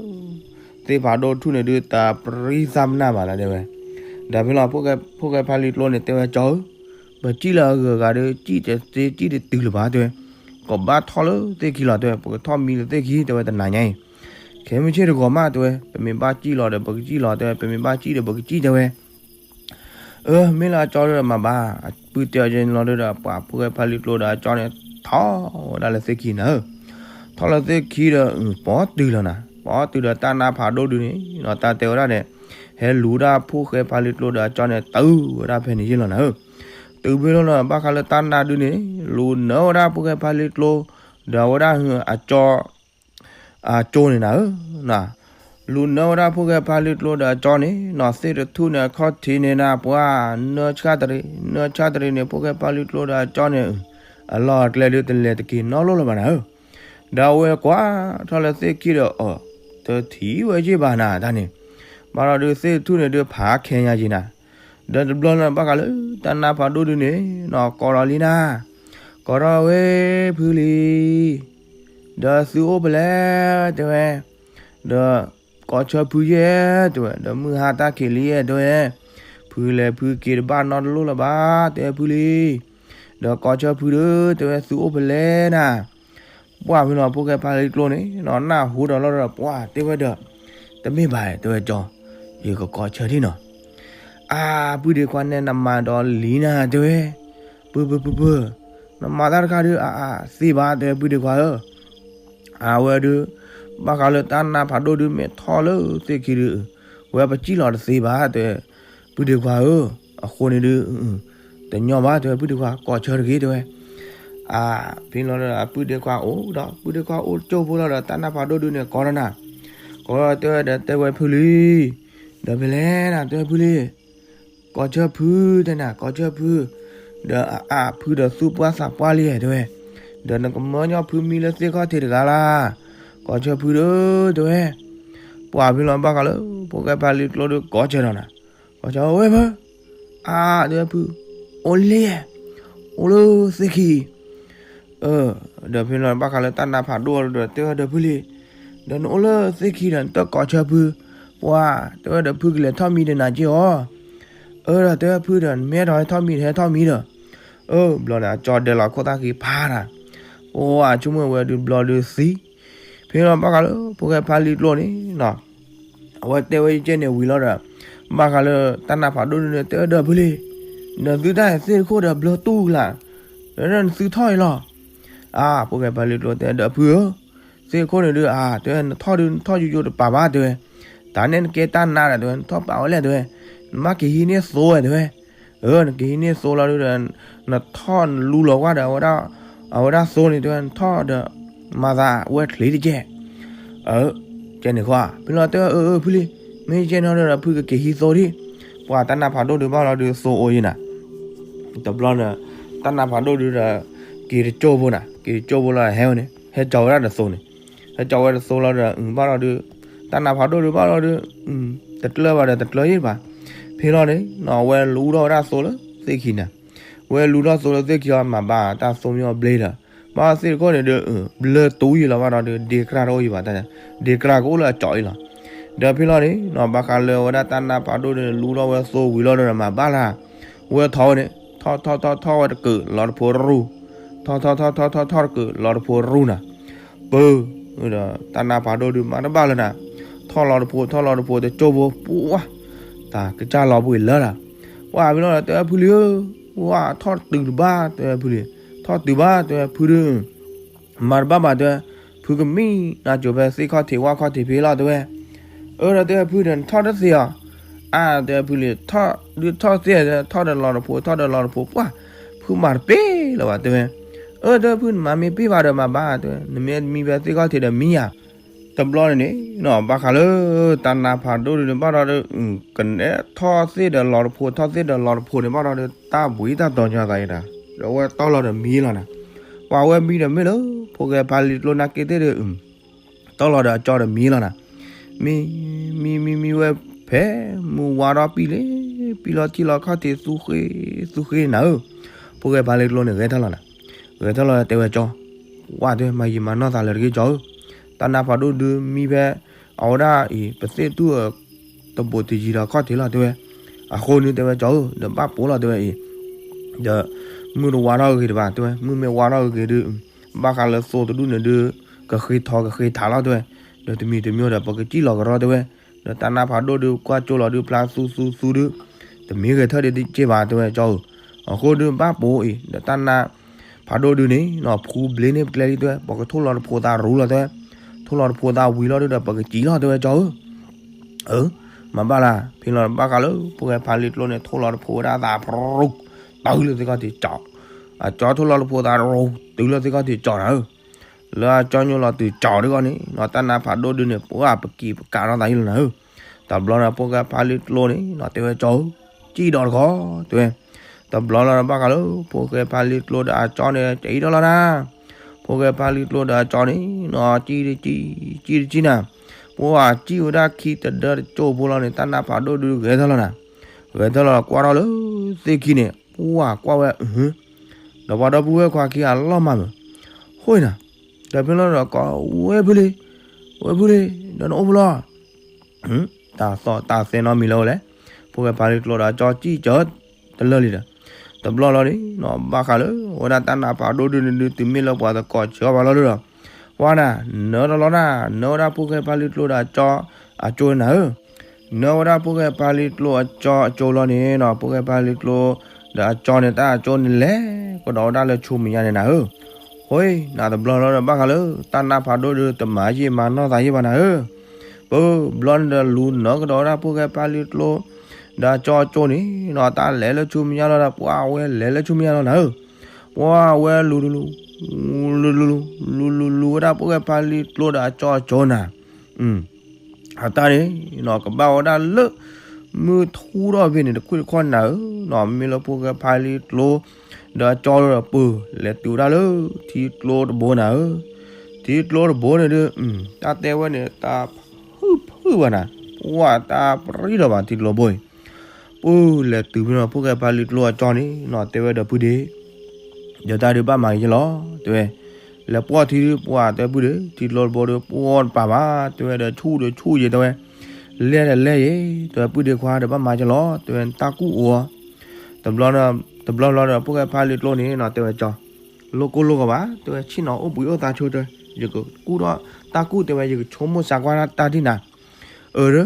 သ့ၣ်ဖးဒိၣ်ထူၣ်န့ၣ်ဒုးတပြံသးမနၢ်ဘၣ်လၢတဲဝဲ, ဒီးဖဲလီၤ, ဖိၣ်ဃဲဖါလံကျိန့ၣ်တဲဝဲကၠီဧၢ, ပစံၣ်လၢအဂၤဂၤဒီး စံၣ်တသ့စံၣ်တတုၤလၢၤဘၣ်တဲဝဲ, ကဘၣ်ထီၣ်လၢသ့ၣ်ခံလီၤတဲဝဲ, ပကထီၣ်မံလၢသ့ၣ်ခံတဲဝဲတနၤညါအံၤ, ခဲမုၢ်ဆ့ၣ်တဂီၤမးတဲဝဲ, ပမ့ၢ်ဘၣ်စံၣ်လီၤဒီးပကစံၣ်လီၤတဲဝဲ, ပမ့ၢ်ဘၣ်စံၣ်ဒီးပကစံၣ်တဲဝဲ အၢ မ့ၢ်လၢအကၠီဒီးမၤဘၣ်, အပုၢ်တဲအီၤကဲန့ၣ်လီၤဒီး ပှၤဖိၣ်ဃဲဖါလံကျိဒီးအကၠီန့ၣ် ထီၣ်ဝဲဒၣ်လၢသ့ၣ်ခံနၤဧၢ, ထီၣ်လၢသ့ၣ်ခံဒီး ပိာ်တုၤလီၤနၤ, ပိာ်တုၤဒီးတၢ်နါဖးဒိၣ်ဒုန့ၣ်နီၤ တၢ်တဲဝဲဒၣ်န့ၣ်, ဟဲလူၤဒၣ်ဖိၣ်ဃဲဖါလံကျိဒီးအကၠီန့ၣ် တုၤဝဲဒၣ်ဖဲန့ၣ်ယ့ၢ်လီၤနၤဧၢ, တုၤဖဲလီၤန့ၣ် ဘၣ်ဃးလၢတၢ်နါဒုန့ၣ် လူၤနၢဝဲဒၣ်ဖိၣ်ဃဲဖါလံကျိ ဒီးအဝဲဒၣ်အကၠီ အကၠိန့ၣ်နၤဧၢ, လူၤနၢဝဲဒၣ်ဖိၣ်ဃဲဖါလံကျိဒီးအကၠီန့ၣ်နီၤ သ့ၣ်တထူၣ်န့ၣ် အခီၣ်ထံးန့ၣ်နၤ ပှၤ နၢဆၣ်တရံး နၢဆၣ်တရံးန့ၣ် ဖိၣ်ဃဲဖါလံကျိဒီးအကၠီန့ၣ် အလီၢ်အကျဲဒုတလဲၤတက့ၤနီတလိၣ်လၢၤဘၣ်နၤဧၢ. ဒီးအဝဲကွၢ်ထီၣ်လၢသ့ၣ်ခံဒီး အၢ တထံၣ်ဝဲယ့ၢ်ဘၣ်နၤတၢ်န့ၣ်, ဘၣ်ဒီးဒုးသ့ၣ်တထူၣ်န့ၣ်ဒုးဖးခဲညါယံၤနၤ, ဒီးတဘျီန့ၣ် ဘၣ်ဃးလၢတၢ်နါဖးဒိၣ်ဒုန့ၣ်နီၤ ကိးထီၣ်လံနၤ, ကိးထီၣ်ဝဲဖုလံ ဒီးသုအိၣ်ဖဲလဲၣ်တဲဝဲ, ဒီး ကိးဆၢဖုယဲၢ် တဲဝဲ, ဒီးမုၢ်ဟါတၢ်ခံးလံယဲၢ် တဲဝဲ, ဖုလဲၤဖုက့ၤတဘၣ်နီတလိၣ်လၢၤဘၣ် တဲဝဲဖုလံ, ဒီးကိးဆၢဖုဒီး တဲဝဲသုအိၣ်ဖဲလဲၣ်နၤ, ပှၢ်ဖဲလီၤဖိၣ်ဃဲဖါလံကျိန့ၣ်နီၤ နၢ်ဟူဒီးလီၤဒီး ပှၢ်တဲဝဲဒီး, တမ့ၢ်ဘၣ် တဲဝဲကၠီ, ယကကိးဆၢဒံနီၤ အါ ပုၢ်ဒ့ခွါနဲနမၤဒီးလံၤနၤ တဲဝဲ, ပၢၢ်ပၢၢ်ပၢၢ်ပၢၢ်, နမၤတၢ်တခါဒုး အါအါသ့ဘၣ် တဲဝဲပုၢ်ဒ့ခွါဧၢ, အဝဲဒုး ဘၣ်ဃးလၢတၢ်နါဖးဒိၣ်ဒုးမဲာ်ထီၣ်လၢသ့ၣ်ခံဒုး, ဝဲပစံၣ်လီၤတသ့ဘၣ် တဲဝဲ, ပုၢ်ဒ့ခွါဧၢ, အဃိန့ၣ်ဒုး တညီဘၣ် တဲဝဲပုၢ်ဒ့ခွါ ကိးဆၢတဂ့ၤ တဲဝဲ အါ ဖဲလီၤဒီးအပုၢ်ဒ့ခွါအိၣ်ဒီး ပုၢ်ဒ့ခွါအိၣ်ကၠိဖိလီၤဒီး တၢ်နါဖးဒိၣ်ဒုန့ၣ် ကိးဒီးနၤ, ကိးဒီးတဲဝဲဒီး တဲဝဲဖုလံ, ဒီးဖဲလဲၣ်နၤ တဲဝဲဖုလံ, ကိးဆၢဖု တဲနၤ ကိးဆၢဖု, ဒီးအအါဖုဒီးသူၣ်ပှၢ်သးပှၢ်လံ တဲဝဲ, ဒီးနကမၢညီဖုမံလၢသ့ၣ်ခီၣ်ထံးတဂၤလၢ်, ကိးဆၢဖုဒီး တဲဝဲ, ပှၢ်ဖဲလီၤဘၣ်ဃးလၢ ဖိၣ်ဃဲဖါလံကျိဒီးကိးဆၢဒီးနၤ, ကိးဆၢဝဲဖု, အါ တဲဝဲဖု, အိၣ်လံ, အိၣ်လၢသ့ၣ်ခံ ဒီးဖဲလီၤဘၣ်ဃးလၢတၢ်နါဖးဒိၣ်ဒီး တဲဝဲဒီးဖုလံ, ဒီးနအိၣ်လၢသ့ၣ်ခံဒီး နတကိးဆၢဖု, ပှၢ် တဲဝဲဒီးဖုကလဲၤထီၣ်မံဒီးနၤက့ၢ်အီၤ, အၢ ဒီးတဲဝဲဖုဒီး နမ့ၢ်ဟဲထီၣ်ဟဲထီၣ်မံ ဟဲထီၣ်မံဒီး, အၢ ဘျီန့ၣ် အကၠီဒဲးလီၤခိၣ်သၣ်ဃံဖးနၤ, ပှၢ် ဆိကမိၣ်ဝဲဒုးဘျီဒုးသံ, ဖဲလီၤဘၣ်ဃးလၢ ဖိၣ်ဃဲဖါလံကျိန့ၣ်နီၤ အဝဲတဲဝဲယကဲန့ၣ်ဝံၤလီၤဒီး, ဘၣ်ဃးလၢတၢ်နါဖးဒိၣ်ဒုန့ၣ် တဲဝဲဒီးဖုလံ, ဒီးသုတၢ်သ့ၣ်တခိၣ်ဒီးဘျၢတူၢ်လၢ်, ဒီးနသုထီၣ်အံၤလီၤ, အါ ဖိၣ်ဃဲဖါလံကျိတဲဒီးဖုဧၢ, သ့ၣ်တခိၣ်န့ၣ်ဒုး အါ တဲဝဲ နထီၣ်ဒုး နထီၣ်ယိယိတပာ်ဘၣ် တဲဝဲ, တၢ်န့ၣ်နကဲတၢ်နါဒီး တဲဝဲ နထီၣ်ပာ်ဝဲလဲၣ် တဲဝဲ, နဘၣ်က့ၤဟံးန့ၢ်သိဝဲ တဲဝဲ, အၢ နက့ၤဟံးန့ၢ်သိလီၤဒုဒီး နထီၣ်နလူလီၤကွၢ်ဒီး အဝဲဒၣ်သိန့ၣ် တဲဝဲ နထီၣ်ဒီး မၤသးဝဲချ့တကဲၢ်, အၢ ကဲန့ၣ်ဃီ ဖဲလီၤတဲဝဲ အၢ အၢ ဖုလံ, မ့ၢ်ကဲန့ၣ်ဒီး ဖုကက့ၤဟံးသိဒံး, ပှၢ်တၢ်နါဖးဒိၣ်ဒုးဘၣ်လီၤဒုးသိအိၣ်ယံၤနၤ, တဘျီန့ၣ် တၢ်နါဖးဒိၣ်ဒုးဒီး က့ၤတကၠိဖိနၤ, က့ၤတကၠိဖိလီၤဟဲဝဲန့ၣ် ဟဲကၠီၤဝဲဒၣ်တသိန့ၣ်, ဟဲကၠီၤဝဲတသိလီၤဒီး ဘၣ်လီၤဒုး, တၢ်နါဖးဒိၣ်ဒုးဘၣ်လီၤဒုး, တကျၢၢ်ဘၣ်ဒီးတကျၢၢ်ယံၤဘၣ်, ဖဲလီၤန့ၣ်နီၤ အဝဲလူထီၣ်ဝဲဒၣ်သိလၢသ့ၣ်ခံနၤ, ဝဲလူထီၣ်သိလၢသ့ၣ်ခံအီၤ မၤဘၣ်တၢ်သိမ့ၢ်အီၤဘျ့ဒီး, ဘၣ်သ့ၣ်တခိၣ်န့ၣ်ဒုး ဘျၢတူၢ်ယံၤလီၤဘၣ်ဒီးဒုး ဒ့ကြၢ်တအိၣ်ယံၤဘၣ်တၢ်န့ၣ်, ဒ့ကြၢ်ကအိၣ်လၢအကၠီၤအံၤလီၤ, ဒီးဖဲလီၤန့ၣ်နီၤ ဘၣ်ဃးလၢအဝဲဒၣ်တၢ်နါဖးဒိၣ်ဒုး လူထီၣ်ဝဲသိဝံၤလီၤဒီးမၤဘၣ်လၢ်, ဝဲထီၣ်ဝဲန့ၣ် ထီၣ်ထီၣ်ထီၣ်ထီၣ်ဝဲတကုးလီၤတဖိရူၢ်, ထီၣ်ထီၣ်ထီၣ်ထီၣ်ထီၣ်ထီၣ်တကုးလီၤတဖိရူၢ်နၤ, ပၢၢ်, ဒီးတၢ်နါဖးဒိၣ်ဒုးမၤတဘၣ်လၢၤနၤ, ထီၣ်လီၤတဖိထီၣ်လီၤတဖိတကၠိဖိ ပှၢ်, တၢ်ကစၢ်လီၤပှ့ၤလၢလၢ်, ပှၢ်ဖဲလီၤတဲဝဲဖုလံဧၢ, ပှၢ်ထီၣ်တုၤတဘၣ် တဲဝဲဖုလံ, ထီၣ်တုၤဘၣ် တဲဝဲဖုဒုး မၤတဘၣ်ဘၣ် တဲဝဲ, ဖုကမံနၤကိၤဖဲသ့ၣ်ခီၣ်ထံးဝၣ်ခီၣ်ထံးဖဲလီၤ တဲဝဲ, အၢ ဒီးတဲဝဲဖုဒီးနထီၣ်တသ့အီၤ, အါ တဲဝဲဖုလံ ထီၣ်ဒုးထီၣ်သ့ ထီၣ်ဒီးလီၤတဖိ ထီၣ်ဒီးလီၤတဖိ ပှၢ်, ဖုမၤတပ့ၢ်လၢၤဘၣ် တဲဝဲ, အၢ တဲဝဲဖုနမၤမ့ၢ်ပ့ၢ်ဘၣ်ဒီးမၤဘၣ် တဲဝဲ, နမ့ၢ်မံဖဲသ့ၣ်ခီၣ်ထံးဒီးမံယၤ တဘျီန့ၣ်န့ၣ်နီၤ ဘၣ်ဃးလၢ တၢ်နါဖးဒိၣ်ဒုးန့ၣ်ဘၣ်ဒီး ကနဲထီၣ်သ့ၣ်ဒီးလီၤတဖိ ထီၣ်သ့ၣ်ဒီးလီၤတဖိန့ၣ်ဘၣ်ဒီး တၢ်ဘှံးတၢ်တီၤညီသးအံၤဒီး ဒီးအဝဲတီလီၤဒီးမံလီၤနၤ, ပှၤဝဲမံဒီးမ့ၢ်လၢ ဖိၣ်ဃဲဖါလံကျိနၢ်က့သ့ၣ်ဒီး တီလီၤဒီးအကၠီဒီးမံလီၤနၤ, မံ မံ မံ မံဝဲဖဲ မုၢ်ဝါထီၣ်ပံၣ်လံ ပံၣ်လီၤထံၣ်လီၤခီၣ်ထံးသူဃ့ သူဃ့နၤဧၢ, ဖိၣ်ဃဲဖါလံကျိန့ၣ် ဂဲၤထီၣ်လီၤနၤ, ဂဲၤထီၣ်လီၤတဲဝဲကၠီ, ဝါတဲ မၤယံာ်မၤနီၢ်သးလၢာ်တဂ့ၤကၠီဧၢ, တၢ်နါဖးဒိၣ်ဒုးမံဖဲ အဝဲဒၣ်အံၤ ပသ့ၣ်တူၢ် တဘိးတယံၤဒီးခီၣ်ထံးလီၤတဲဝဲ, အဃိန့ၣ်တဲဝဲကၠီဧၢ ဒီးဘၣ်ပိာ်လီၤတဲဝဲအံၤ, ဒီး မုၢ်တဝါထီၣ်ဂ့ၤဂ့ၤတဘၣ်တဲဝဲ မုၢ်မ့ၢ်ဝါထီၣ်ဂ့ၤဂ့ၤဒုး ဘၣ်ဃးလၢသိတဒူၣ်န့ၣ်ဒုး ကဃ့ထီကဃ့ထးလီၤတဲဝဲ, ဒီးတမံၤတမံၤဒီး ပကစံၣ်လီၤကရီတဲဝဲ, ဒီးတၢ်နါဖးဒိၣ်ဒုး ကွၢ်ကၠိလီၤဒုး ဖျါသူသူသူဒုး တမ့ၢ်ဂဲၤထၢၣ်ဒ်တက့ၢ်ဘၣ်တဲဝဲကၠီဧၢ, အဃိဒုးဘၣ်ပိာ်အံၤ ဒီးတၢ်နါဖးဒိၣ်ဒုးန့ၣ်နီၤ ဖူဘျ့န့ၢ်ပကျဲလံတဲဝဲ ပကထိၣ်လီၤတဖိသးရူလီၤတဲဝဲ, ထိၣ်လီၤတဖိသးဝံၤလီၤဒုးဒီး ပကစံၣ်လီၤတဲဝဲကၠီဧၢ အၢ မၤဘၣ်လၢ ဖဲလီၤဘၣ်ဃးလၢ ဖိၣ်ဃဲဖါလံကျိန့ၣ် ထိၣ်လီၤတဖိဝဲဒၣ်သးပရူၢ်, တုၤလၢသ့ၣ်ခီၣ်ထံးကၠီ, အကၠီထိၣ်လီၤတဖိသးတရိၤ တုၤလၢသ့ၣ်ခီၣ်ထံးကၠီနၤဧၢ. လၢအကၠီညိလီၤတုၤကၠီဒ်ဂီၢ်န့ၣ်နီၤ တၢ်နါဖးဒိၣ်ဒုန့ၣ် ပှၤပကံၢ်ပကးထီၣ်သးယံလီၤနၤဧၢ. တဘျီန့ၣ် ဖိၣ်ဃဲဖါလံကျိန့ၣ်နီၤ တဲဝဲကၠီဧၢ, စံၣ်ဒီးတခီ တဲဝဲ. တဘျီလီၤဒီးဘၣ်ဃးလၢ ဖိၣ်ဃဲဖါလံကျိဒီးအကၠီန့ၣ် ကဲအံၤဒီးလီၤနၤ. ဖိၣ်ဃဲဖါလံကျိဒီးအကၠီန့ၣ်နီၤ စံၣ်တစံၣ်, စံၣ်တစံၣ်နၤ. ပှၤစံၣ်ဝဲဒၣ်ခံတဒၢတကၠိဖိလီၤန့ၣ် တၢ်နါဖးဒိၣ်ဒုဂဲၤထီၣ်လီၤနၤ. ဂဲၤထီၣ်လီၤကွၢ်ထီၣ်လၢသ့ၣ်ခံန့ၣ် ပှၤကွၢ်ဝဲ ဒီးပှၤဒီပုၢ်ဝဲၢ်ခွါခံဂၤလီၤမၢ်မုာ်, ဃိနၤ, ဒီးဖဲလီၤဒီးကိးဝဲဖုလံ, ဝဲဖုလံ, ဒီးနအိၣ်ဖဲလဲၣ်. တၢ်သီၣ်တၢ်သဲနီတမံၤလၢၤဝဲလဲၣ်. ဖိၣ်ဃဲဖါလံကျိဒီးအကၠီစံၣ်စၢၤတလၢာ်လံဒီး, တဘျီလီၤန့ၣ်နီၤ ဘၣ်ဃးလၢ ဝဲဒၣ်တၢ်နါဖးဒိၣ်ဒုန့ၣ်ဒုးတုၤမ့ၢ်လၢပှၤသကိးစၢၤဘၣ်လီၤဒီး, ပှၤနၤ, နၢတလီၤနၤ, နၢဝဲဒၣ်ဖိၣ်ဃဲဖါလံကျိဒီးအကၠီအကၠိနၤဧၢ. နၢဝဲဒၣ်ဖိၣ်ဃဲဖါလံကျိအကၠီအကၠိလီၤန့ၣ်နီၤ ဖိၣ်ဃဲဖါလံကျိဒီးအကၠီန့ၣ် တၢ်အကၠိန့ၣ်လဲၤကဒီးဝဲဒၣ်လၢဆူမဲာ်ညါန့ၣ်နၤဧၢ. ဃိနၤတဘျီလီၤဒီးဘၣ်ဃးလၢ တၢ်နါဖးဒိၣ်ဒုးတမၤယံာ်မၤနီၢ်သးယံာ်ဘၣ်နၤဧၢ. ပဘျီန့ၣ်ဒီးလူၤနၢကဒီးဝဲဒၣ်ဖိၣ်ဃဲဖါလံကျိ ဒီးအကၠီအကၠိန့ၣ်နီၤ တၢ်လဲၤလၢဆူမဲာ်ညါလီၤဒီး ပှၤဝဲလဲၤလၢဆူမဲာ်ညါလီၤနၤဧၢ. ပှၤဝဲလူၤလူၤ လူၤလူၤ လူၤလူၤလူၤဝဲဒၣ်ဖိၣ်ဃဲဖါလံကျိဒီးအကၠီအကၠိနၤ အတၢ်န့ၣ်နီၤ ကဘၣ်ဝဲဒၣ်လၢ မုၢ်ထူဒီးဖဲန့ၣ် တခွံၣ်တခီၣ်နၤဧၢနီၤ မ့ၢ်လၢဖိၣ်ဃဲဖါလံကျိ ဒီးအကၠီဒီးပၢၢ် လဲၤတုၤဝဲဒၣ်လၢ ထံကျိတဘိနၤဧၢ. ထံကျိတဘိန့ၣ်ဒုး တၢ်တဲဝဲန့ၣ် တၢ်ဖုၣ်ဖုၣ်ဘၣ်နၤ, ပှၤတၢ်ပြံလီၤဘၣ်ထံကျိတဘိအံၤ ပၢၢ်လဲၤတုၤဖဲန့ၣ် ဖိၣ်ဃဲဖါလံကျိအကၠီန့ၣ်နီၤ တဲဝဲဒီးပုၢ်ဒ့ ဒီးတၢ်ဒုးဘၣ်မၤက့ၤယလီၤ တဲဝဲ, လဲၤပှီၢ်ထံဒုးပှၤတဲပုၢ်ဒ့ ထံကျိတဘိဒီးပှီၢ်တပၤဘၣ် တဲဝဲဒီးဆူၣ်ဒီးဆူၣ်ယဲတဲဝဲ, လဲၢ်ဒီးလဲၢ်ယဲ တဲဝဲပုၢ်ဒ့ခွါဒီးဘၣ်မၤက့ၤလီၤ တဲဝဲတၢ်ကူၣ်အိၣ် တဘျီဘျီဒီးဖိၣ်ဃဲဖါလံကျိန့ၣ်နီၤ တဲဝဲကၠီ, လိၣ်ကိၢ်လိၣ်ဂီၤဘၣ် တဲဝဲဆ့ၣ်နီၤအိၣ်ဘှံးအိၣ်သါဆိတဲဝဲ, ယကကူၣ်ထီၣ်တၢ်ကူၣ်တဲဝဲ ယကဆိကမိၣ်စးကွၢ်တၢ်ဒ်နၤ, အၢ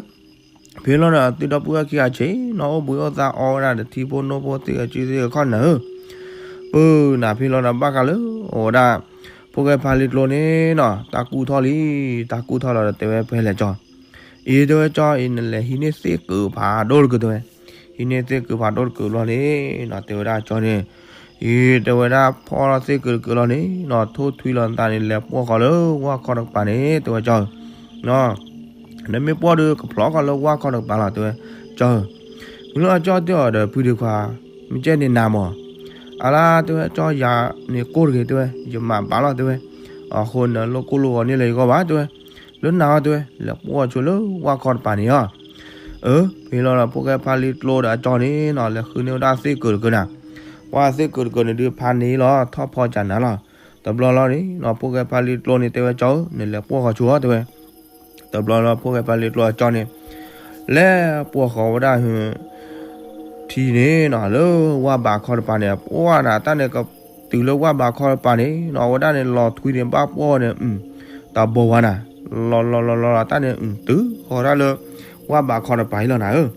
ဖဲလီၤဒီးသုဒီပုၢ်ဝဲၢ်ခံဂၤဆ့ၣ်နီၤအိၣ်ဘှံးအိၣ်သါအီဝဲဒၣ်ဒီးထံဖိနိဖိသ့ၣ်ဂ့ၤစုသ့ၣ်ဂ့ၤခီၣ်နၤဧၢ, ပၢၢ်နၤဖဲလီၤဒီးဘၣ်ဃးလၢ အိၣ်ဝဲဒၣ် ဖိၣ်ဃဲဖါလံကျိန့ၣ်နီၤ တၢ်ကူၣ်ထီၣ်လံ, တၢ်ကူၣ်ထီၣ်လီၤဒီးတဲဝဲဖဲလဲၣ်ကၠီ အံၤတဲဝဲကၠီအံၤ နလဲၤဟံးန့ၢ်သ့ၣ်ကုာ်ဖးဒိၣ်တကုာ်တဲဝဲ, ဟံးန့ၢ်သ့ၣ်ကုာ်ဖးဒိၣ်တကုာ်ဘျီန့ၣ်နီၤ တဲဝဲဒၣ်ကၠီန့ၣ်, အံၤတဲဝဲဒၣ်ဖီၣ်လီၤသ့ၣ်ကုာ်တကုာ်လီၤန့ၣ်နီၤ ထိၣ်ထွံလီၤနသးန့ၣ် လဲၤပှီၢ်ဃီၤလၢဝၣ်ခီတကပၤန့ၣ် တဲဝဲကၠီဧၢ နမ့ၢ်ပှီၢ်ဒုးကဖျီၣ်ဃီၤလၢဝၣ်ခီတကပၤလီၤ တဲဝဲ, ကၠီဧၢ, မ့ၢ်လၢအကၠီတဲအီၤဒီး ပုၢ်ဒ့ခွါ, မ့ၢ်ကဲန့ၣ်နၤမၢ်, အလါတဲဝဲကၠီယၤန့ၣ်ကိၢ်တဂ့ၤတဲဝဲ ယမၤဘၣ်လီၤတဲဝဲ, အဃိနလိၣ်ကိၢ်လိၣ်ဂီၤန့ၢ်လၢယဂီၢ်ဘၣ်တဲဝဲ, လၢနၤအီၤတဲဝဲ လဲၤပှီၢ်ဆိလၢဝၣ်ခီတကပၤန့ၣ်ဧါ အၢ ဖဲလီၤဒီးဖိၣ်ဃဲဖါလံကျိဒီးအကၠီန့ၣ်နီၤ လဲၤဃုန့ၢ်ဝဲဒၣ်သ့ၣ်ကုာ်တကုာ်နၤ, ပှၤသ့ၣ်ကုာ်တကုာ်န့ၣ်ဒုးဖးန့ၢ်လီၤထီၣ်ဖီစၢ်နၤလီၤ, တဘျီလီၤန့ၣ်နီၤ ဖိၣ်ဃဲဖါလံကျိန့ၣ်တဲဝဲကၠီဧၢ နလဲၤပှီၢ်ဃီၤဆိအီၤတဲဝဲ, တဘျီလီၤဖိၣ်ဃဲဖါလံကျိအကၠီန့ၣ် လဲၤပှီၢ်ဃီၤဝဲဒၣ် ထံန့ၣ်နီၤ လၢဝၣ်ဘးခီတပၤန့ၣ် ပှၢ်နၤတၢ်န့ၣ်ကတုၤလၢဝၣ်ဘးခီတပၤန့ၣ်နီၤ အဝဲဒၣ်န့ၣ် လီၤထွံန့ၣ်ဘၣ်ပှီၢ်န့ၣ် တဘိဝါနၤ လီၤလီၤလီၤလီၤတၢ်န့ၣ် တုၤဃီၤဒၣ်လၢ ဝၣ်ဘးခီတပၤအံၤလီၤနၤဧၢ,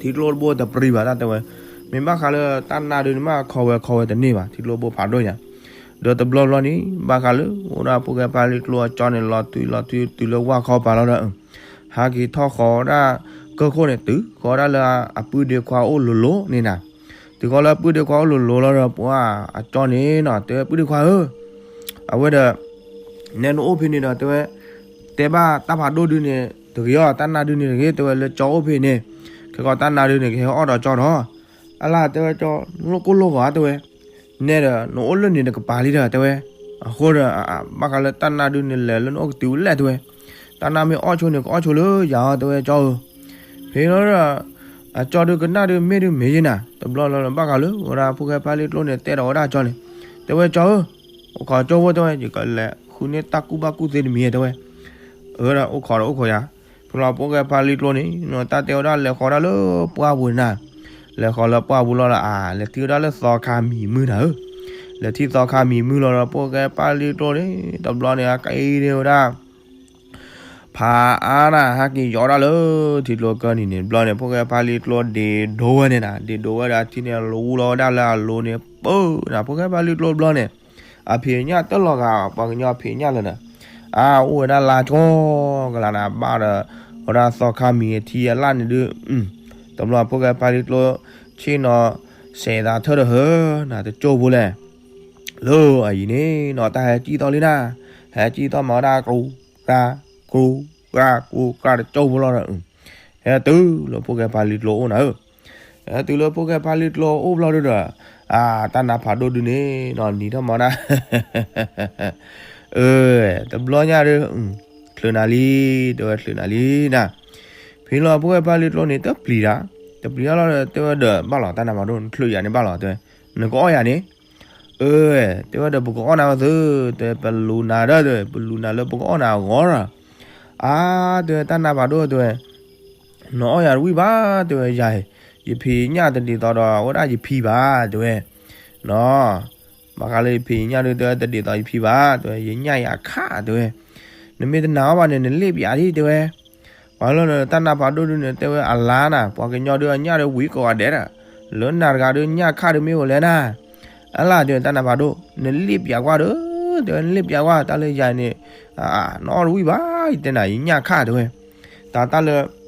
ထံကျိတဘိတပြံဘၣ်တၢ်တဲဝဲ, မ့ၢ်ဘၣ်ဃးလၢတၢ်နါဒုးန့ၣ်မးခီဝဲခီဝဲတန့ၢ်ဘၣ် ထံကျိတဘိဖးဒိၣ်ညါ, ဒီးတဘျီဘျီန့ၣ် ဘၣ်ဃးလၢ အိၣ်ဒၣ်ဖိၣ်ဃဲဖါလံကျိအကၠီန့ၣ် လီၤထွံလီၤထွံတုၤလၢဝၣ်ခီပၤလီၤဒီး ဟးက့ၤထီၣ်ဃီၤဝဲဒၣ် ကၢၢ်ခိၣ်န့ၣ် တုၤဃီၤဒၣ်လၢအပုၢ်ဒ့ခွါအိၣ်လိၤလိၤန့ၣ်နၤ, တုၤဃီၤလၢအပုၢ်ဒ့ခွါအိၣ်လိၤလိၤလီၤဒီး ပှၤအကၠီန့ၣ်နီၤ တဲဝဲပုၢ်ဒ့ခွါဧၢ, အဝဲဒီး နဲနအိၣ်ဖဲန့ၣ်ဒီးတဲဝဲ တဲဘၣ်တၢ်ဖးဒိၣ်ဒုန့ၣ်တဂ့ၤအီၤ တၢ်နါဒုန့ၣ်တဂ့ၤ တဲဝဲလၢကၠီအိၣ်ဖဲန့ၣ်, ခဲကီးတၢ်နါဒုန့ၣ် ကဟဲအီၣ်ဒီးကၠီဒီး, အလါတဲဝဲကၠီ လိၣ်ကိၢ်လိၣ်ဂီၤတဲဝဲ နဲဒီး နအိၣ်လၢန့ၣ်တကပၤလံဒီး တဲဝဲ, အဃိဒီး ဘၣ်ဃးလၢတၢ်နါဒုန့ၣ်လဲၤလၢနအိၣ်ကတုၤလဲၣ်တဲဝဲ, တၢ်နါမ့ၢ်အီၣ်ဆိန့ၣ် ကအီၣ်ဆိလၢယၤအီၤ တဲဝဲကၠီဧၢ, ဖဲလီၤဒီး အကၠီဒုကနၣ်ဒုမ့ၢ်ဒုမ့ၢ်ယဲနၤ တဘျီလီၤဘၣ်ဃးလၢ ဝဲဒၣ်ဖိၣ်ဃဲဖါလံကျိန့ၣ် တဲဒီးဝဲဒၣ်ကၠီန့ၣ်, တဲဝဲကၠီဧၢ, အိၣ်ခိးကၠီဖိတဲဝဲ ယကလဲၤဃုန့ၢ်တၢ်ကူၣ်ဘၣ်ကူၣ်သ့တမံၤတဲဝဲ, အၢဒီးအိၣ်ခိးဒီးအိၣ်ခိးယၤ, ဖဲလီၤဖိၣ်ဃဲဖါလံကျိန့ၣ် တၢ်တဲဝဲဒၣ်လဲၤဃီၤဒၣ်လၢပှၢ်ပူၤနၤ, လဲၤဃီၤလၢပှၢ်ပူၤလီၤဒီး အါ လဲၤထံၣ်ဝဲဒၣ်လၢသီခါမံၤမုၢ်နၤဧၢ, လဲၤထံၣ်သီခါမံၤမုၢ်လီၤဒီး ဖိၣ်ဃဲဖါလံကျိန့ၣ် တဘျီန့ၣ် အကံဒ့ဝဲဒၣ် ဖးအါနၤ ဟဲက့ၤယီၤဒၣ်လၢ ထံကျိကၢၢ်နံၤန့ၣ် တဘျီန့ၣ် ဖိၣ်ဃဲဖါလံကျိဒ့ဒိဝဲန့ၣ်နၤ ဒ့ဒိဝဲဒီးအထံန့ၣ် လူလီၤဝဲဒၣ်လၢအလိၤန့ၣ် ပၢနၤ ဖိၣ်ဃဲဖါလံကျိတဘျီန့ၣ် အဖံးညၣ်တလီၤဂာ် ပှၤကညီဖံးညၣ်လၢနၤ, အအိၣ်ဝဲဒၣ်လါကီကလးနၤ ဘၣ်ဒီး ဝဲဒၣ်သီခါမံၤအထံအလၣ်န့ၣ်ဒုး တဘျီဖိၣ်ဃဲဖါလံကျိ ဆ့ၣ်နီၤ စဲးသးထၢၣ်ဒီးဟၢနၤတကၠိဖိလဲၣ်. လၢအအံၤန့ၣ်နီၤ တၢ်ဟဲကံၣ်သီၣ်လံနၤ, ဟဲကံၣ်သီၣ်မၤဝဲဒၣ် ကြူကြၢ ကြူကြၢ ကြူကြၢတကၠိဖိလီၤဒီး ဟဲတုၤလၢဖိၣ်ဃဲဖါလံကျိအိၣ်နၤဧၢ. ဟဲတုၤလၢဖိၣ်ဃဲဖါလံကျိအိၣ်ဘျီဒုဒီး အတၢ်နါဖးဒိၣ်ဒုန့ၣ်နီၤ နံၤထီၣ်မၤဒၣ် အၢ တဘျီညါဒီး ချုးနၤလံ, တဲဝဲချုးနၤလံနၤ. ဖဲလီၤဖိၣ်ဃဲဖါလံကျိန့ၣ် တပျံၤတၢ်, တပျံၤတၢ်လီၤဒီး တဲဝဲဒီးဘၣ်လီၤ တၢ်နါဖးဒိၣ် နချုးယၤန့ၣ်ဘၣ်လီၤ တဲဝဲ, နကအီၣ်ယၤန့ၣ်. အၢ တဲဝဲဒီး ပကအီၣ်နၤဝဲသု, တဲဝဲ ပလူၤနၤဒီး တဲဝဲ ပလူၤနၤလၢပကအီၣ်နၤအဂီၢ်ဒီး အါ တဲဝဲ တၢ်နါဖးဒိၣ် တဲဝဲ နအီၣ်ယၤတဝံၣ်ဘၣ် တဲဝဲ ယၤ ယဖံးညၣ်တဒ်သိးဒီး အဝဲဒၣ်ယဖံဘၣ် တဲဝဲ, နီၤ ဘၣ်ဃးလၢယဖံးညၣ်ဒု တဲဝဲ တဒ်သိးယဖံဘၣ် တဲဝဲ ယညၣ်ယၤခး တဲဝဲ, နမ့ၢ်တနာ်အီၤဘၣ်န့ၣ် နလ့ၣ်ပျးဒံ တဲဝဲ. ပှၤလၢတၢ်နါဖးဒိၣ်ဒုန့ၣ် တဲဝဲအလါနၤ ပှၤကညီဒုအညၣ်ဒုဝံၤကိးဂၤဒဲးဒီး လၢနၤတဂၤဒုညၣ်ခးဒုမ့ၢ်အိၣ်လဲၣ်နၤ. အလါ တဲဝဲ တၢ်နါဖးဒိၣ် နလ့ၣ်ပျးကွၢ်ဒီး တဲဝဲ နလ့ၣ်ပျးကွၢ် တၢ်လၢယၤန့ၣ် နအီၣ်တဝံၣ်ဘၣ် ယတဲနၤ ယညၣ်ခး တဲဝဲ. တၢ်တၢ်လၢ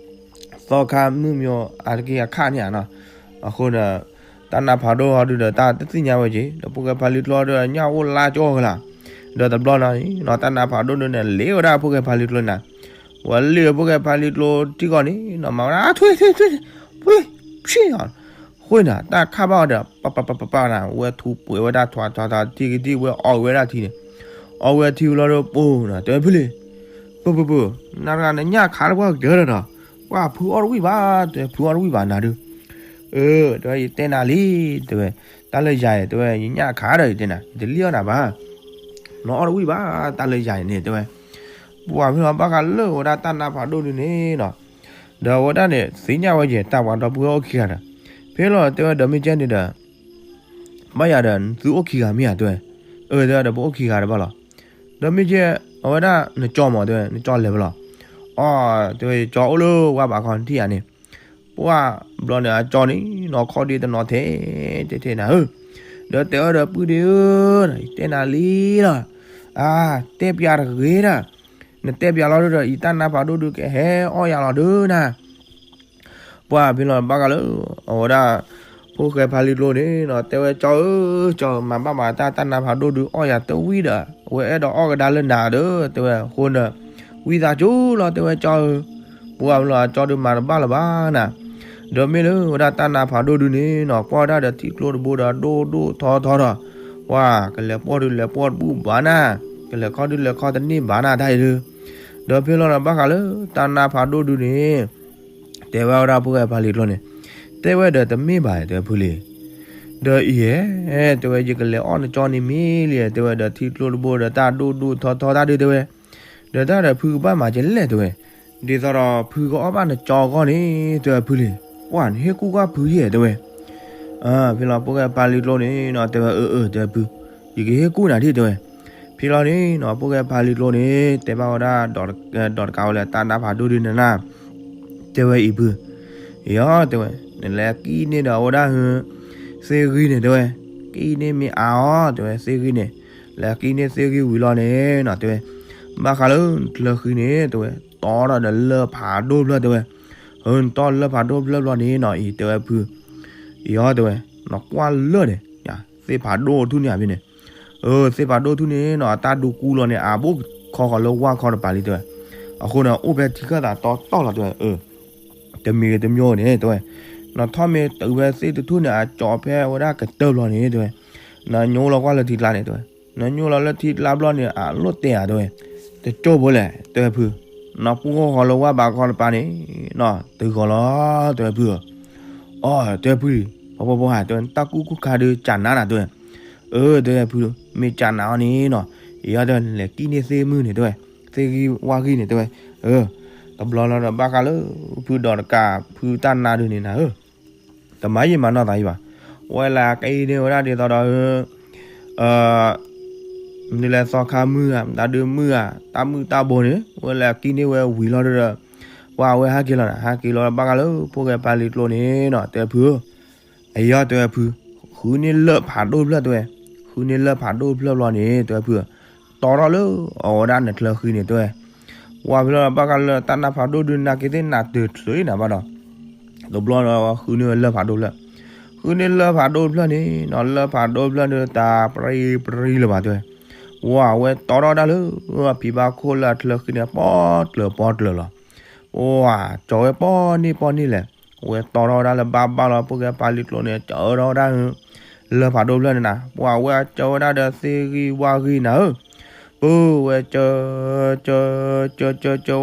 သီခါမုၢ်မၠိအါတက့ၢ်အခးန့ၣ်ဧါနီၤ. အဃိဒီး တၢ်နါဖးဒိၣ်ဟီဒုဒီး တၢ်တသ့ၣ်ညါဝဲက့ၤ ဒီးဖိၣ်ဃဲဖါလံကျိဒီး ညၣ်အိၣ်လါကၠီကလါ, ဒီးတဘျီနီၤနီၤ တၢ်နါဖးဒိၣ်ဒုန့ၣ် လ့ၣ်ဝဲဒၣ်ဖိၣ်ဃဲဖါလံကျိနၤ, ဝဲလ့ၣ်ဝဲဖိၣ်ဃဲဖါလံကျိထံကီၢ်န့ၣ်နီၤ မၤဝဲဒၣ် ထွ့ ထွ့ ထွ့ ထွ့ ဖှံနီၤ, ဃိနၤ တၢ်ခးဘၣ်အီၤဒီး ပပပပပနၤ ဝဲထူးပှဲၤဝဲဒၣ်ထွးထွးထွး ထံကထံၣ်ဝဲအီၣ်ဝဲဒၣ်ထံန့ၣ်, အီၣ်ဝဲထံဝံၤလီၤဒီး ပူၤနၤ တဲဝဲဖုလံၤ ပူၤပူၤပူၤ, နၤတဂၤနညၣ်ခးလၢ ပှၢ်ကတၢၢ်ဒီးနီၤ, ပှၢ်ဖုအီၣ်တဝံၣ်ဘၣ် တဲဝဲ ဖုအီၣ်တဝံၣ်ဘၣ်နၤဒု, အၢ တဲဝဲ ယတဲနၤလံ တဲဝဲ, တၢ်လၢယၤအံၤ တဲဝဲ ယညၣ်ခးဒီး ယတဲနၤ ယတလံၣ်အီၣ်နၤဘၣ်, နအီၣ်တဝံၣ်ဘၣ် တၢ်လၢယၤအံၤန့ၣ် တဲဝဲ. ပှၢ်ဖဲလီၤဘၣ်ဃးလၢဝဲဒၣ်တၢ်နါဖးဒိၣ်ဒုန့ၣ်နီၤ, ဒီးအဝဲဒၣ်န့ၣ် သ့ၣ်ညါဝဲယဲၤ တၢ်ပှၤဒီပုၢ်ဝဲၢ်အိၣ်ခံဂၤဒီး, ဖဲလီၤတဲဝဲဒီး မ့ၢ်ကဲန့ၣ်ဒီး ဘၣ်ယၤဒီး သုအိၣ်ခံဂၤမ့ၢ်ဧါ တဲဝဲ, အၢ တဲဝဲဒီး ပအိၣ်ခံဂၤတဘၣ်လီၤ, ဒီးမ့ၢ်ကဲ အဝဲဒၣ်နကၠီမး တဲဝဲ နကၠီလဲၤဖဲလဲၣ်, အီ တဲဝဲ ယကၠီအိၣ်လၢဝါဘးခီ နထံၣ်ယၤန့ၣ်, ပှၢ်ဘျီန့ၣ် အကၠီန့ၣ်နီၤ ခီၣ်ဒ့တနီၤထဲ တဲထဲနၤဧၢ, ဒီးတဲဝဲဒီး ပုၢ်ဒ့ဧၢ, ယတဲနၤလံလီၤ, အါ တဲပျးတဂ့ၤဒီး, နတဲပျးလီၤဒုဒီး အံၤတၢ်နါဖးဒိၣ်ဒုကဟဲအီၣ်ယၤလီၤဒုနၤ ပှၢ်ဖဲလီၤဘၣ်ဃးလၢ အဝဲဒၣ် ဖိၣ်ဃဲဖါလံကျိန့ၣ်နီၤ တဲဝဲ ကၠီဧၢ, ကၠီဧၢ မၤဘၣ်မၤတၢ် တၢ်နါဖးဒိၣ်ဒုအီၣ်ယၤတဝံၣ်ဒီး အဝဲအဲၣ်ဒိးအီၣ်ကဒါလၢနၤဒီး တဲဝဲ အဃိန့ၣ် ဝံသးစူၤလီၤ တဲဝဲ ကၠီဧၢ, ပှၢ်ဖဲလီၤ ကၠီဒုမၤတဘၣ်လၢၤဘၣ်နၤ, ဒီးမ့ၢ်လၢဝဲဒၣ်တၢ်နါဖးဒိၣ်ဒုန့ၣ်နီၤ ကွၢ်ဝဲဒၣ်ဒီးထံကျိတဘိဒီးဒိၣ်ဒိၣ်ထီထီဒီး ပှၢ်ကလဲၤပှီၢ်ဒုလဲၤပှီၢ်တဘူၣ်ဘၣ်နၤ, ကလဲၤခီဒုလဲၤခီတန့ၢ်ဘၣ်နၤတၢ်အံၤဒု, ဒီးဖဲလီၤဒီးဘၣ်ဃးလၢ တၢ်နါဖးဒိၣ်ဒုန့ၣ် တဲဝဲဝဲဒၣ်ဖိၣ်ဃဲဖါလံကျိန့ၣ်, တဲဝဲဒီးတမ့ၢ်ဘၣ် တဲဝဲဖုလံၤ, ဒီးအံၤဧဲ, တဲဝဲ ယကလဲၤအီၣ်နကၠီန့ၣ်မ့ၢ်လံ, တဲဝဲဒီးထံကျိတဘိဒီးတၢ်ဒိၣ်ဒိၣ်ထီထီတၢ်ဒု တဲဝဲ, ဒီးတၢ်ဒီးဖုကဘၣ်မၤကဲလဲၣ် တဲဝဲ, ဒ်သိးဒီးဖုကအီၣ်ဘၣ်နကၠီအဂီၢ်န့ၣ် တဲဝဲဖုလံၤ, ပှၢ်နဟ့ၣ်ကူၣ်ကွၢ်ဖုယဲၢ် တဲဝဲ ဖဲလီၤဖိၣ်ဃဲဖါလံကျိန့ၣ်နီၤ တဲဝဲ အၢ အၢ တဲဝဲဖု, ယကဟ့ၣ်ကူၣ်နၤဒံး တဲဝဲ, ဖဲလီၤန့ၣ်နီၤ ဖိၣ်ဃဲဖါလံကျိန့ၣ် တဲဘၣ်ဝဲဒၣ် ဒီးတကးဝဲလၢတၢ်နါဖးဒိၣ်ဒုန့ၣ်နၤ, တဲဝဲအံၤဖု, ယီၤ တဲဝဲ, နလဲၤကံၣ်န့ၢ်ဒီးအဝဲဒၣ် သ့ၣ်ဂံၢ်န့ၣ် တဲဝဲ, ကံၣ်န့ၢ်မ့ၢ်အါအီၤ တဲဝဲ သ့ၣ်ဂံၢ်န့ၣ်, လဲၤကံၣ်န့ၢ်သ့ၣ်ဂံၢ်ဝံၤလီၤန့ၣ်နီၤ တဲဝဲ, ဘၣ်ဃးလၢနချၢဃံန့ၣ် တဲဝဲ, တီထီၣ်ဒီးလၢၢ်ဖးဒိၣ်ဖျၢၣ် တဲဝဲ, နတီလၢၢ်ဖးဒိၣ်ဖျၢၣ်ဘျီန့ၣ်နီၤ အံၤ တဲဝဲဖု, ယီၤ တဲဝဲ, နကွၢ်လၢၢ်န့ၣ် သ့ၣ်ဖးဒိၣ်ထူၣ်န့ၣ်ဖဲန့ၣ်, သ့ၣ်ဖးဒိၣ်ထူၣ်န့ၣ်နီၤ အတၢ်ဒိကူလီၤန့ၣ် အဘိၣ်ခီဃီၤလၢဝၢ်ခီတပၤလံ တဲဝဲ, အဃိန့ၣ် အိၣ်ဖဲထံခၢၣ်သးတီတီလီၤ တဲဝဲ, တမံၤတမံၤန့ၣ် တဲဝဲ, နထီၣ်မ့ၢ်တုၤဖဲသ့ၣ်တထူၣ်န့ၣ် အကၠီဖဲဝဲဒၣ်ကတၢၢ်ဘျီန့ၣ် တဲဝဲ, နညိလီၤကွၢ်လၢထံကျါန့ၣ် တဲဝဲ, နညိလီၤလၢထံကျါဘျီန့ၣ် အလိၣ်တဲဧါ တဲဝဲ, တကၠိၢ်ဖိလဲၣ် တဲဝဲဖု, နပူၤဃီဃီၤလၢဝၢ်ဘးခီတပၤန့ၣ်နီၤ တုၤဃီၤလီၤ တဲဝဲဖု, အီ တဲဝဲဖု, ပှၤပှၤပှၤ တဲဝဲ နတၢ်ကူၣ်ကူၣ်ခါဒုးကၢ်နးနၤ တဲဝဲ, အၢ တဲဝဲဖု, မ့ၢ်ကၢ်နးအီၤန့ၣ်နီၤ, ယီၤ တဲဝဲ နလဲၤကံၣ်န့ၢ်သ့ၣ်မုၢ်န့ၣ် တဲဝဲ, သ့ၣ်ဂံၢ်ဝၣ်ဂံၢ်န့ၣ် တဲဝဲ, အၢ, တဘျီလီၤဒီးဘၣ်ဃးလၢ ဖုဒီးတကးဖုတၢ်နါဒုးန့ၣ်နၤဧၢ တမၤယံာ်မၤနီၢ်သးယံာ်ဘၣ်. ဝဲလၢကံန့ၢ်ဝဲဒၣ်ဒ်သိးဒီး နလဲၤသီခါမုၢ်ဧါ တၢ်ဒုးမုၢ်ဧါ တၢ်မုၢ်တၢ်ဘိန့ၣ် ဝဲလၢကံန့ၢ်ဝဲဝံၤလီၤဒီး ပှၤအဝဲဟဲက့ၤလီၤနၤ ဟဲက့ၤလီၤဘၣ်ဃးလၢ ဖိၣ်ဃဲပၢ်လံကျိန့ၣ်နီၤ တဲဝဲဖုဧၢ အယီၤတဲဝဲဖု, ဃုန့ၢ်လၢၢ်ဖးဒိၣ်ဖျၢၣ်တဲဝဲ, ဃုန့ၢ်လၢၢ်ဖးဒိၣ်ဖျၢၣ်ဘျီန့ၣ် တဲဝဲဖု, တီထီၣ်လၢအဝဲဒၣ်နချၢဃံန့ၣ်တဲဝဲ, ဝဲဖဲလီၤဘၣ်ဃးလၢတၢ်နါဖးဒိၣ်ဒုးနၤက့ၤသ့ၣ်နၤတချုးနၤဘၣ်ဒီး, တဘျီဃုန့ၢ်ဝဲလၢၢ်ဖးဒိၣ်ဖျၢၣ်, ဃုန့ၢ်လၢၢ်ဖးဒိၣ်တဖျၢၣ်န့ၣ်နီၤ, လၢၢ်ဖးဒိၣ်တဖျၢၣ်န့ၣ် တၢ်ပြံပြံလၢၤဘၣ်တဲဝဲ. ဝဲ ဝဲတီထီၣ်ဝဲဒၣ်လၢ ဖံဘၣ်ခိၣ်လၢအချၢဃံန့ၣ် ပီၣ်ကျၢၤပီၣ်ကျၢၤလီၤ. ပှၤ ကၠီၤဝဲပီၢ်န့ၢ်ပီၢ်န့ၢ်လဲၣ်. ဝဲတီထီၣ်ဝဲဒၣ်လၢဘၣ်ဘၣ်လီၤ, ဖိၣ်ဃဲဖါလံကျိန့ၣ် ကၢထီၣ်ဝဲဒၣ် လၢၢ်ဖးဒိၣ်တဖျၢၣ်န့ၣ်နၤ, ပှၤ ဝဲကၢဝဲဒၣ်ဒီးသ့ၣ်ဂံၢ်ဝၣ်ဂံၢ်နၤဧၢ. ပှၤ ဝဲကၢ ကၢ ကၢ ကၢ ကၢဝဲဒၣ်ဒီး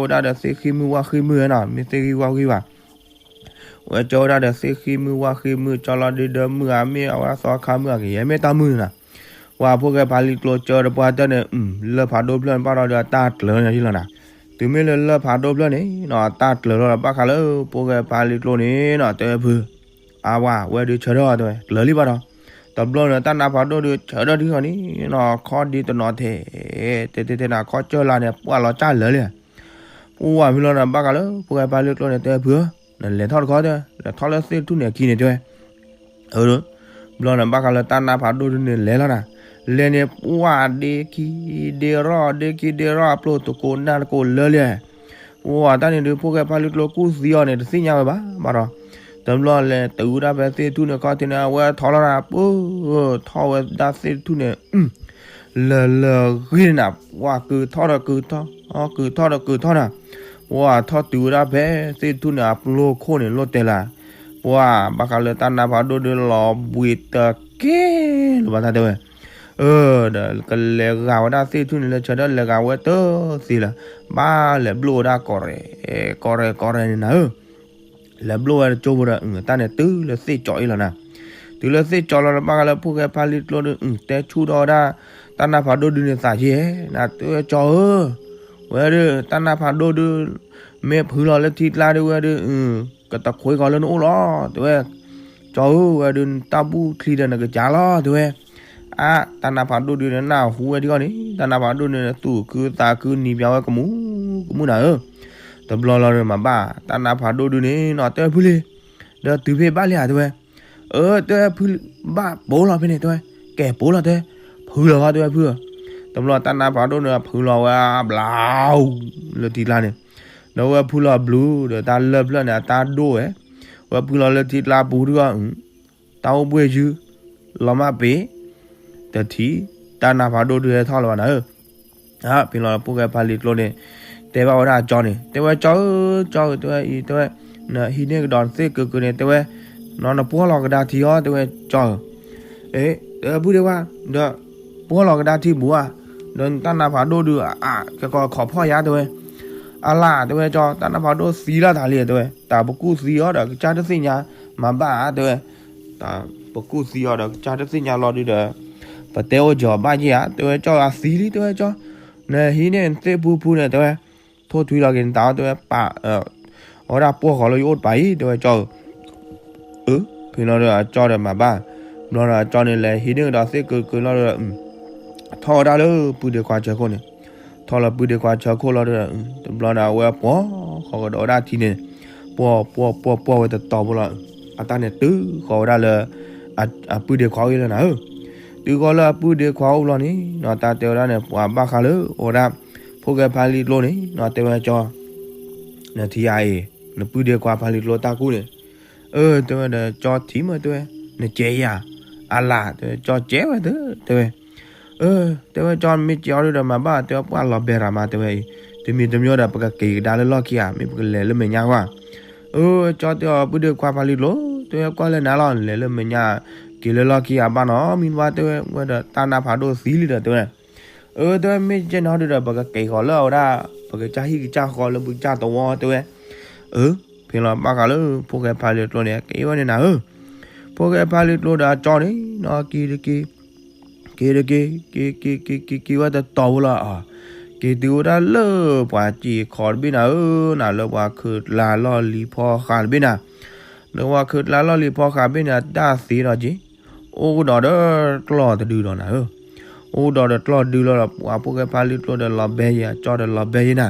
သ့ၣ်ဃံမုၢ်ဝၣ်ဃံမုၢ်ဧါနီၤ, မ့ၢ်သ့ၣ်ဂံၢ်ဝၣ်ဂံၢ်ဘၣ်. ဝဲကၢဝဲဒၣ်ဒီးသ့ၣ်ဃံမုၢ်ဝၣ်ဃံမုၢ်, ကၠီလီၤဒုဒီးမုၢ်ဧါ, မ့ၢ်အဝဲသီခါမုၢ်ဧါ, ကယဲၢ်မ့ၢ်တၢ်မုၢ်န့ၣ်နၤ. ပှၤ ဖိၣ်ဃဲဖါလံကျိကၢတပှၢ်တၢၢ်န့ၣ် လၢၢ်ဖးဒိၣ်တဖျၢၣ်န့ၣ် ဘၣ်ဒီးအတၢ်ကျၢၤန့ၣ်လီၤနၤ. တုၤမ့ၢ်လၢလၢၢ်ဖးဒိၣ်တဖျၢၣ်န့ၣ်နီၤ အတၢ်ကျၢၤလီၤဒီး ဘၣ်ဃးလၢဖိၣ်ဃဲဖါလံကျိန့ၣ်နီၤ တဲဝဲဖု အဝဲ ဝဲဒုးဆၢထၢၣ်တဲဝဲ ကျၢၤလံဘၣ်ဒီး, တဘျီန့ၣ် တၢ်နါဖးဒိၣ်ဒုးဆၢထၢၣ်ဒုးဃီန့ၣ်နီၤ ခီၣ်ဒ့တနီၤထဲ တဲတဲတဲနၤ ခီၣ်ကၢၢ်လါန့ၣ် ပှၢ်လီၤကၢ်လၢာ်လံ. ပှၤ ဖဲလီၤနၤ ဘၣ်ဃးလၢဖိၣ်ဃဲဖါလံကျိန့ၣ် တဲဝဲဖုဧၢ, နလဲၤထီၣ်တခီတဲဝဲ, လဲၤထီၣ်လၢသ့ၣ်တထူၣ်န့ၣ်အခံန့ၣ်တဲဝဲ. တဘျီန့ၣ် ဘၣ်ဃးလၢတၢ်နါဖးဒိၣ်ဒုးန့ၣ် လဲၤလီၤနၤ, လဲၤန့ၣ် ပှၤ ဒ့ခံဒ့ရီၣ် ဒ့ခံဒ့ရီၣ် အပျိၢ်တကိးနၢ်တကိးလၢာ်လံ. ပှၤ တၢ်န့ၣ်ဒုး ဖိၣ်ဃဲဖါလံကျိကူၣ်သံအီၤန့ၣ် တသ့ၣ်ညါဝဲဘၣ်ဘၣ်ဒီး, တဘျီလဲၤတုၤဝဲဒၣ်ဖဲသ့ၣ်တထူၣ်န့ၣ်ခီၣ်ထံးန့ၣ် အဝဲထီၣ်လီၤနၤ ပှၤ ထီၣ်ဝဲဒၣ်သ့ၣ်တထူၣ်န့ၣ် လၢာ်လၢာ်ဂ့ၤနၤ, ပှၤ ကုၤထီၣ်ဒီးကုၤထီၣ်, ကုၤထီၣ်ဒီးကုၤထီၣ်နၤ, ပှၤ ထီၣ်တုၤဝဲဒၣ်ဖဲသ့ၣ်တထူၣ်န့ၣ် အပျိၢ်ခိၣ်န့ၣ် လိၣ်တဲလး, ပှၤ ဘၣ်ဃးလၢတၢ်နါဖးဒိၣ်ဒုးလီၤဘှံးတက့ၢ်လၢၤဘၣ်တၢ်တဲဝဲ. အၢ ဒီးကလဲၤဂာ်ဝဲဒၣ်သ့ၣ်တထူၣ်န့ၣ် လၢဆၢထၢၣ်လဲၤဂာ်ဝဲတသ့လၢၤ, ဘၣ်လဲၤဘျိၣ်ဝဲဒၣ်ကီးရဲၣ် ကီးရဲၣ်ကီးရဲၣ်န့ၣ်နၤဧၢ. လဲၤဘျိၣ်ဝဲတကၠိဖိဒီး တၢ်န့ၣ်တုၤလၢသ့ၣ်ကၠီအံၤလီၤနၤ, တုၤလၢသ့ၣ်ကၠီလီၤဒီး ဘၣ်ဃးလၢဖိၣ်ဃဲဖါလံကျိဒီး တဲဆူၣ်ထီၣ်ဝဲဒၣ် တၢ်နါဖးဒိၣ်ဒုးန့ၣ်သးယဲၢ် နၤတဲဝဲကၠီဧၢ, ဝဲဒုး တၢ်နါဖးဒိၣ်ဒုး မ့ၢ်ဖုလီၤလၢထံကျါဒုးဝဲဒုး ကတခွ့ကီၤလၢနအိၣ်လီၤ တဲဝဲ. ကၠီဧၢ ဝဲဒုး နတၢ်ဘူၣ်ချံဒီးနကစၢ်လီၤ တဲဝဲ. အါ တၢ်နါဖးဒိၣ်ဒုးန့ၣ် နၢ်ဟူဝဲဒ်အံၤန့ၣ် တၢ်နါဖးဒိၣ်န့ၣ် သူၣ်ခုသးခုနံၤပၠးဝဲကမူၣ်ကမူၣ်နၤဧၢ. တဘျီလီၤဒီးမၤဘၣ် တၢ်နါဖးဒိၣ်ဒုးန့ၣ်နီၤ တဲဝဲဖုလံ, ဒီးတုၤဖဲဘၣ်လံဧါ တဲဝဲ. အၢ တဲဝဲဖု ဘၣ်ပိာ်လီၤဖဲန့ၣ် တဲဝဲ, ကဲပိာ်လီၤတဲဝဲ, ဖုလီၤဝဲ တဲဝဲဖု, တဘျီတၢ်နါဖးဒိၣ်န့ၣ် ဖုလီၤဝဲဘျီ လၢထံကျါန့ၣ်, ဒီးဝဲဖုလီၤဘျီဒီးတၢ်လၢၢ်ဖျၢၣ်န့ၣ် အတၢ်ဒိၣ်ဝဲ, ဝဲဖုလီၤလၢထံကျါပူၤဒုး တၢ်အိၣ်ဘှ့ၣ်ယုၢ် လီၤမၢ်ပ့ၤ တထံၣ် တၢ်နါဖးဒိၣ်ဒုးဟဲထီၣ်လၢၤဘၣ်နၤဧၢ. ဖဲလီၤဖိၣ်ဃဲဖါလံကျိန့ၣ် တဲဘၣ်ဝဲဒၣ်ကၠီန့ၣ် တဲဝဲ ကၠီဧၢ ကၠီဧၢ တဲဝဲအံၤ တဲဝဲ နဟံးန့ၢ်ကဒီးနသ့ၣ်ကုၤကုၤန့ၣ် တဲဝဲ နီၢ်နပှီၢ်လီၤကဒါထံအီၤ တဲဝဲကၠီဧၢ. အ့ တဲဝဲဖုဒ့ခွါ ဒီး ပှီၢ်လီၤကဒါထံပူၤဧါ, ဒီးနတၢ်နါဖးဒိၣ်ဒုး အါ ကဲကီးခိးဖီၣ်ယါ တဲဝဲ. အလၢ် တဲဝဲကၠီ တၢ်နါဖးဒိၣ်သံလီၤတၢ်လံ တဲဝဲ, တၢ်ပကူၣ်သံအီၤဒီးကစၢ်တသ့ၣ်ညါ မၤဘၣ်ဧါ တဲဝဲ. တၢ်ပကူၣ်သံအီၤဒီးကစၢ်တသ့ၣ်ညါလီၤဒုးဒီး ပတဲအိၣ်ကီၤဘၣ်ယဲၢ်ဧါ တဲဝဲကၠီ အသံလံ တဲဝဲကၠီ, နဟံးန့ၢ်နသ့ၣ်ဖုဖုန့ၣ် တဲဝဲ, ထိၣ်ထွံလီၤက့ၤနတၢ်အီၤ တဲဝဲ ပာ် အဝဲဒၣ်ပှီၢ်ဃီၤလၢယအိၣ်တပၤအံၤ တဲဝဲကၠီဧၢ. အၢ ဖဲလီၤဒီးအကၠီဒီးမၤဘၣ်, ဘျီဒီးအကၠီန့ၣ် လဲၤဟံးန့ၢ်ကဒီးသ့ၣ်ကုၤကုၤလီၤဒီး ထီၣ်ဝဲဒၣ်လၢပုၢ်ဒ့ခွါဆၢခိၣ်န့ၣ်, ထီၣ်လၢပုၢ်ဒ့ခွါဆၢခိၣ်လီၤဒီး တဘျီန့ၣ် အဝဲပှီၢ်ဃီၤကဒီးဝဲဒၣ်ထံန့ၣ်, ပှီၢ်ပှီၢ်ပှီၢ်ပှီၢ်ဝဲတတီၤဖိလီၤ. အတၢ်န့ၣ်တုၤဃီၤဝဲဒၣ်လၢ အပုၢ်ဒ့ခွါအိၣ်လၢနၤဧၢ. တုၤဃီၤလၢအပုၢ်ဒ့ခွါအိၣ်ဘျီန့ၣ်နီၤ တၢ်တဲဝဲဒၣ်န့ၣ် ပှၤဘၣ်ဃးလၢအိၣ်ဝဲဒၣ် ဖိၣ်ဃဲဖါလံကျိန့ၣ်နီၤ တဲဝဲကၠီ နထံၣ်ဧါအံၤ နပုၢ်ဒ့ခွါဖါလံကျိတၢ်ကူၣ်န့ၣ်. အၢ တဲဝဲဒီးကၠီထံၣ်မ့ၢ် တဲဝဲ, နကဲယၤ, အလၢ် တဲဝဲ ကၠီကဲဝဲသ့ တဲဝဲ. အၢ တဲဝဲကၠီမ့ၢ်ကဲအီၤဒုးဒီးမၤဘၣ် တဲဝဲပှၢ်လီၤဘဲရၤမး တဲဝဲအံၤ, တမံၤတမံၤဒီး ပကက့ၤကဒါလၢလီၢ်ခံဧါ မ့ၢ်ပကလဲၤလၢမဲာ်ညါကွၢ်. အၢ ကၠီတဲအီၤပုၢ်ဒ့ခွါဖါလံကျိ တဲဝဲကွၢ်လၢနၤလီၤ လဲၤလၢမဲာ်ညါ က့ၤလၢလီၢ်ခံဧါဘၣ်နီၤ မံဘၣ် တဲဝဲ ဝဲဒီးတၢ်နါဖးဒိၣ်သံလံဒီး တဲဝဲ. အၢ တဲဝဲမ့ၢ်ကဲနီၤဒုးဒီး ပကက့ၤဃီၤလၢအဝဲဒၣ် ပကစၢ်ဟံၣ်ကစၢ်ဃီလၢပကစၢ်သဝီ တဲဝဲ. အၢ ဖဲလီၤဘၣ်ဃးလၢဖိၣ်ဃဲဖါလံကျိန့ၣ် က့ၤဝဲန့ၣ်နၤဧၢ. ဖိၣ်ဃဲဖါလံကျိဒီးအကၠီန့ၣ်နီၤ က့ၤတက့ၤ က့ၤတက့ၤ က့ၤက့ၤက့ၤဝဲတတီၤဖိလီၤ. က့ၤတုၤဝဲဒၣ်လၢပှၤစံာ်ခီတဘ့ၣ်နၤဧၢ, နၤလၢပှၤခုးကျါလီၢ်လံၤဖီဃးတဘ့ၣ်နၤ, လၢပှၤခုးကျါလီၢ်လံၤဖီဃးတဘ့ၣ်န့ၣ် တၢ်သ့ဒီးက့ၤ အိၣ်ကဒီးဒီးကျီၢ်တဒုလီၤနၤဧၢ. အိၣ်ကဒီးဒီးကျီၢ်ဒုလီၤဒီး ပှၤဖိၣ်ဃဲဖါလံကျိဒီးလီၤဘဲယဲ အကၠီဒီးလီၤဘဲယဲနၤ.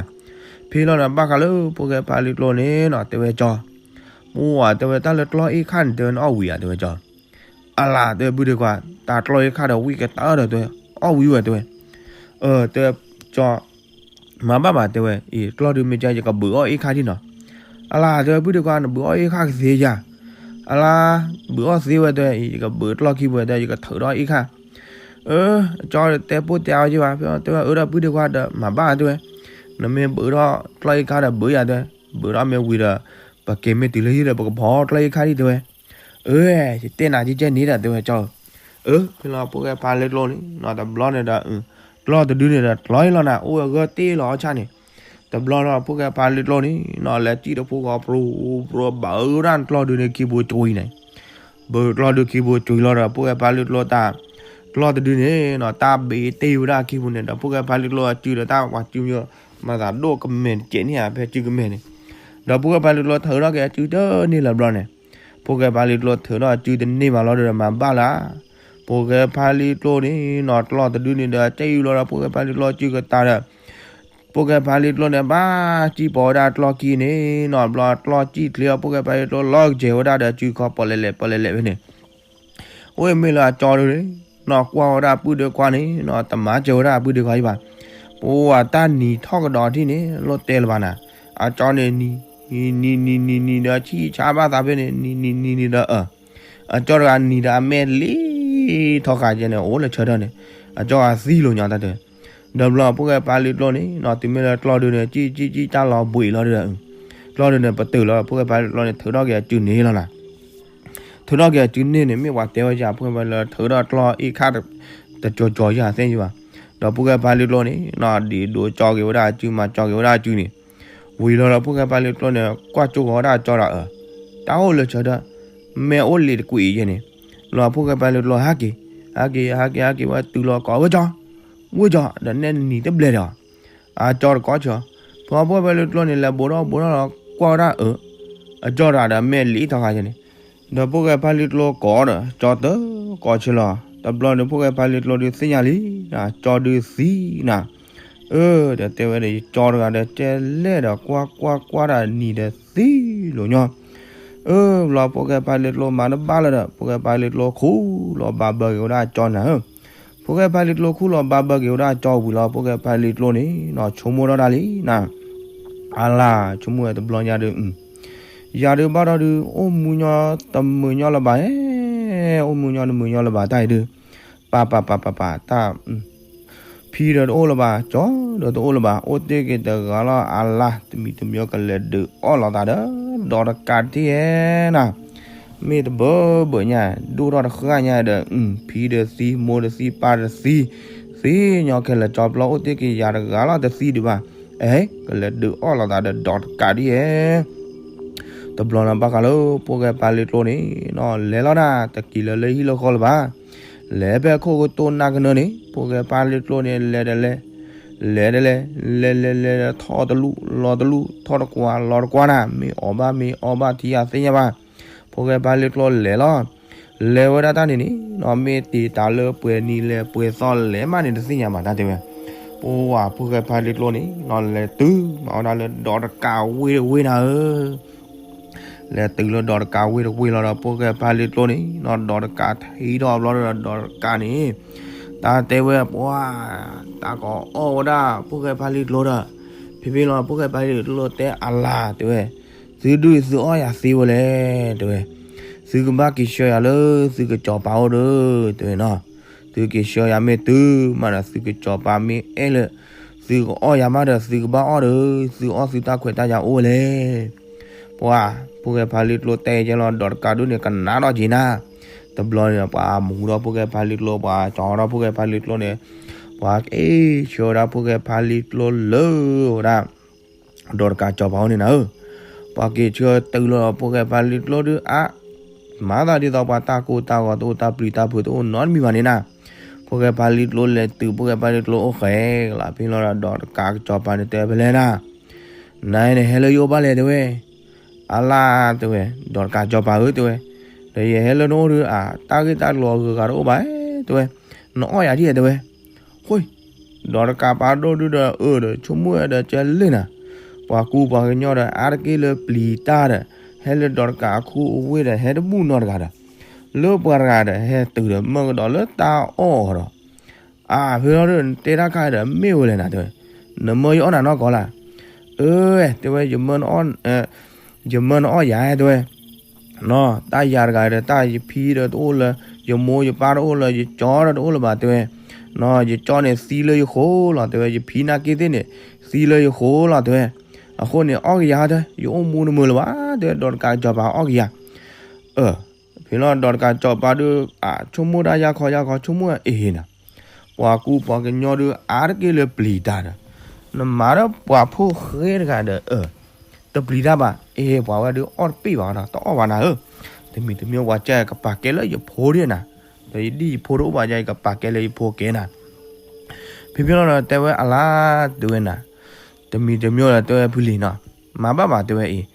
ဖဲလီၤဒီးဘၣ်ဃးလၢ ဖိၣ်ဃဲဖါလံကျိန့ၣ်နီၤ တဲဝဲကၠီ, ပှၤ တဲဝဲတၢ်လၢကျီၢ်အ့ၣ်ခါန့ၣ် တဲဝဲနအီၣ်ဝံၤဧါ တဲဝဲကၠီ. အလၢ် တဲဝဲပုၢ်ဒ့ခွါ တၢ်ကျီၢ်အ့ၣ်ခါဒီးဝံၣ်ကတၢၢ်ဒီး တဲဝဲ အီၣ်ဝံၤဝဲ တဲဝဲ. အၢ တဲဝဲကၠီ မၤဘၣ်မး တဲဝဲ အံၤ ကျီၢ်ဒုမ့ၢ်ကဲ ယကဘုးအီၣ်အ့ၣ်ခါဒံးနီၤ. အလၢ် တဲဝဲပုၢ်ဒ့ခွါ နဘုးအီၣ်အ့ၣ်ခါကသ့ယၤ. အလါ ဘုးအီၣ်သ့ဝဲတဲဝဲ, ယကဘုးကျီၢ်ခံပူၤတဲ ယကထုးထီၣ်အ့ၣ်ခါ. အၢ အကၠီဒီးတဲပိၢ်တဲအီၤက့ဘၣ်, တဲဝဲအၢ ဒီပုၢ်ဒီခွါဒီးမၤဘၣ်တဲဝဲ, နမ့ၢ်ဘုးထီၣ်ကျီၢ်အ့ၣ်ခါဒီးဘုးယၤတဲ, ဘုးထီၣ်မ့ၢ်ဝံၤဒီး ပက့ၤမ့ၢ်တုၤလၢဟံၣ်ဒီး ပကဖီကျီၢ်အ့ၣ်ခါဒံးတဲဝဲ. အၢ ယတဲနၤကဲကဲန့ၣ်ဒီးတဲဝဲကၠီ. အၢ ဖဲလီၤဖိၣ်ဃဲဖါလ့ကျိန့ၣ်နီၤ တဘျီန့ၣ်ဒီး ကျီၢ်တဒုန့ၣ်ဒီး ကျီၢ်အ့ၣ်လီၤနၤ အိၣ်ဝဲဂၢၢ်တ့ၢ်လီၤအီၣ်ဆၣ်န့ၣ်, တဘျီဒီးဖိၣ်ဃဲဖါလ့ကျိန့ၣ်နီၤ လဲၤစံၣ်တဖိဃီ ပြူပြူ ဘုးဒၣ်ကျီၢ်ဒုန့ၣ်ခံပူၤကွံာ်န့ၣ်, ဘုးကျီၢ်ဒုခံပူၤကွံာ်လီၤဒီး ဖိၣ်ဃဲဖါလ့ကျိတၢ် ကျီၢ်တဒုန့ၣ်နီၤ တၢ်ဘ့းတ့ၢ်ဝဲဒၣ်ခံပူၤန့ၣ်ဒီး ဖိၣ်ဃဲဖါလ့ကျိအစုဒီးတၢ်ပှၤစုမၢ မၤသးဒိၣ်ကမဲာ်တကဲးန့ၣ်ဧါ ဖဲစုကမဲာ်န့ၣ်, ဒီးဖိၣ်ဃဲဖါလ့ကျိထုးထီၣ်က့ၤအစုတန့ၢ်လၢၤဘျီန့ၣ်, ဖိၣ်ဃဲဖါလ့ကျိထုးထီၣ်အစုတန့ၢ်ဘၣ်လီၤဒီးမၤဘၣ်လၢ ဖိၣ်ဃဲဖါလ့ကျိန့ၣ်နီၤ ကျီၢ်တဒုန့ၣ်ဒီး စံၣ်ယူၤလီၤဒီးဖိၣ်ဃဲဖါလ့ကျိအစုကတၢၢ်ဒီး ဖိၣ်ဃဲဖါလ့ကျိန့ၣ် ဘၣ်စံၣ်ပိာ်ဝဲဒၣ်ကျီၢ်ခံန့ၣ်နီၤ ဘျီကျီၢ်စံၣ်ချ့အီၤ ဖိၣ်ဃဲဖါလ့ကျိလီၤကစဲၤဝဲဒၣ်ဒီးစုခီပီလဲၤလဲၤပီလဲၤလဲၤဖဲန့ၣ် အိၣ်မ့ၢ်လၢအကၠီဒုန့ၣ်နီၤ ကွၢ်ဝဲဒၣ်ပုၢ်ဒီခွါန့ၣ်နီၤ တမၤစၢၤဝဲဒၣ်ပုၢ်ဒီခွါအံၤဘၣ်. ပဝဲတၢ်နံၤထီၣ်ကဒီးထံၣ်န့ၣ် လိၣ်တဲလၢၤဘၣ်နၤ, အကၠီန့ၣ်နံၤ နံၤနံၤနံၤနံၤဒီး ဆံၣ်ဆါဘၣ်သးဖဲန့ၣ် နံၤနံၤနံၤနံၤဒီး အကၠီတဂၤနံၤဒီးအမဲာ်လံထီဃာ်ကဲန့ၣ် အိၣ်လၢဆၢထၢၣ်န့ၣ် အကၠီဂၤသံလိာ်ညီတၢ်တဲ ဒီးဘျီဖိၣ်ဃဲဖါလ့ကျိန့ၣ်နီၤ တုၤမ့ၢ်လၢကျီၢ်ဒုန့ၣ် စံၣ်စံၣ်စံၣ်တၢ်လီၤဘှံးလီၤဒီး ကျီၢ်ဒုန့ၣ် ပတုာ်လီၤ ဖိၣ်ဃဲဖါလ့ကျိန့ၣ် ထုးထီၣ်က့ၤအစုန့ၣ်လီၤနၤ ထုးထီၣ်က့ၤအစုန့ၣ်န့ၣ် မ့ၢ်ပှၤတဲဝဲယၤ ဖိၣ်ဃဲဖါလ့ကျိ ထုးထီၣ်ကျီၢ်အ့ၣ်ခါ တကၠီၤကၠီၤယၤသ့ၣ်ယဘၣ်. ဒီးဖိၣ်ဃဲဖါလ့ကျိန့ၣ်နီၤ ဒ်ဒိးကၠီက့ၤဝဲဒၣ်အစု မၤကၠီက့ၤဝဲဒၣ်အစုန့ၣ် ဝံၤလီၤဒီးဖိၣ်ဃဲဖါလ့ကျိန့ၣ် ကွၢ်ကၠိဂီၤဝဲဒၣ်အကၠီဒီး တၢ်အိၣ်လၢဆၢထၢၣ် မ့ၢ်အိၣ်လံတကွံာ်အံၤယဲန့ၣ် လီၤဖိၣ်ဃဲဖါလ့ကျိဟဲက့ၤ ဟဲက့ၤ ဟဲက့ၤ ဟဲက့ၤဝဲတုၤလီၤကိးဝဲကၠီ ဝဲကၠီ ဒီးနဲနံၤတဘျဲၣ်ဒီး အကၠီတကိးဆၢ ဖဲဖိၣ်ဃဲဖါလ့ကျိန့ၣ် လဲၤဘိးထီၣ်ဘိးထီၣ်လီၤ ကွၢ်ဝဲဒၣ်အၢ အကၠီတဂၤဒီးမဲာ်လံထီဃာ်ယဲန့ၣ် ဒီးဖိၣ်ဃဲဖါလ့ကျိကိးဒီး ကၠီတကိးဆၢလီၤ တဘျီန့ၣ် ဖိၣ်ဃဲဖါလ့ကျိဒုးသ့ၣ်ညါလံ ကၠီဒုးသံနၤ အၢ ဒီးတဲဝဲဒီး ယကၠီတဂၤဒီး ကဲလဲၣ်ဒီး ကွၢ်ကွၢ်ကွၢ်တၢ်နံၤဒီးသံလိာ်ညီ အၢ ဘျီဖိၣ်ဃဲဖါလ့ကျိမၤတဘၣ်လၢၤဒီး ဖိၣ်ဃဲဖါလ့ကျိခူၣ်လီၤဘၣ်ဘၢက့ၤဝဲဒၣ်အကၠီနၤဧၢ ဖိၣ်ဃဲဖါလ့ကျိခူၣ်လီၤဘၣ်ဘၢက့ၤဝဲဒၣ်အကၠီဝံၤလီၤ ဖိၣ်ဃဲဖါလ့ကျိန့ၣ်နီၤ ဆိကမိၣ်ထီၣ်ဒၣ်လံနၤ အလါ ဆိကမိၣ်ဝဲတဘျီညါဒီး ယၤဒုးဘၣ်ဒီးဒုး အိၣ်မူညီတမုာ်ညီလၢၤဘၣ်ဧဲ အိၣ်မူညီတမုာ်ညီလၢၤဘၣ်တၢ်အံၤဒုး ပၢ်ပၢ်ပၢ်ပၢ်ပၢ် တၢ် ဖံဒီးတအိၣ်လၢၤဘၣ် ကၠီဒီးတအိၣ်လၢၤဘၣ် အိၣ်တ့ၢ်က့ၤတဂၤလီၤ အလါ တမံၤတမံၤကလဲၤဒုးအီၣ်လိာ်သးဒီး ဒီးတကးတထံၣ်ဧဲနၤ မ့ၢ်တဘၢဘၢညါ ဒိၣ်ထီၣ်တဃၣ်ညါဒီး ဖံဒီးသံ မိၢ်ဒီးသံ ပၢ်ဒီးသံ သံညီခဲလၢာ် ကၠီပျီအိၣ်တ့ၢ်က့ၤယၤတဂၤလီၤ တသံဒံးဘၣ် အဲ ကလဲၤဒုးအီၣ်လိာ်သးဒီး ဒီးတကးတထံၣ်ဧဲ တဘျီလၢဘၣ်ဃးလၢ ဖိၣ်ဃဲဖါလ့ကျိန့ၣ်နီၤ လဲၤလီၤနၤ တက့ၤလၢၤလၢဟံၣ်လၢဃီလၢၤဘၣ် လဲၤဖဲခိၣ်ကတိၢ်နၢ်ကနၢန့ၣ် ဖိၣ်ဃဲဖါလ့ကျိန့ၣ် လဲၤဒီးလဲၤ လဲၤဒီးလဲၤ လဲၤလဲၤလဲၤဒီး ထီၣ်တလူၢ်လီၤတလူၢ် ထီၣ်တကွၢ်လီၤတကွၢ်နၤ မ့ၢ်အီၣ်ဘၣ်မ့ၢ်အီဘၣ်ထံၣ်အသ့ၣ်ညါဘၣ် ဖိၣ်ဃဲဖါလ့ကျိလဲၤလီၤ လဲၤဝဲဒၣ်တၢ်န့ၣ်န့ၣ်နီၤ မ့ၢ်တ့ၢ်တၢ်လၢပှဲၤနံၤလဲၣ်ပှဲၤသီလဲၣ်မးန့ၣ် တသ့ၣ်ညါဘၣ်တၢ်တဲဝဲ ပဝဲဖိၣ်ဃဲဖါလ့ကျိန့ၣ်နီၤ လဲၤတုၤမၤဝဲဒၣ်လၢဒီးတကးဝ့ၢ်တဝ့ၢ်နၤဧၢ လဲၤတုၤလၢဒီးတကးဝ့ၢ်တဝ့ၢ်လီၤဒီး ဖိၣ်ဃဲဖါလ့ကျိန့ၣ်နီၤ ဒီးတကးထံၣ်ထီၣ်ဘျီဒီး ဒီးတကးန့ၣ် တၢ်တဲဝဲပှၤ တၢ်ကအီၣ်ဝဲဒၣ် ဖိၣ်ဃဲဖါလ့ကျိဒီး ဖဲဖဲလီၤ ဖိၣ်ဃဲဖါလ့ကျိတဲအလါတဲဝဲ သုဒုးသုအီၣ်ယၤသ့ဝဲလဲၣ် တဲဝဲ သုကဘၣ်က့ၤဆှၢယၤလၢ သုကစီၤပၤအိၣ်ဒီး တဲဝဲနီၤ သုက့ၤဆှၢယၤမ့ၢ်တုၤမးဒီး သုကစီၤပၤမ့ၢ်အဲၣ်လၢ သုကအီၣ်ယၤမးဒီး သုကဘၣ်အီၣ်ဒီး သုအီၣ်သုတၢ်ခွဲးတၢ်ယာ်အိၣ်ဝဲလဲၣ် ပှၤ ဖိၣ်ဃဲဖါလ့ကျိတဲကဲလီၤ ဒီးတကးဒုးန့ၣ် ကနၣ်ထီၣ်က့ၤနၤ တဘျီန့ၣ် ပှၤမူဒီးဖိၣ်ဃဲဖါလ့ကျိ ပှၤကၠီဒီးဖိၣ်ဃဲဖါလ့ကျိန့ၣ် ပှၤက့ၤဆှၢဝဲဒၣ်ဖိၣ်ဃဲဖါလ့ကျိလၢဝဲဒၣ် ဒီးတကးစီၤပၤအိၣ်န့ၣ်နၤဧၢ, ပှၤက့ၤဆှၢတုၤလီၤ ဖိၣ်ဃဲဖါလ့ကျိဒုးအါ, မၤသးဒ်သိးပှၤတၢ်ကိၢ်တၢ်ဂီၤတအိၣ် တၢ်ပျံၤတၢ်ဖုးတအိၣ်နီတမံၤဘၣ်န့ၣ်နၤ, ဖိၣ်ဃဲဖါလ့ကျိလဲၤတုၤ ဖိၣ်ဃဲဖါလ့ကျိအိၣ်ဃဲကလီၤ ဖဲလီၤဒီး ဒီးတကးစီၤပၤန့ၣ်တဲဖဲလဲၣ်နၤ, နၤန့ၣ်ဟဲလၢယအိၣ်ဘၣ်လဲၣ်တဲဝဲ, အလါတဲဝဲ, ဒီးတကးစီၤပၤဧၢတဲဝဲ, ဒီးယဟဲလၢနအိၣ်ဒုးအါ တၢ်ဂ့ၢ်တၢ်ကျိၤအဂုၤအဂၤတအိၣ်ဘၣ်တဲဝဲ, နအီၣ်ယၤဒ်တဲဝဲ, ဃိ, ဒီးတကးပာ်ဒိၣ်ဒုဒီးအၢဒီး ဆိကမိၣ်ဝဲဒီးကဲလ့ၢ်နၤ, ပှၤကူပှၤကညီဒီး အါတက့ၢ်လၢပျံၤတၢ်ဒီး ဟဲလၢဒီးတကးအခူအဝ့ၢ်ဒီး ဟဲတဘူၣ်နီတဂၤဒီး, လၢပှၤတဂၤဒီး ဟဲတုၤဒီးမၢကဒီးလၢတၢ်အီၣ်အီၤဒီး, အၢ ဖဲလီၤဒုး နတဲတၢ်ခါဒီးမ့ၢ်ဝဲလဲၣ်နၤတဲဝဲ, နမၢယအီၣ်နၤနီၢ်ကီၢ်လၢ်, အၢ တဲဝဲ, ယမၢနအီၣ်ယၤတဲဝဲ, နီၤ တၢ်ယၤတဂၤဒီး တၢ်ယဖံဒီးတအိၣ်လၢ ယမိၢ်ယပၢ်တအိၣ်လၢ ယကၠီဒီးတအိၣ်လၢၤဘၣ် တဲဝဲ, နီၤ ယကၠီန့ၣ်သံလၢယဃိလီၤ တဲဝဲ, ယဖံနာ်က့သ့ၣ်န့ၣ် သံလၢယဃိလီၤ တဲဝဲ, အဃိန့ၣ် အီၣ်ကယၤတဲ ယအိၣ်မူတမုာ်လၢၤဘၣ် တဲဝဲ, ဒီးတကးကစီၤပၤအီၣ်ကယၤ အ ဖဲလီၤဒီးတကးကစီၤပၤဒီး အဆိကမိၣ်တၢ်ယၢ်ခီယၢ်ခီ ဆိကမိၣ်အဟ့ၣ်နၤ, ပှၤကူပှၤကညီဒုး အါတက့ၢ်လၢပျံၤတၢ်ဒီး နမၤဒီးပှၤဖိၣ်ဃဲတဂၤဒီး အ တပျံၤတၢ်ဘၣ်, အ့ ပှၤဝဲဒုးအီၣ်တပ့ၢ်ဘၣ်ဒီး တအီၣ်ဘၣ်နၤဧၢ, တမံၤတမံၤပှၤကဲကပာ်ကဲလၢယဖိဒၣ်နၤ, ဒီးယဒ်ယဖိတအိၣ်ဘၣ်ယၤ ယကပာ်ကဲလၢယဖိကဲနၤ, ဖဲဖဲလီၤဒီးတဲဝဲအလါ တဲဝဲနၤ, တမံၤတမံၤဒီးတဲဝဲဖုလံၤနီၤ, မၤဘၣ်ဘၣ်တဲဝဲအံၤ,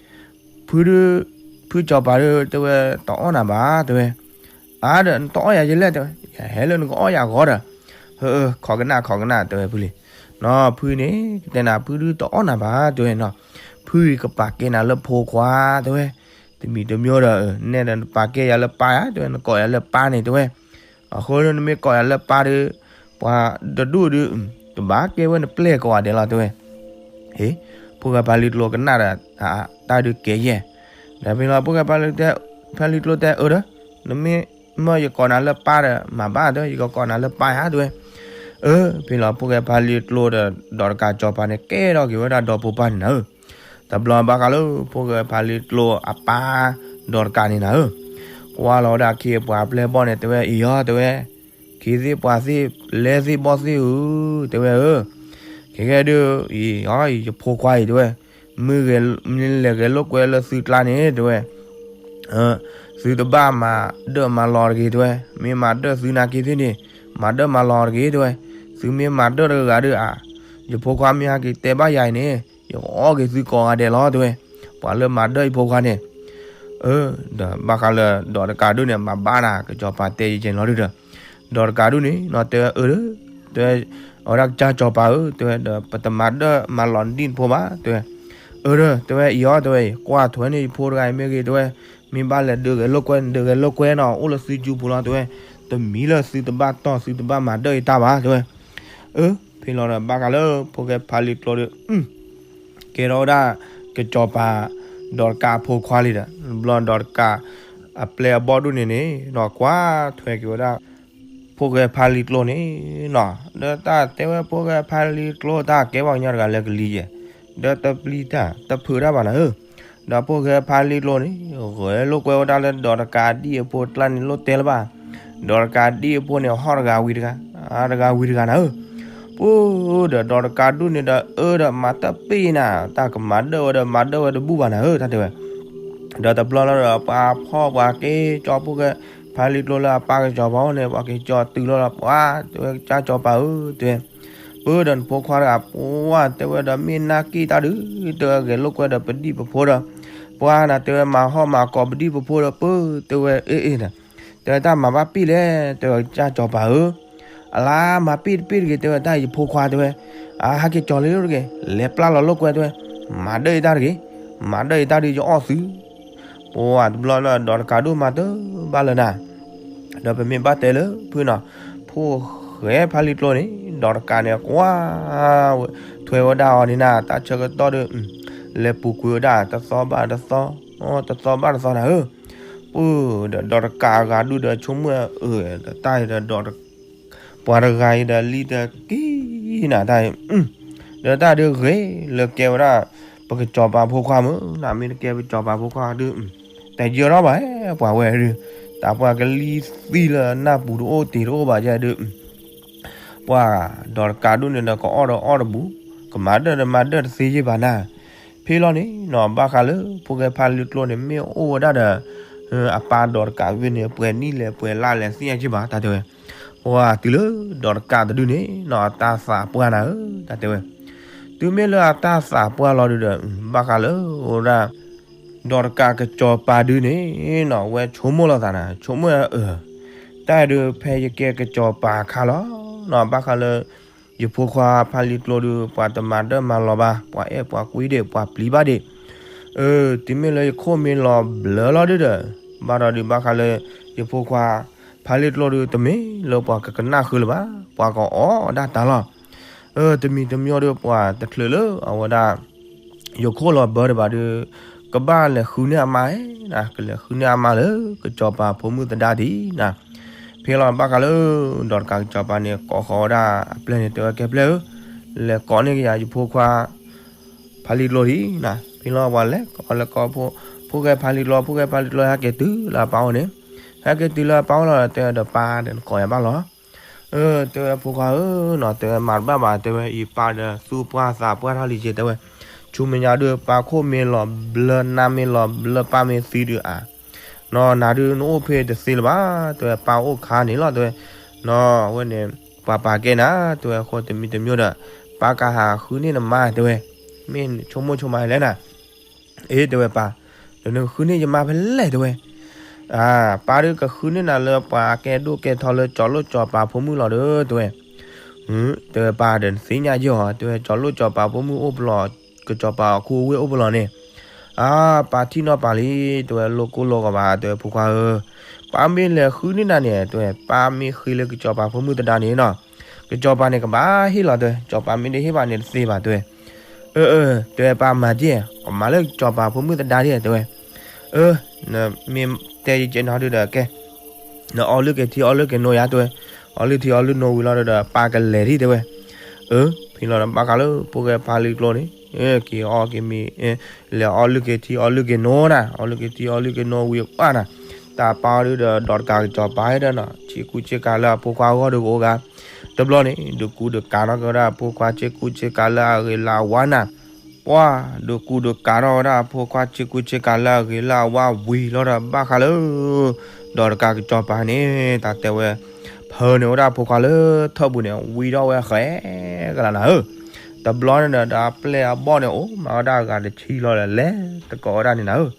ဖုဒုး, ဖုကစီၤပၤဒုး တဲဝဲ တအီၣ်နၤဘၣ် တဲဝဲ, အါဒီးနတအီၣ်ယၤယလဲၣ် တဲဝဲ, ယဟဲလၢနကအီၣ်ယၤဂီၤဒီး, ဟၢ ခိးကနၣ်ခိးကနၣ် တဲဝဲဖုလံၤ, နီၤ ဖုန့ၣ် တဲနၤ ဖုဒုးတအီၣ်နၤဘၣ် တဲဝဲနီၤ, ဖုအံၤကပာ်ကဲနၤလၢဖိခွါ တဲဝဲ, တမံၤတမံၤဒီး နဲဒီးနပာ်ကဲယၤလၢပၢ်ဧါ တဲဝဲ နကိးယၤလၢပၢ်န့ၣ် တဲဝဲ, အဃိနမ့ၢ်ကိးယၤလၢပၢ်ဒီး ပှၤတဒူၣ်ဒုး တဘၣ်ကဲဝဲနပျဲၢ်ကိးဂၤဒဲးလီၤ တဲဝဲ, ဟ့ၣ်, ဖိၣ်ဃဲဖါလံၤကျိကနၣ်ဒီး တၢ်ဒုးကဲယဲၢ်, ဒီးဖဲလီၤဖိၣ်ဃဲဖါလံၤကျိတဲအၢဒီး, နမ့ၢ်မၢယကိးနၤလၢပၢ်ဒီး မၤဘၣ်တဲဝဲ ယကကိးနၤလၢပၢ်ဧါ တဲဝဲ, အၢ ဖဲလီၤဖိၣ်ဃဲဖါလံၤကျိဒီး ဒီးတကးကစီၤပၤန့ၣ် ကဲထီၣ်က့ၤဝဲဒၣ်ဒီဖိပၢ်န့ၣ်နၤဧၢ, တဘျီဘၣ်ဃးလၢ ဖိၣ်ဃဲဖါလံၤကျိအပၢ် ဒီးတကးန့ၣ်နၤဧၢ, ကွၢ်လီၤဝဲဒၣ်ခ့ပှၤပျဲၢ်ဘီၣ်န့ၣ် တဲဝဲအံၤအီၤ တဲဝဲ, ခ့သ့ၣ်ပှၤသ့ၣ် လဲၤသ့ၣ်ဘီၣ်သ့ၣ်ဧၢ, တဲဝဲဧၢ, ခဲကဲဒုး အံၤအီၤ ယဖိခွါအံၤ တဲဝဲ, မ့ၢ်လဲၤဂဲၤလိာ်ကွဲလၢသုကျါန့ၣ် တဲဝဲ, သုတဘၣ်မၤဒၢၣ်မၤလီၤတဂ့ၤ တဲဝဲ, မ့ၢ်မၤဒၢၣ်သုနာ်က့သ့ၣ်န့ၣ် မၤဒၢၣ်မၤလီၤတဂ့ၤ တဲဝဲ, သုမ့ၢ်မၤဒၢၣ်တဂၤဒီးဧါ, ယဖိခွါမ့ၢ်ဟဲက့ၤတဲဘၣ်ယၤအံၤန့ၣ် ယကအီၣ်က့ၤသုကိးဂၤဒဲးလီၤ တဲဝဲ, ပှၤလၢမၤဒၢၣ်ယဖိခွါန့ၣ်, အၢ ဒီးဘၣ်ဃးလၢ ဒီးတကးဒုးန့ၣ် မၤဘၣ်နၤ ကစီၤပၤတဲယဲၢ်လီၤဒုးဒီး, ဒီးတကးဒုးန့ၣ် နီၤတဲဝဲအၢ တဲဝဲ, အဝဲဒၣ်ကစၢ်စီၤပၤဧၢ တဲဝဲ ဒီးပတမၤဒၢၣ်မၤလီၤနဒံၣ်ဖိဘၣ် တဲဝဲ, အၢ တဲဝဲအံၤအီၤ တဲဝဲအံၤ ကွၢ်ထွဲန့ၢ်ယဖိတဂၤအံၤမ့ၢ်ဂ့ၤ တဲဝဲ, မ့ၢ်ဘၣ်လဲၤဒုးဂဲၤလိာ်ကွဲ ဒုးဂဲၤလိာ်ကွဲနီၤ အိၣ်လၢသုစုပူၤလီၤ တဲဝဲ, တမံၤလၢသုတဘၣ်တီၢ်သုတဘၣ်မၤဒၢၣ်ယတၢ်ဘၣ် တဲဝဲ, အၢ ဖဲလီၤဒီးဘၣ်ဃးလၢ ဖိၣ်ဃဲဖါလံၤကျိဒီး ကဲထီၣ်ဝဲဒၣ် ကစီၤပၤ ဒီးတကးအဖိခွါလံဒီး ဘျီဒီးတကး အပျဲၢ်အဘီၣ်ဒိၣ်န့ၣ်န့ၣ် နီၤကွၢ်ထွဲက့ၤဝဲဒၣ် ဖိၣ်ဃဲဖါလံၤကျိန့ၣ်နီၤ ဒီးတၢ်တဲဝဲဖိၣ်ဃဲဖါလံၤကျိ တၢ်ကဲပှၤကညီတဂၤလၢကလံၤယဲၢ် ဒီးတပျံၤတၢ် တဖုးတၢ်ဘၣ်နၤဧၢ, ဒီးဖိၣ်ဃဲဖါလံၤကျိန့ၣ် ဂဲၤလိာ်ကွဲဝဲဒၣ်လၢဒီးတကးဒံၣ်အဖိကျါန့ၣ်လိၣ်တဲလၢၤဘၣ်, ဒီးတကးဒံၣ်အဖိန့ၣ် ဟီၣ်တဂၤဝံၤတဂၤ တဂၤဝံၤတဂၤနၤဧၢ, ပူၤဒီးဒီးတကးဒိၣ်န့ၣ်ဒီး အၢ ဒီးမၤတပ့ၢ်နၤ တၢ်ကမၤဒၢၣ်ဝဲဒီးမၤဒၢၣ်ဝဲတဘူၣ်ဘၣ်နၤဧၢ တၢ်တဲဝဲ, ဒီးတဘျီလီၤဒီးပှၤဖီၣ်ပှၤက့ၤကၠီဖိၣ်ဃဲ ဖါလံၤကျိလၢအပၢ်ကစီၤပၤအိၣ်န့ၣ် ပှၤက့ၤကၠီတုၤလီၤဒီး ပှၤတဲဝဲကစၢ်စီၤပၤဧၢ တဲဝဲ, ပၢ်ဒီးနဖိခွါတဂၤ ပှၤတဲဝဲဒီးမ့ၢ်နာ်က့ၢ်တၢ်ဒုး တဲဝဲဂဲၤလိာ်ကွဲဒီးပဒံၣ်ပဖိဒီး ပှၤနၤတဲဝဲမၤဟီၣ်မၤကီးပဒံၣ်ပဖိဒီး ပၢ်တဲဝဲအ့ၣ်အ့ၣ်နၤ တဲဝဲတၢ်မၤဘၣ်ပ့ၢ်လဲၣ် တဲဝဲကစၢ်စီၤပၤဧၢ အလါမၤပ့ၢ်တပ့ၢ်တဂ့ၤ တဲဝဲတၢ်ယဖိခွါတဲဝဲ, အဟဲက့ၤကၠီလၢတဂ့ၤ လဲၤပျၢ်လီၤလိာ်ကွဲတဲဝဲ, မၤဒၢၣ်ယတၢ်တဂ့ၤ, မၤဒၢၣ်ယတၢ်ဒုးယအီၣ်သု, ပှၤတဘျီလၢဒီးတကးဒိၣ်မၤတဘၣ်လၢၤနၤ, ဒီးပမ့ၢ်ဘၣ်တဲလၢဖုနီၤ, ဖိၣ်ဃဲဖါလံၤကျိန့ၣ် ဒီးတကးန့ၣ်ကွၢ် ထွဲဝဲဒၣ်အီၤန့ၣ်နၤ တၢ်ဆၢကတီၢ်ဒီး လဲၤပူၤကွံာ်ဝဲဒၣ်တသီဘၣ်တသီ, တသီဘၣ်တသီနၤဧၢ, ပၢ်ဒီးဒီးတကးအဂၤဒုဒီးဆိကမိၣ်အၢ ဒီးတၢ်ဒီးဒီး ပှၤတဂၤအံၤဒီးလံတက့ၢ်နၤတၢ်အံၤ, ဒီးတၢ်ဒုးဂ့ၤလၢကဲဝဲဒၣ် ပကစီၤပၤဖိခွါမုၢ် နမ့ၢ်တကဲပစီၤပၤဖိခွါဒုး တယၢၤထီၣ်ဘၣ် ပှၤဝဲဒုး တၢ်ပှၤကလံၤသံလၢနၢ်ပူၤတအိၣ်တ့ၤတအိၣ်ဘၣ်ယဲဒုး ပှၤဒီးတကးဒိၣ်န့ၣ်ဒီးကအီၣ်ဒီးအီၣ်တဘူး, ကမၤဒၢၣ်ဒီးမၤဒၢၣ်တသ့ယ့ၢ်ဘၣ်နၤ, ဖဲလီၤန့ၣ်နီၤ ဘၣ်ဃးလၢဖိၣ်ဃဲဖါလံၤကျိန့ၣ် မ့ၢ်အိၣ်ဝဲဒၣ်ဒီး အပၢ်ဒီးတကးဝံၤန့ၣ် ပှဲၤနံၣ်လဲၣ်ပှဲၤလါလဲၣ်သ့ၣ်ညါက့ၢ်ဘၣ် တၢ်တဲဝဲ, ပှၤတုၤလၢဒီးတကးတဒုန့ၣ်နီၤ အတၢ်သးပှၢ်နၤဧၢ တၢ်တဲဝဲ, တုၤမ့ၢ်လၢအတၢ်သးပှၢ်လီၤဒုဒီး ဘၣ်ဃးလၢအိၣ်ဝဲဒၣ် ဒီးတကးကစီၤပၤဒုန့ၣ်နီၤ ဝဲဆိကမိၣ်လိာ်သးနၤ ဆိကမိၣ်အၢ တၢ်ဒုးဖဲယကဲကစီၤပၤအခါလီၤနီၤ ဘၣ်ဃးလၢ ယဖိခွါဖါလံၤကျိဒုး ပှၤတမၤဒၢၣ်မၤလီၤဘၣ် ပှၤအဲၣ်ပှၤကွံဒံး ပှၤပျံၤဘၣ်ဒံး, အၢ တုၤမ့ၢ်လၢယခိၣ်မ့ၢ်လီၤဘျၢလီၤဒုဒီး ဘၣ်ဒီးဒုးဘၣ်ဃးလၢ ယဖိခွါ ဖါလံၤကျိဒုး တမ့ၢ်လၢပှၤကကနၣ်ဃုလၢၤဘၣ် ပှၤကအီၣ်ဒၣ်တၢ်လီၤ, အၢ တမံၤတမံၤဒုး ပှၤတချုးလၢအဝဲဒၣ် ယခိၣ်လီၤဘၢတဘၣ်ဒုး ကဘၣ်လဲၤဃုန့ၢ်အမါနၤ, ကလဲၤဃုန့ၢ်အမါလၢ ကစီၤပၤဖိမုၣ်သဒါဒံးနၤ. ဖဲလီၤဘၣ်ဃးလၢ ဒီးတကးကစီၤပၤန့ၣ် ကိးဃီၤဝဲဒၣ်အပျဲၢ်န့ၣ် တဲဝဲကဲပျဲၢ်ဧၢ, လဲၤကိးန့ၢ်ကယၤယဖိခွါ ဖးလံာ်ကျိၤဒံးနၤ. ဖဲလီၤပှၤလဲၤကိးလဲၤကိး ဖိၣ်ဃဲဖးလံာ်ကျိၤ, ဖိၣ်ဃဲဖးလံာ်ကျိၤ ဟဲက့ၤတုၤလၢအပၢ်အိၣ်န့ၣ်, ဟဲက့ၤတုၤလၢအပၢ်အိၣ်လီၤ တဲဒီးပၢ်ဒီးနကိးယၤဘၣ်လီၤ. အၢ တဲဝဲဖိခွါဧၢနီၤ, တဲဝဲမၤတဘၣ်ဘၣ်, တဲဝဲအံၤပၢ်ဒီးသူၣ်ပှၢ်သးပှၢ်ထီၣ်လံက့ၤ တဲဝဲ, ဆူမဲာ်ညါဒုး ပၢ်ခိၣ်မ့ၢ်လီၤဘျၢ နါမ့ၢ်လီၤဘျၢ ပၢ်မ့ၢ်သံဒုးဧါ, နီၤ နၤဒုးနအိၣ်ဖဲတသ့လၢၤဘၣ်, တဲဝဲပၢ်အိၣ်ခါန့ၣ်လီၤ တဲဝဲ, နီၤ အဝဲန့ၣ် ပှၤပာ်ကဲနၤ တဲဝဲအဃိတမံၤတမံၤဒီး ပၢ်ကဟးဃုန့ၢ်နမါ တဲဝဲ, မ့ၢ်ဆိကမိၣ်ဆိကမးလဲၣ်နၤ. အ့ တဲဝဲပၢ်, ဒီးနကဃုန့ၢ်ယမါဖဲလဲၣ် တဲဝဲ. ပၢ်ဒုးကဃုန့ၢ်နၤလၢပှၤကဲဒိၣ်ကဲထီလၢကၠီၤလိၣ်ကၠီၤပၤဖိမုၣ်လီၤဒီး တဲဝဲ. တဲဝဲပၢ်ဒီးနသ့ၣ်ညါယဲၢ်အီၤ တဲဝဲ ကၠီၤလိၣ်ကၠီၤပၤဖိမုၣ်အိၣ်ပလီၢ်, ကစီၤပၤအခူအဝ့ၢ်အိၣ်ပလီၢ်န့ၣ်, အါ ပၢ်ထံၣ်နီၣ်ပၢ်လံ, တဲဝဲလိၣ်ကိၢ်လိၣ်ဂီၤဘၣ် တဲဝဲဖိခွါဧၢ, ပၢ်မ့ၢ်လဲၤဃုန့ၢ်နၤန့ၣ် တဲဝဲ ပၢ်မ့ၢ်ဃ့လၢကစီၤပၤဖိမုၣ်သဒါန့ၣ်နီၤ, ကစီၤပၤန့ၣ်ကဘၣ်ဟ့ၣ်လီၤ တဲဝဲ, ကစီၤပၤမ့ၢ်တဟ့ၣ်ဘၣ်န့ၣ်တသ့ဘၣ် တဲဝဲ. အၢ အၢ တဲဝဲပၢ်မၤဒ်, ကမၤလၢကစီၤပၤဖိမုၣ်သဒါဒ် တဲဝဲ. အၢ နမ့ၢ်တဲယကဲနီၤဒုးဒီးကဲ, နအီလုၢ်က့ၤထံအီလုၢ်က့ၤနိယါ တဲဝဲ, အီလုၢ်ထံအီလုၢ်နိဝံၤလီၤဒီး ပၢ်ကလဲၤဒံး တဲဝဲ. အၢ ဖဲလီၤဒီးဘၣ်ဃးလၢဖိၣ်ဃဲဖးလံာ်ကျိၤန့ၣ်, က့ၤအီက့ၤမ့ၤ, လဲၤအီလုၢ်က့ၤထံအီလုၢ်က့ၤနိနၤ, အီလုၢ်က့ၤထံအီလုၢ်က့ၤနိဝံၤအပၢ်နၤ, တၢ်ပၢ်အီၤဒုးဒီး ဒီးတကးကစီၤပၤဟဲဒီးနီၤ ဆ့ကူဆ့ကၤလၢအဖိခွါအဂီၢ်ဒုးကအိၣ်ဂၤ, တဘျီန့ၣ် ဒုးကူဒုးကၤထီၣ်က့ၤဝဲဒၣ်အဖိခွါဆ့ကူဆ့ကၤလၢအဂ့ၤလၢအဝါနၤ, ပှၤ ဒုးကူဒုးကၤထီၣ်ဝဲဒၣ်အဖိခွါဆ့ကူဆ့ကၤလၢအဂ့ၤလၢအဝါဝံၤလီၤဒီးဘၣ်ဃးလၢ ဒီးတကးကစီၤပၤန့ၣ် တၢ်တဲဝဲ ဖၢန့ၢ်ဝဲဒၣ်အဖိခွါလၢထၢၣ်ပူၤန့ၣ် ဝံၤထီၣ်ဝဲဃဲကလးနၤဧၢ, တဘျီန့ၣ်ဒီး ဒီးအပျဲၢ်အဘီၣ်န့ၣ် အိၣ်မးဝဲဒၣ်အဂၤတဆံလီၤဒီး လဲၤတကိးဝဲဒၣ်န့ၣ်နၤဧၢ,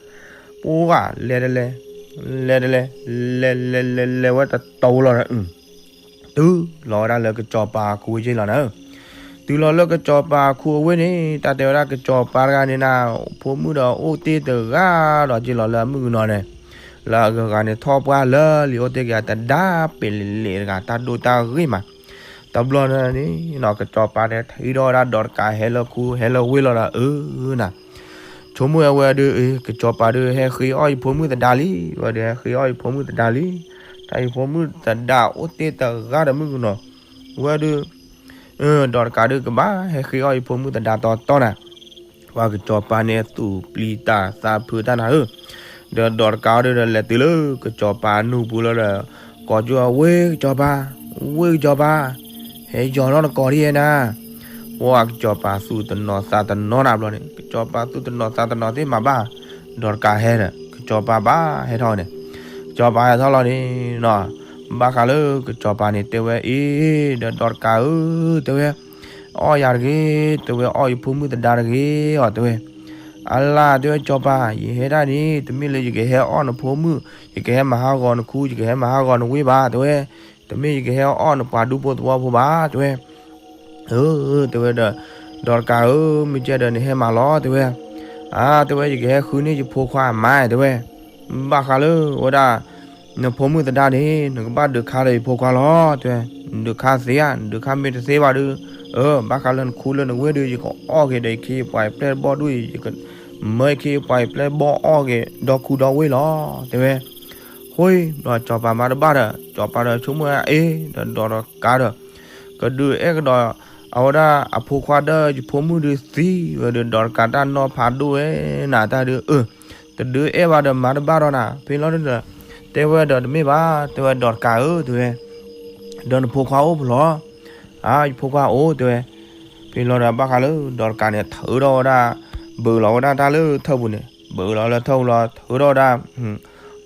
ပှၤ လဲၤတလဲၤ, လဲၤတလဲၤ, လဲၤလဲၤလဲၤလဲၤဝဲတတီၤလီၤဒီး တုၤလီၤဝဲဒၣ်လၢကစီၤပၤခူဝ့ၢ်က့လီၤနၤဧၢ, တုၤလီၤလၢကစီၤပၤခူအဝ့ၢ်န့ၣ် တၢ်တဲဝဲဒၣ်ကစီၤပၤတဂၤန့ၣ်နၤ ဖိမုၣ်ဒီးအိၣ်တ့ၢ်တဂၤဒီးက့လီၤလၢအမုၣ်ကနီၤန့ၣ်, လၢအဂၤဂၤန့ၣ်ထီၣ်ပှၢ်လၢလံာ်အိၣ်တ့ၢ်က့ၤတဒါပ့ၤလ့လ့တဂၤ တၢ်ဒိၣ်တၢ်ဂ့ၢ်မး, တဘျီန့ၣ်နီၤ ကစီၤပၤန့ၣ်ထံၣ်ထီၣ်ဝဲဒၣ်ဒီးတကးဟဲလၢခူဟဲလၢဝ့ၢ်လီၤဒီး အၢ နၤ ဆိကမိၣ်ဝဲဒုး အ့ ကစီၤပၤဒုးဟဲဃ့အီၣ်ယဖိမုၣ်သဒါလံ, ဝဲဒုးဟဲဃ့အီၣ်ယဖိမုၣ်သဒါလံ, တၢ်ယဖိမုၣ်သဒါအိၣ်တ့ၢ်တဂၤဒီးမုၣ်ကနီၤ, ဝဲဒုး ဒီးတကးဒုးကဘၣ်ဟဲဃ့အီၣ်ယဖိမုၣ်သဒါတီတီနၤ, ပှၤကစီၤပၤန့ၣ်သူၣ်ပျံၤတၢ်သးဖုးတၢ်နၤဧၢ, ဒီးဒီးတကးအီၤဒုးဒီးလဲၤတုၤလၢကစီၤပၤနူၢ်ပူၤလီၤဒီး, ကိးကၠိအဝ့ၢ်ကစီၤပၤ, ဝ့ၢ်ကစီၤပၤ, ဟဲယီၤထီၣ်နကိးဒ်ယဲနၤ ပှၤကစီၤပၤသူၣ်တနီၤသးတနီၤနၤဘျီန့ၣ် ကစီၤပၤသူၣ်တနီၤသးတနီၤသ့ၣ်မၤဘၣ်, ဒီးတကးဟဲဒီး ကစီၤပၤဘၣ်ဟဲထီၣ်န့ၣ်, ကစီၤပၤဟဲထီၣ်လီၤန့ၣ်နီၤ, ဘၣ်ဃးလၢကစီၤပၤန့ၣ်တဲဝဲအ့ ဒီးဒီးတကးဧၢ တဲဝဲ, အီၣ်ယၤတဂ့ၤ တဲဝဲ အီၣ်ယဖိမုၣ်သဒါတဂ့ၤအီၤ တဲဝဲ, အလၢ် တဲဝဲ ကစီၤပၤ ယဟဲဒၣ်န့ၣ် တမ့ၢ်လၢယကဟဲအီၣ်နဖိမုၣ် ယကဟဲမၤဟးဂီၤနခူ ယကဟဲမၤဟးဂီၤနဝ့ၢ်ဘၣ် တဲဝဲ, တမ့ၢ်ယကဟဲအီၣ်နပှၤဒူဖိသဝီဖိဘၣ် တဲဝဲ, အၢ တဲဝဲဒီး, ဒီးတကးဧၢ မ့ၢ်ကဲဒီးနဟဲမၤလီၤ တဲဝဲ, အါ တဲဝဲ ယကဟဲဃုန့ၢ်ယဖိခွါအမါ တဲဝဲ, ဘၣ်ဃးလၢဝဲဒၣ် နဖိမုၣ်သဒါန့ၣ် နကဘၣ်ဒုးခါဒီးယဖိခွါလီၤ တဲဝဲ, နဒုးခါသ့ဧါ နဒုးခါမ့ၢ်တသ့ဘၣ်ဒီး, အၢ ဘၣ်ဃးလၢနခူလၢနဝ့ၢ်ဒီး ယကအီၣ်က့ၤဒီးယခ့ယပှၤယပျဲၢ်ဘီၣ်ဒူၣ်အံၤ ယကမၢယခ့ယပှၤယပျဲၢ်ဘီၣ်အီၣ်က့ၤဒီခူဒီဝ့ၢ်လီၤ တဲဝဲ, ဃိဒီးစီၤပၤမၤတဘၣ်ဒီး စီၤပၤဒီးဆိကမိၣ်အ့ ဒီးဒီးတကးဒီး ကဒုးအဲၣ်ကဒီး အဝဲဒၣ်အဖိခွါဒီးယဖိမုၣ်ဒုးသံဝဲဒီး ဒီးတကးတၢ်နီၢ်ဖးဒိၣ်ဝဲနၤတၢ်ဒုးအၢ, တဒုးအဲၣ်ဘၣ်ဒီးမၤတဘၣ်ဒီးနၤ ဖဲလီၤဒီး, တဲဝဲဒီးတမ့ၢ်ဘၣ် တဲဝဲဒီးတကးဧၢ တဲဝဲ, ဒီးနဖိခွါအိၣ်ဖဲလဲၣ်, အါ ယဖိခွါအိၣ် တဲဝဲ, ဖဲလီၤဒီးဘၣ်ဃးလၢဒီးတကးန့ၣ် ထုးထီၣ်ဝဲဒၣ်, ဘုးလီၤဝဲဒၣ်တၢ်လၢထၢၣ်ပူၤန့ၣ် ဘုးလီၤလၢထၢၣ်ပူၤလီၤ ထုးထီၣ်ဝဲဒၣ်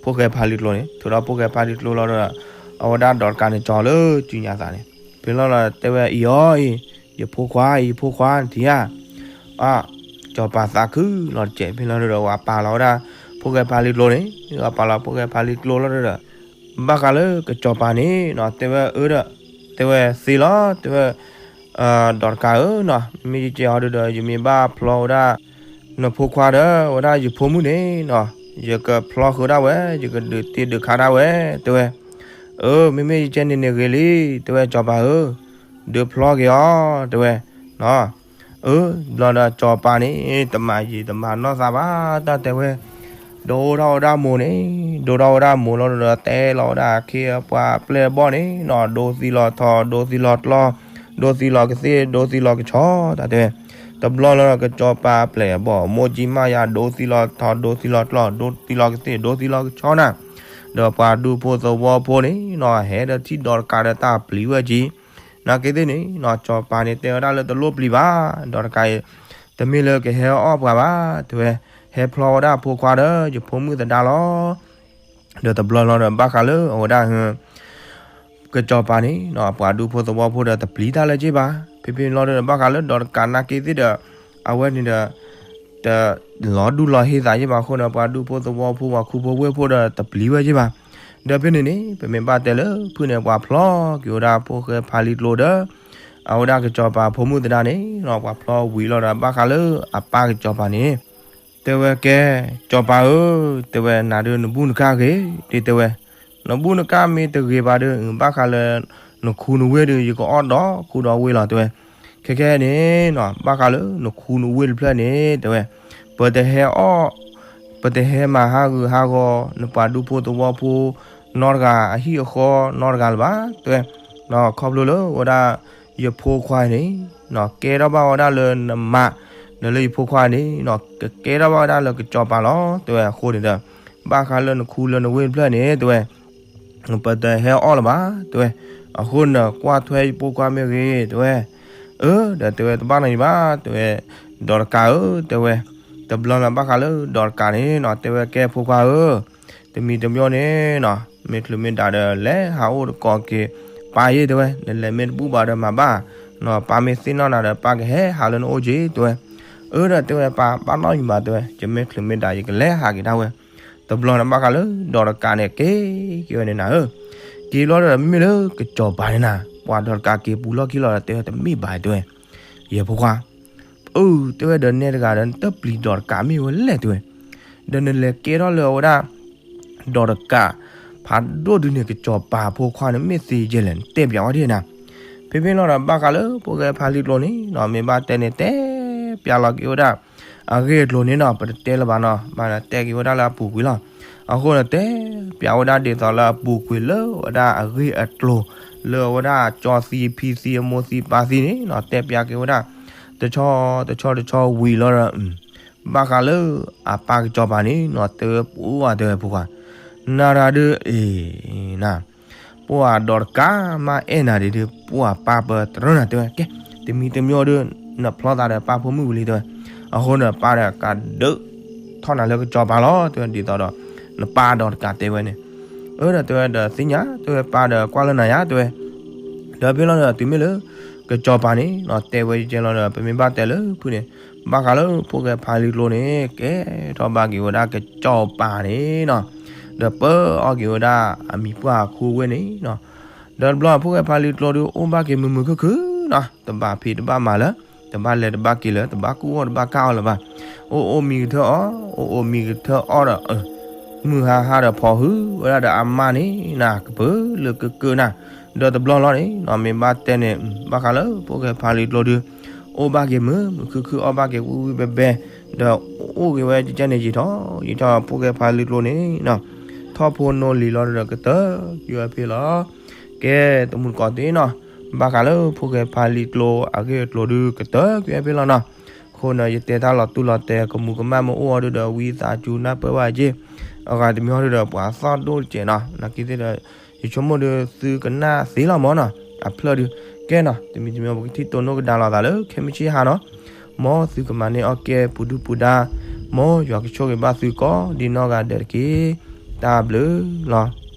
ဖိၣ်ဃဲဖးလံာ်ကျိၤန့ၣ် ထုးထီၣ်ဖိၣ်ဃဲဖးလံာ်ကျိၤလီၤဒီး, အဝဲဒၣ်ဒီးတကးန့ၣ်ကၠီၤလၢစုညါသးန့ၣ်, ဖဲလီၤလီၤတဲဝဲအံၤအီၤအံၤ, ယဖိခွါအံၤ ယဖိခွါနထံၣ်ဧါ, အါ, စီၤပၤသးခုလီၤတစဲးဖဲလီၤဒီး ဝဲပာ်လီၤဝဲဒၣ်, ဖိၣ်ဃဲဖးလံာ်ကျိၤန့ၣ်, ဝဲပာ်လီၤဖိၣ်ဃဲဖးလံာ်ကျိၤလီၤဒီး, ဘၣ်ဃးလၢကစီၤပၤန့ၣ်နီၤ တဲဝဲအၢဒီး, တဲဝဲသ့လီၤ တဲဝဲ ဒီးတကးဧၢနီၤ, မ့ၢ်ယကဲအီၤဒုးဒီး ယမ့ၢ်ဘၣ်ဖျီဝဲဒၣ် နဖိခွါဒီး ဝဲဒၣ်ယဖိမုၣ်န့ၣ်နီၤ, ယကဖျီဃုာ်ဒၣ်ဝဲ, ယကဒုးတ့ဒုးခါဒၣ်ဝဲ, တဲဝဲ. အၢ မ့မ့ၢ်ယကဲန့ၣ်န့ၣ်ဂ့ၤလံ, တဲဝဲစီၤပၤဧၢ, ဒုးဖျီက့ၤအီၤ, တဲဝဲနီၤ. အၢ ဘျီဒီးကၠီၤပၤန့ၣ် တမၤယံာ်တမၤနီၢ်သးဘၣ် တၢ်တဲဝဲ, ဒိထီၣ်ဝဲဒၣ်မိၢ်န့ၣ်, ဒိထီၣ်ဝဲဒၣ်မိၢ်လီၤဒီး တဲလီၤဝဲဒၣ်အခ့အပှၤအပျဲၢ်အဘီၣ်န့ၣ်နီၤ, ဒိသံလီၤထီ, ဒိသံလီၤကျီ, ဒိသံလီၤကသ့ၣ်, ဒိသံလီၤကဆီ, တၢ်တဲဝဲ. တဘျီလီၤဒီး ကၠီၤပၤအပျဲၢ်အဘီၣ် မိၢ်ကၠံမးယၤ ဒိသံလီၤထီ, ဒိသံလီၤကျီ, ဒိသံလီၤကသ့ၣ်, ဒိသံလီၤကဆီနၤ, ဒီးပှၤဒူဖိသဝီဖိန့ၣ်နီၤ ဟဲဒီးထံၣ်ဒီးတကးဒီးတၢ်ပျံၤဝဲက့ၤ နာ်က့သ့ၣ်န့ၣ်နီၤ ကၠီၤပၤန့ၣ် တဲဝဲဒၣ်လၢတလိၣ်ပျံၤဘၣ်, ဒီးတကးအံၤ တမ့ၢ်လၢကဟဲအီၣ်ပှၤဘၣ်, တဲဝဲ, ဟဲဖျီဝဲဒၣ်ဖိခွါဒီး ယဖိမုၣ်သဒါလီၤ. ဒီးတဘျီလီၤဒီး ဘၣ်ဃးလၢအဝဲဒၣ် ကၠီၤပၤန့ၣ်နီၤ ပှၤဒူဖိသဝီဖိဒီး တပျံၤတၢ်လၢၤက့ၤဘၣ်. ဖဲဖဲလီၤဒီး ဘၣ်ဃးလၢဒီးတကးနာ်က့သ့ၣ်ဒီး အဝဲန့ၣ်ဒီး တလီၤဒူလီၤဟ့သးယ့ၢ်ဘၣ်အဃိန့ၣ် ပှၤဒူဖိသဝီဖိ ပှၤခူဖိဝ့ၢ်ဖိဒီး တပျံၤဝဲယ့ၢ်ဘၣ်. ဒီးဖဲန့ၣ်န့ၣ် ပမ့ၢ်ဘၣ်တဲလၢဖုၣ်န့ၣ် ပှၤဖျီက့ၤဝဲဒၣ်ဖိၣ်ဃဲဖါလံကျိဒီး အဝဲဒၣ်ကၠီၤပၤဖိမုၣ်သဒါန့ၣ်နီၤ ပှၤဖျီဝံၤလီၤဒီး ဘၣ်ဃးလၢအပၢ်ကၠီၤပၤန့ၣ် တဲဝဲကဲ, ကၠီၤပၤဧၢ, တဲဝဲ နၤဒုးနဘူၣ်နကၢ်ဂ့ၤ, ဒ်တဲဝဲ, နဘူၣ်နကၢ်မ့ၢ်တဂ့ၤဘၣ်ဒီး ဘၣ်ဃးလၢ နခူနဝ့ၢ်ဒီး ယကအီၣ်ဒီးခူဒီးဝ့ၢ်လီၤ တဲဝဲ. ခဲခဲန့ၣ်နီၤ ဘၣ်ဃးလၢနခူနဝ့ၢ်တဖျၢၣ်န့ၣ် တဲဝဲ, ပတဟဲအီၣ် ပတဟဲမၤဟးဂူာ်ဟးဂီၤ နပှၤဒူဖိသဝီဖိ နီတဂၤအဟံၣ်အဃီနီတဂၤလၢၤဘၣ် တဲဝဲ. ခီဖျိလၢဝဲဒၣ် ယဖိခွါန့ၣ် ကဲထီၣ်ဘၣ်ဝဲဒၣ်လၢနမါ ဒီးလၢယဖိခွါန့ၣ် ကကဲထီၣ်ဘၣ်ဝဲဒၣ်လၢကစီၤပၤလီၤ တဲဝဲ. အဃိန့ၣ်ဒီး ဘၣ်ဃးလၢနခူလၢနဝ့ၢ်တဖျၢၣ်န့ၣ် တဲဝဲ ပတဟဲအီၣ်လၢၤဘၣ် တဲဝဲ. အဃိန့ၣ်ဒီး ကွၢ်ထွဲယဖိခွါမ့ၢ်ဂ့ၤ တဲဝဲ. အၢ ဒီးတဲဝဲ တဘၣ်နီတမံၤဘၣ် တဲဝဲ, ဒီးတကးဧၢ တဲဝဲ. တဘျီလီၤဘၣ်ဃးလၢဒီးတကးန့ၣ်နီၤ တဲဝဲကဲဖိခွါဧၢ, တမံၤတမံၤန့ၣ်နီၤ မ့ၢ်ချုးမ့ၢ်ဒၣ်ဒီး လဲၤဟးအိၣ်တကိးက့ၤပၢ်ယ့ၢ် တဲဝဲ, နလဲၤမ့ၢ်တဘူၣ်ဘၣ်ဒီးမၤဘၣ်နီၤ, ပၢ်မ့ၢ်သ့ၣ်နီၣ်နၤဒီး ပၢ်ကဟဲဟးလၢနအိၣ်က့ၤ တဲဝဲ. အၢ ဒီးတဲဝဲ ပၢ်ဘၣ်နီတမံၤဘၣ် တဲဝဲ, ယမ့ၢ်ချုးမ့ၢ်ဒၣ် ယကလဲၤဟးက့ၤဒၣ်ဝဲ. တဘျီလီၤဘၣ်ဃးလၢဒီးတကးန့ၣ် က့ၤက့ၤဝဲန့ၣ်နၤဧၢ, က့ၤဘျီဒီးမ့ၢ်လၢကစီၤပၤန့ၣ်နၤ, ပှၤဒီးတကးက့ၤပူၤလီၢ်ခံလီၤဒီး တဲဝဲတမ့ၢ်ဘၣ် တဲဝဲ, ယဖိခွါ အၢ တဲဝဲ ဒီးနဲတဂၤဒီး နတပျံၤဒီးတကးမ့ၢ်ဝဲလဲၣ် တဲဝဲ, ဒီးနလဲၤကဲထီၣ်လၢအဝဲဒၣ် ဒီးတကး ဖးဒိၣ်ဒုန့ၣ် ကစီၤပၤဖိခွါန့ၣ် မ့ၢ်သ့ယဲလဲၣ် နတဲပျးဝဲဒၣ်နၤ. ဖဲဖဲလီၤဒီး ဘၣ်ဃးလၢဖိၣ်ဃဲဖါလံကျိန့ၣ်နီၤ မ့ၢ်ဘၣ်တဲန့ၣ် တဲပျးလီၤက့ၤဝဲဒၣ် အဂ့ၢ်အကျိၤန့ၣ်နီၤ ပတတဲလၢၤဘၣ်နီၤ, ဘၣ်ဒီးတဲက့ၤဝဲဒၣ်လၢအပူၤကွံာ်လီၤ. အဃိန့ၣ် တဲပျးဝဲဒၣ်ဒ်သိးလၢအပူၤကွံာ်လၢဝဲဒၣ် အဂ့ၢ်အကျိၤ လၢအဝဲဒၣ်ကၠီသံဖံသံအမိၢ်သံပၢ်သံန့ၣ်နီၤ တဲပျးက့ၤဝဲဒၣ် တဆီတဆီတဆီဝံၤလီၤဒီး ဘၣ်ဃးလၢအပၢ်ကစီၤပၤန့ၣ်နီၤ တဲဝဲ ပှၤ တဲဝဲ ဖိခွါ, နၤတဂၤဒုးအံၤ နၤ ပှၤဒီးတကးမးအဲၣ်နၤဒ်ဒီး ပှၤပၢ်ပၢတရၢနၤ တဲဝဲ, ကဲ တမံၤတမံၤဒီး နဖျီသးဒီးပၢ်ဖိမုၣ်ဝံၤလံ တဲဝဲ. အဃိန့ၣ် ပၢ်ဒီးကးဒုးထီၣ်နၤလၢကစီၤပၤလီၤ တဲဝဲ ဒ်သိးဒီး နပၢ်ဒီးတကးတဲဝဲန့ၣ်. အၢ ဒီးတဲဝဲဒီးသ့ၣ်ညါ တဲဝဲ ပၢ်ဒီးကွၢ်လၢနၤယါ တဲဝဲ. ဒီးဖဲလီၤဒီးတုၤမ့ၢ်လၢ ကစီၤပၤန့ၣ်နီၤ တဲဝဲကဲလီၤဒီး ပမ့ၢ်ဘၣ်တဲလၢဖုၣ်န့ၣ် ဘၣ်ဃးလၢဖိၣ်ဃဲဖါလံကျိန့ၣ် ကဲထီၣ်ဘၣ်က့ၤဝဲဒၣ်ကစီၤပၤန့ၣ်နီၤ ဒီးပၢအီၣ်က့ၤဝဲဒၣ်အမံၤပှၢ်အခူအဝ့ၢ်န့ၣ်နီၤ. ဒီးတဘျီဖိၣ်ဃဲဖါလံကျိဒီး အိၣ်ဘၣ်က့ၤမုာ်မုာ်ခုၣ်ခုၣ်နီၤ တဘၣ်ဖံးတဘၣ်မၤလၢၤ တဘၣ်လဲၤတဘၣ်က့ၤလၢၤ တဘၣ်ကူၣ်အီၣ်တဘၣ်ကၢ်အီၣ်လၢၤဘၣ်. အိၣ်အိၣ်မံကထၢၣ်အီၣ် အိၣ်အိၣ်မံကထၢၣ်အီၣ်ဒီး မုၢ်ဟါဟါဒီးဖီၣ်ဟုၣ်ဝဲဒၣ်ဒီးအမါန့ၣ်နၤ ကပၢၤလၢကကၢနၤ. ဒီးတဘျီလီၤန့ၣ်နီၤ မ့ၢ်ဘၣ်တဲန့ၣ် ဘၣ်ဃးလၢဖိၣ်ဃဲဖါလံကျိဒီး အိၣ်ဘၣ်က့ၤမုာ်မုာ်ခုၣ်ခုၣ် အီၣ်ဘၣ်က့ၤဝံၣ်ဝံၣ်ဘဲဘဲ ဒီးအိၣ်က့ၤဝဲကကဲန့ၣ်ယံာ်ထီၣ်ယံာ်ထီၣ် ဖိၣ်ဃဲဖါလံကျိန့ၣ်နီၤ ထီၣ်ဖိနီၢ်လံၤလီၤဒီးကတၢၢ်က့ၤဝဲဖဲလီၤ. ကဲ တမူတကိးသ့ၣ်နီၤ ဘၣ်ဃးလၢဖိၣ်ဃဲဖါလံကျိအဂ့ၢ်အကျိၤဒီး ကတၢၢ်က့ၤဝဲဖဲလီၤနီၤ. အဃိန့ၣ် ယတဲတၢ်လီၤတူၢ်လီၤတဲာ် ကမူၤကမၣ်မ့ၢ်အိၣ်အီၤဒီး ဝံသးစူၤနၢ်ပၢၢ်ဘၣ်က့ၤ အဂၤတမံၤဟီဒီး ပှၤသီၣ်ဒိၣ်တစဲးနီၤ နာ်က့သ့ၣ်ဒီး ယဆိကမိၣ်ဒီး သုကနၣ်သ့လီၤမ့ၢ်နီၤ အဖျၢၣ်ဒုး ကဲနီၤ တမံၤတမံၤ ပကထံၣ်တိၢ်နီၣ်ကဒါလိာ်သးလၢ ခဲမုၢ်ဆ့ၣ်ဟါနီၤ မ်သုကမၤန့ၢ်အီၣ်ကဲပူၤဒုၣ်ပူၤဒါ မ်ယွၤကဆိၣ်ဂ့ၤဘၣ်သုကိးဒံနီၢ်ဂၤဒဲးတက့ၢ်. တၢ်ဘျုးလီၤ.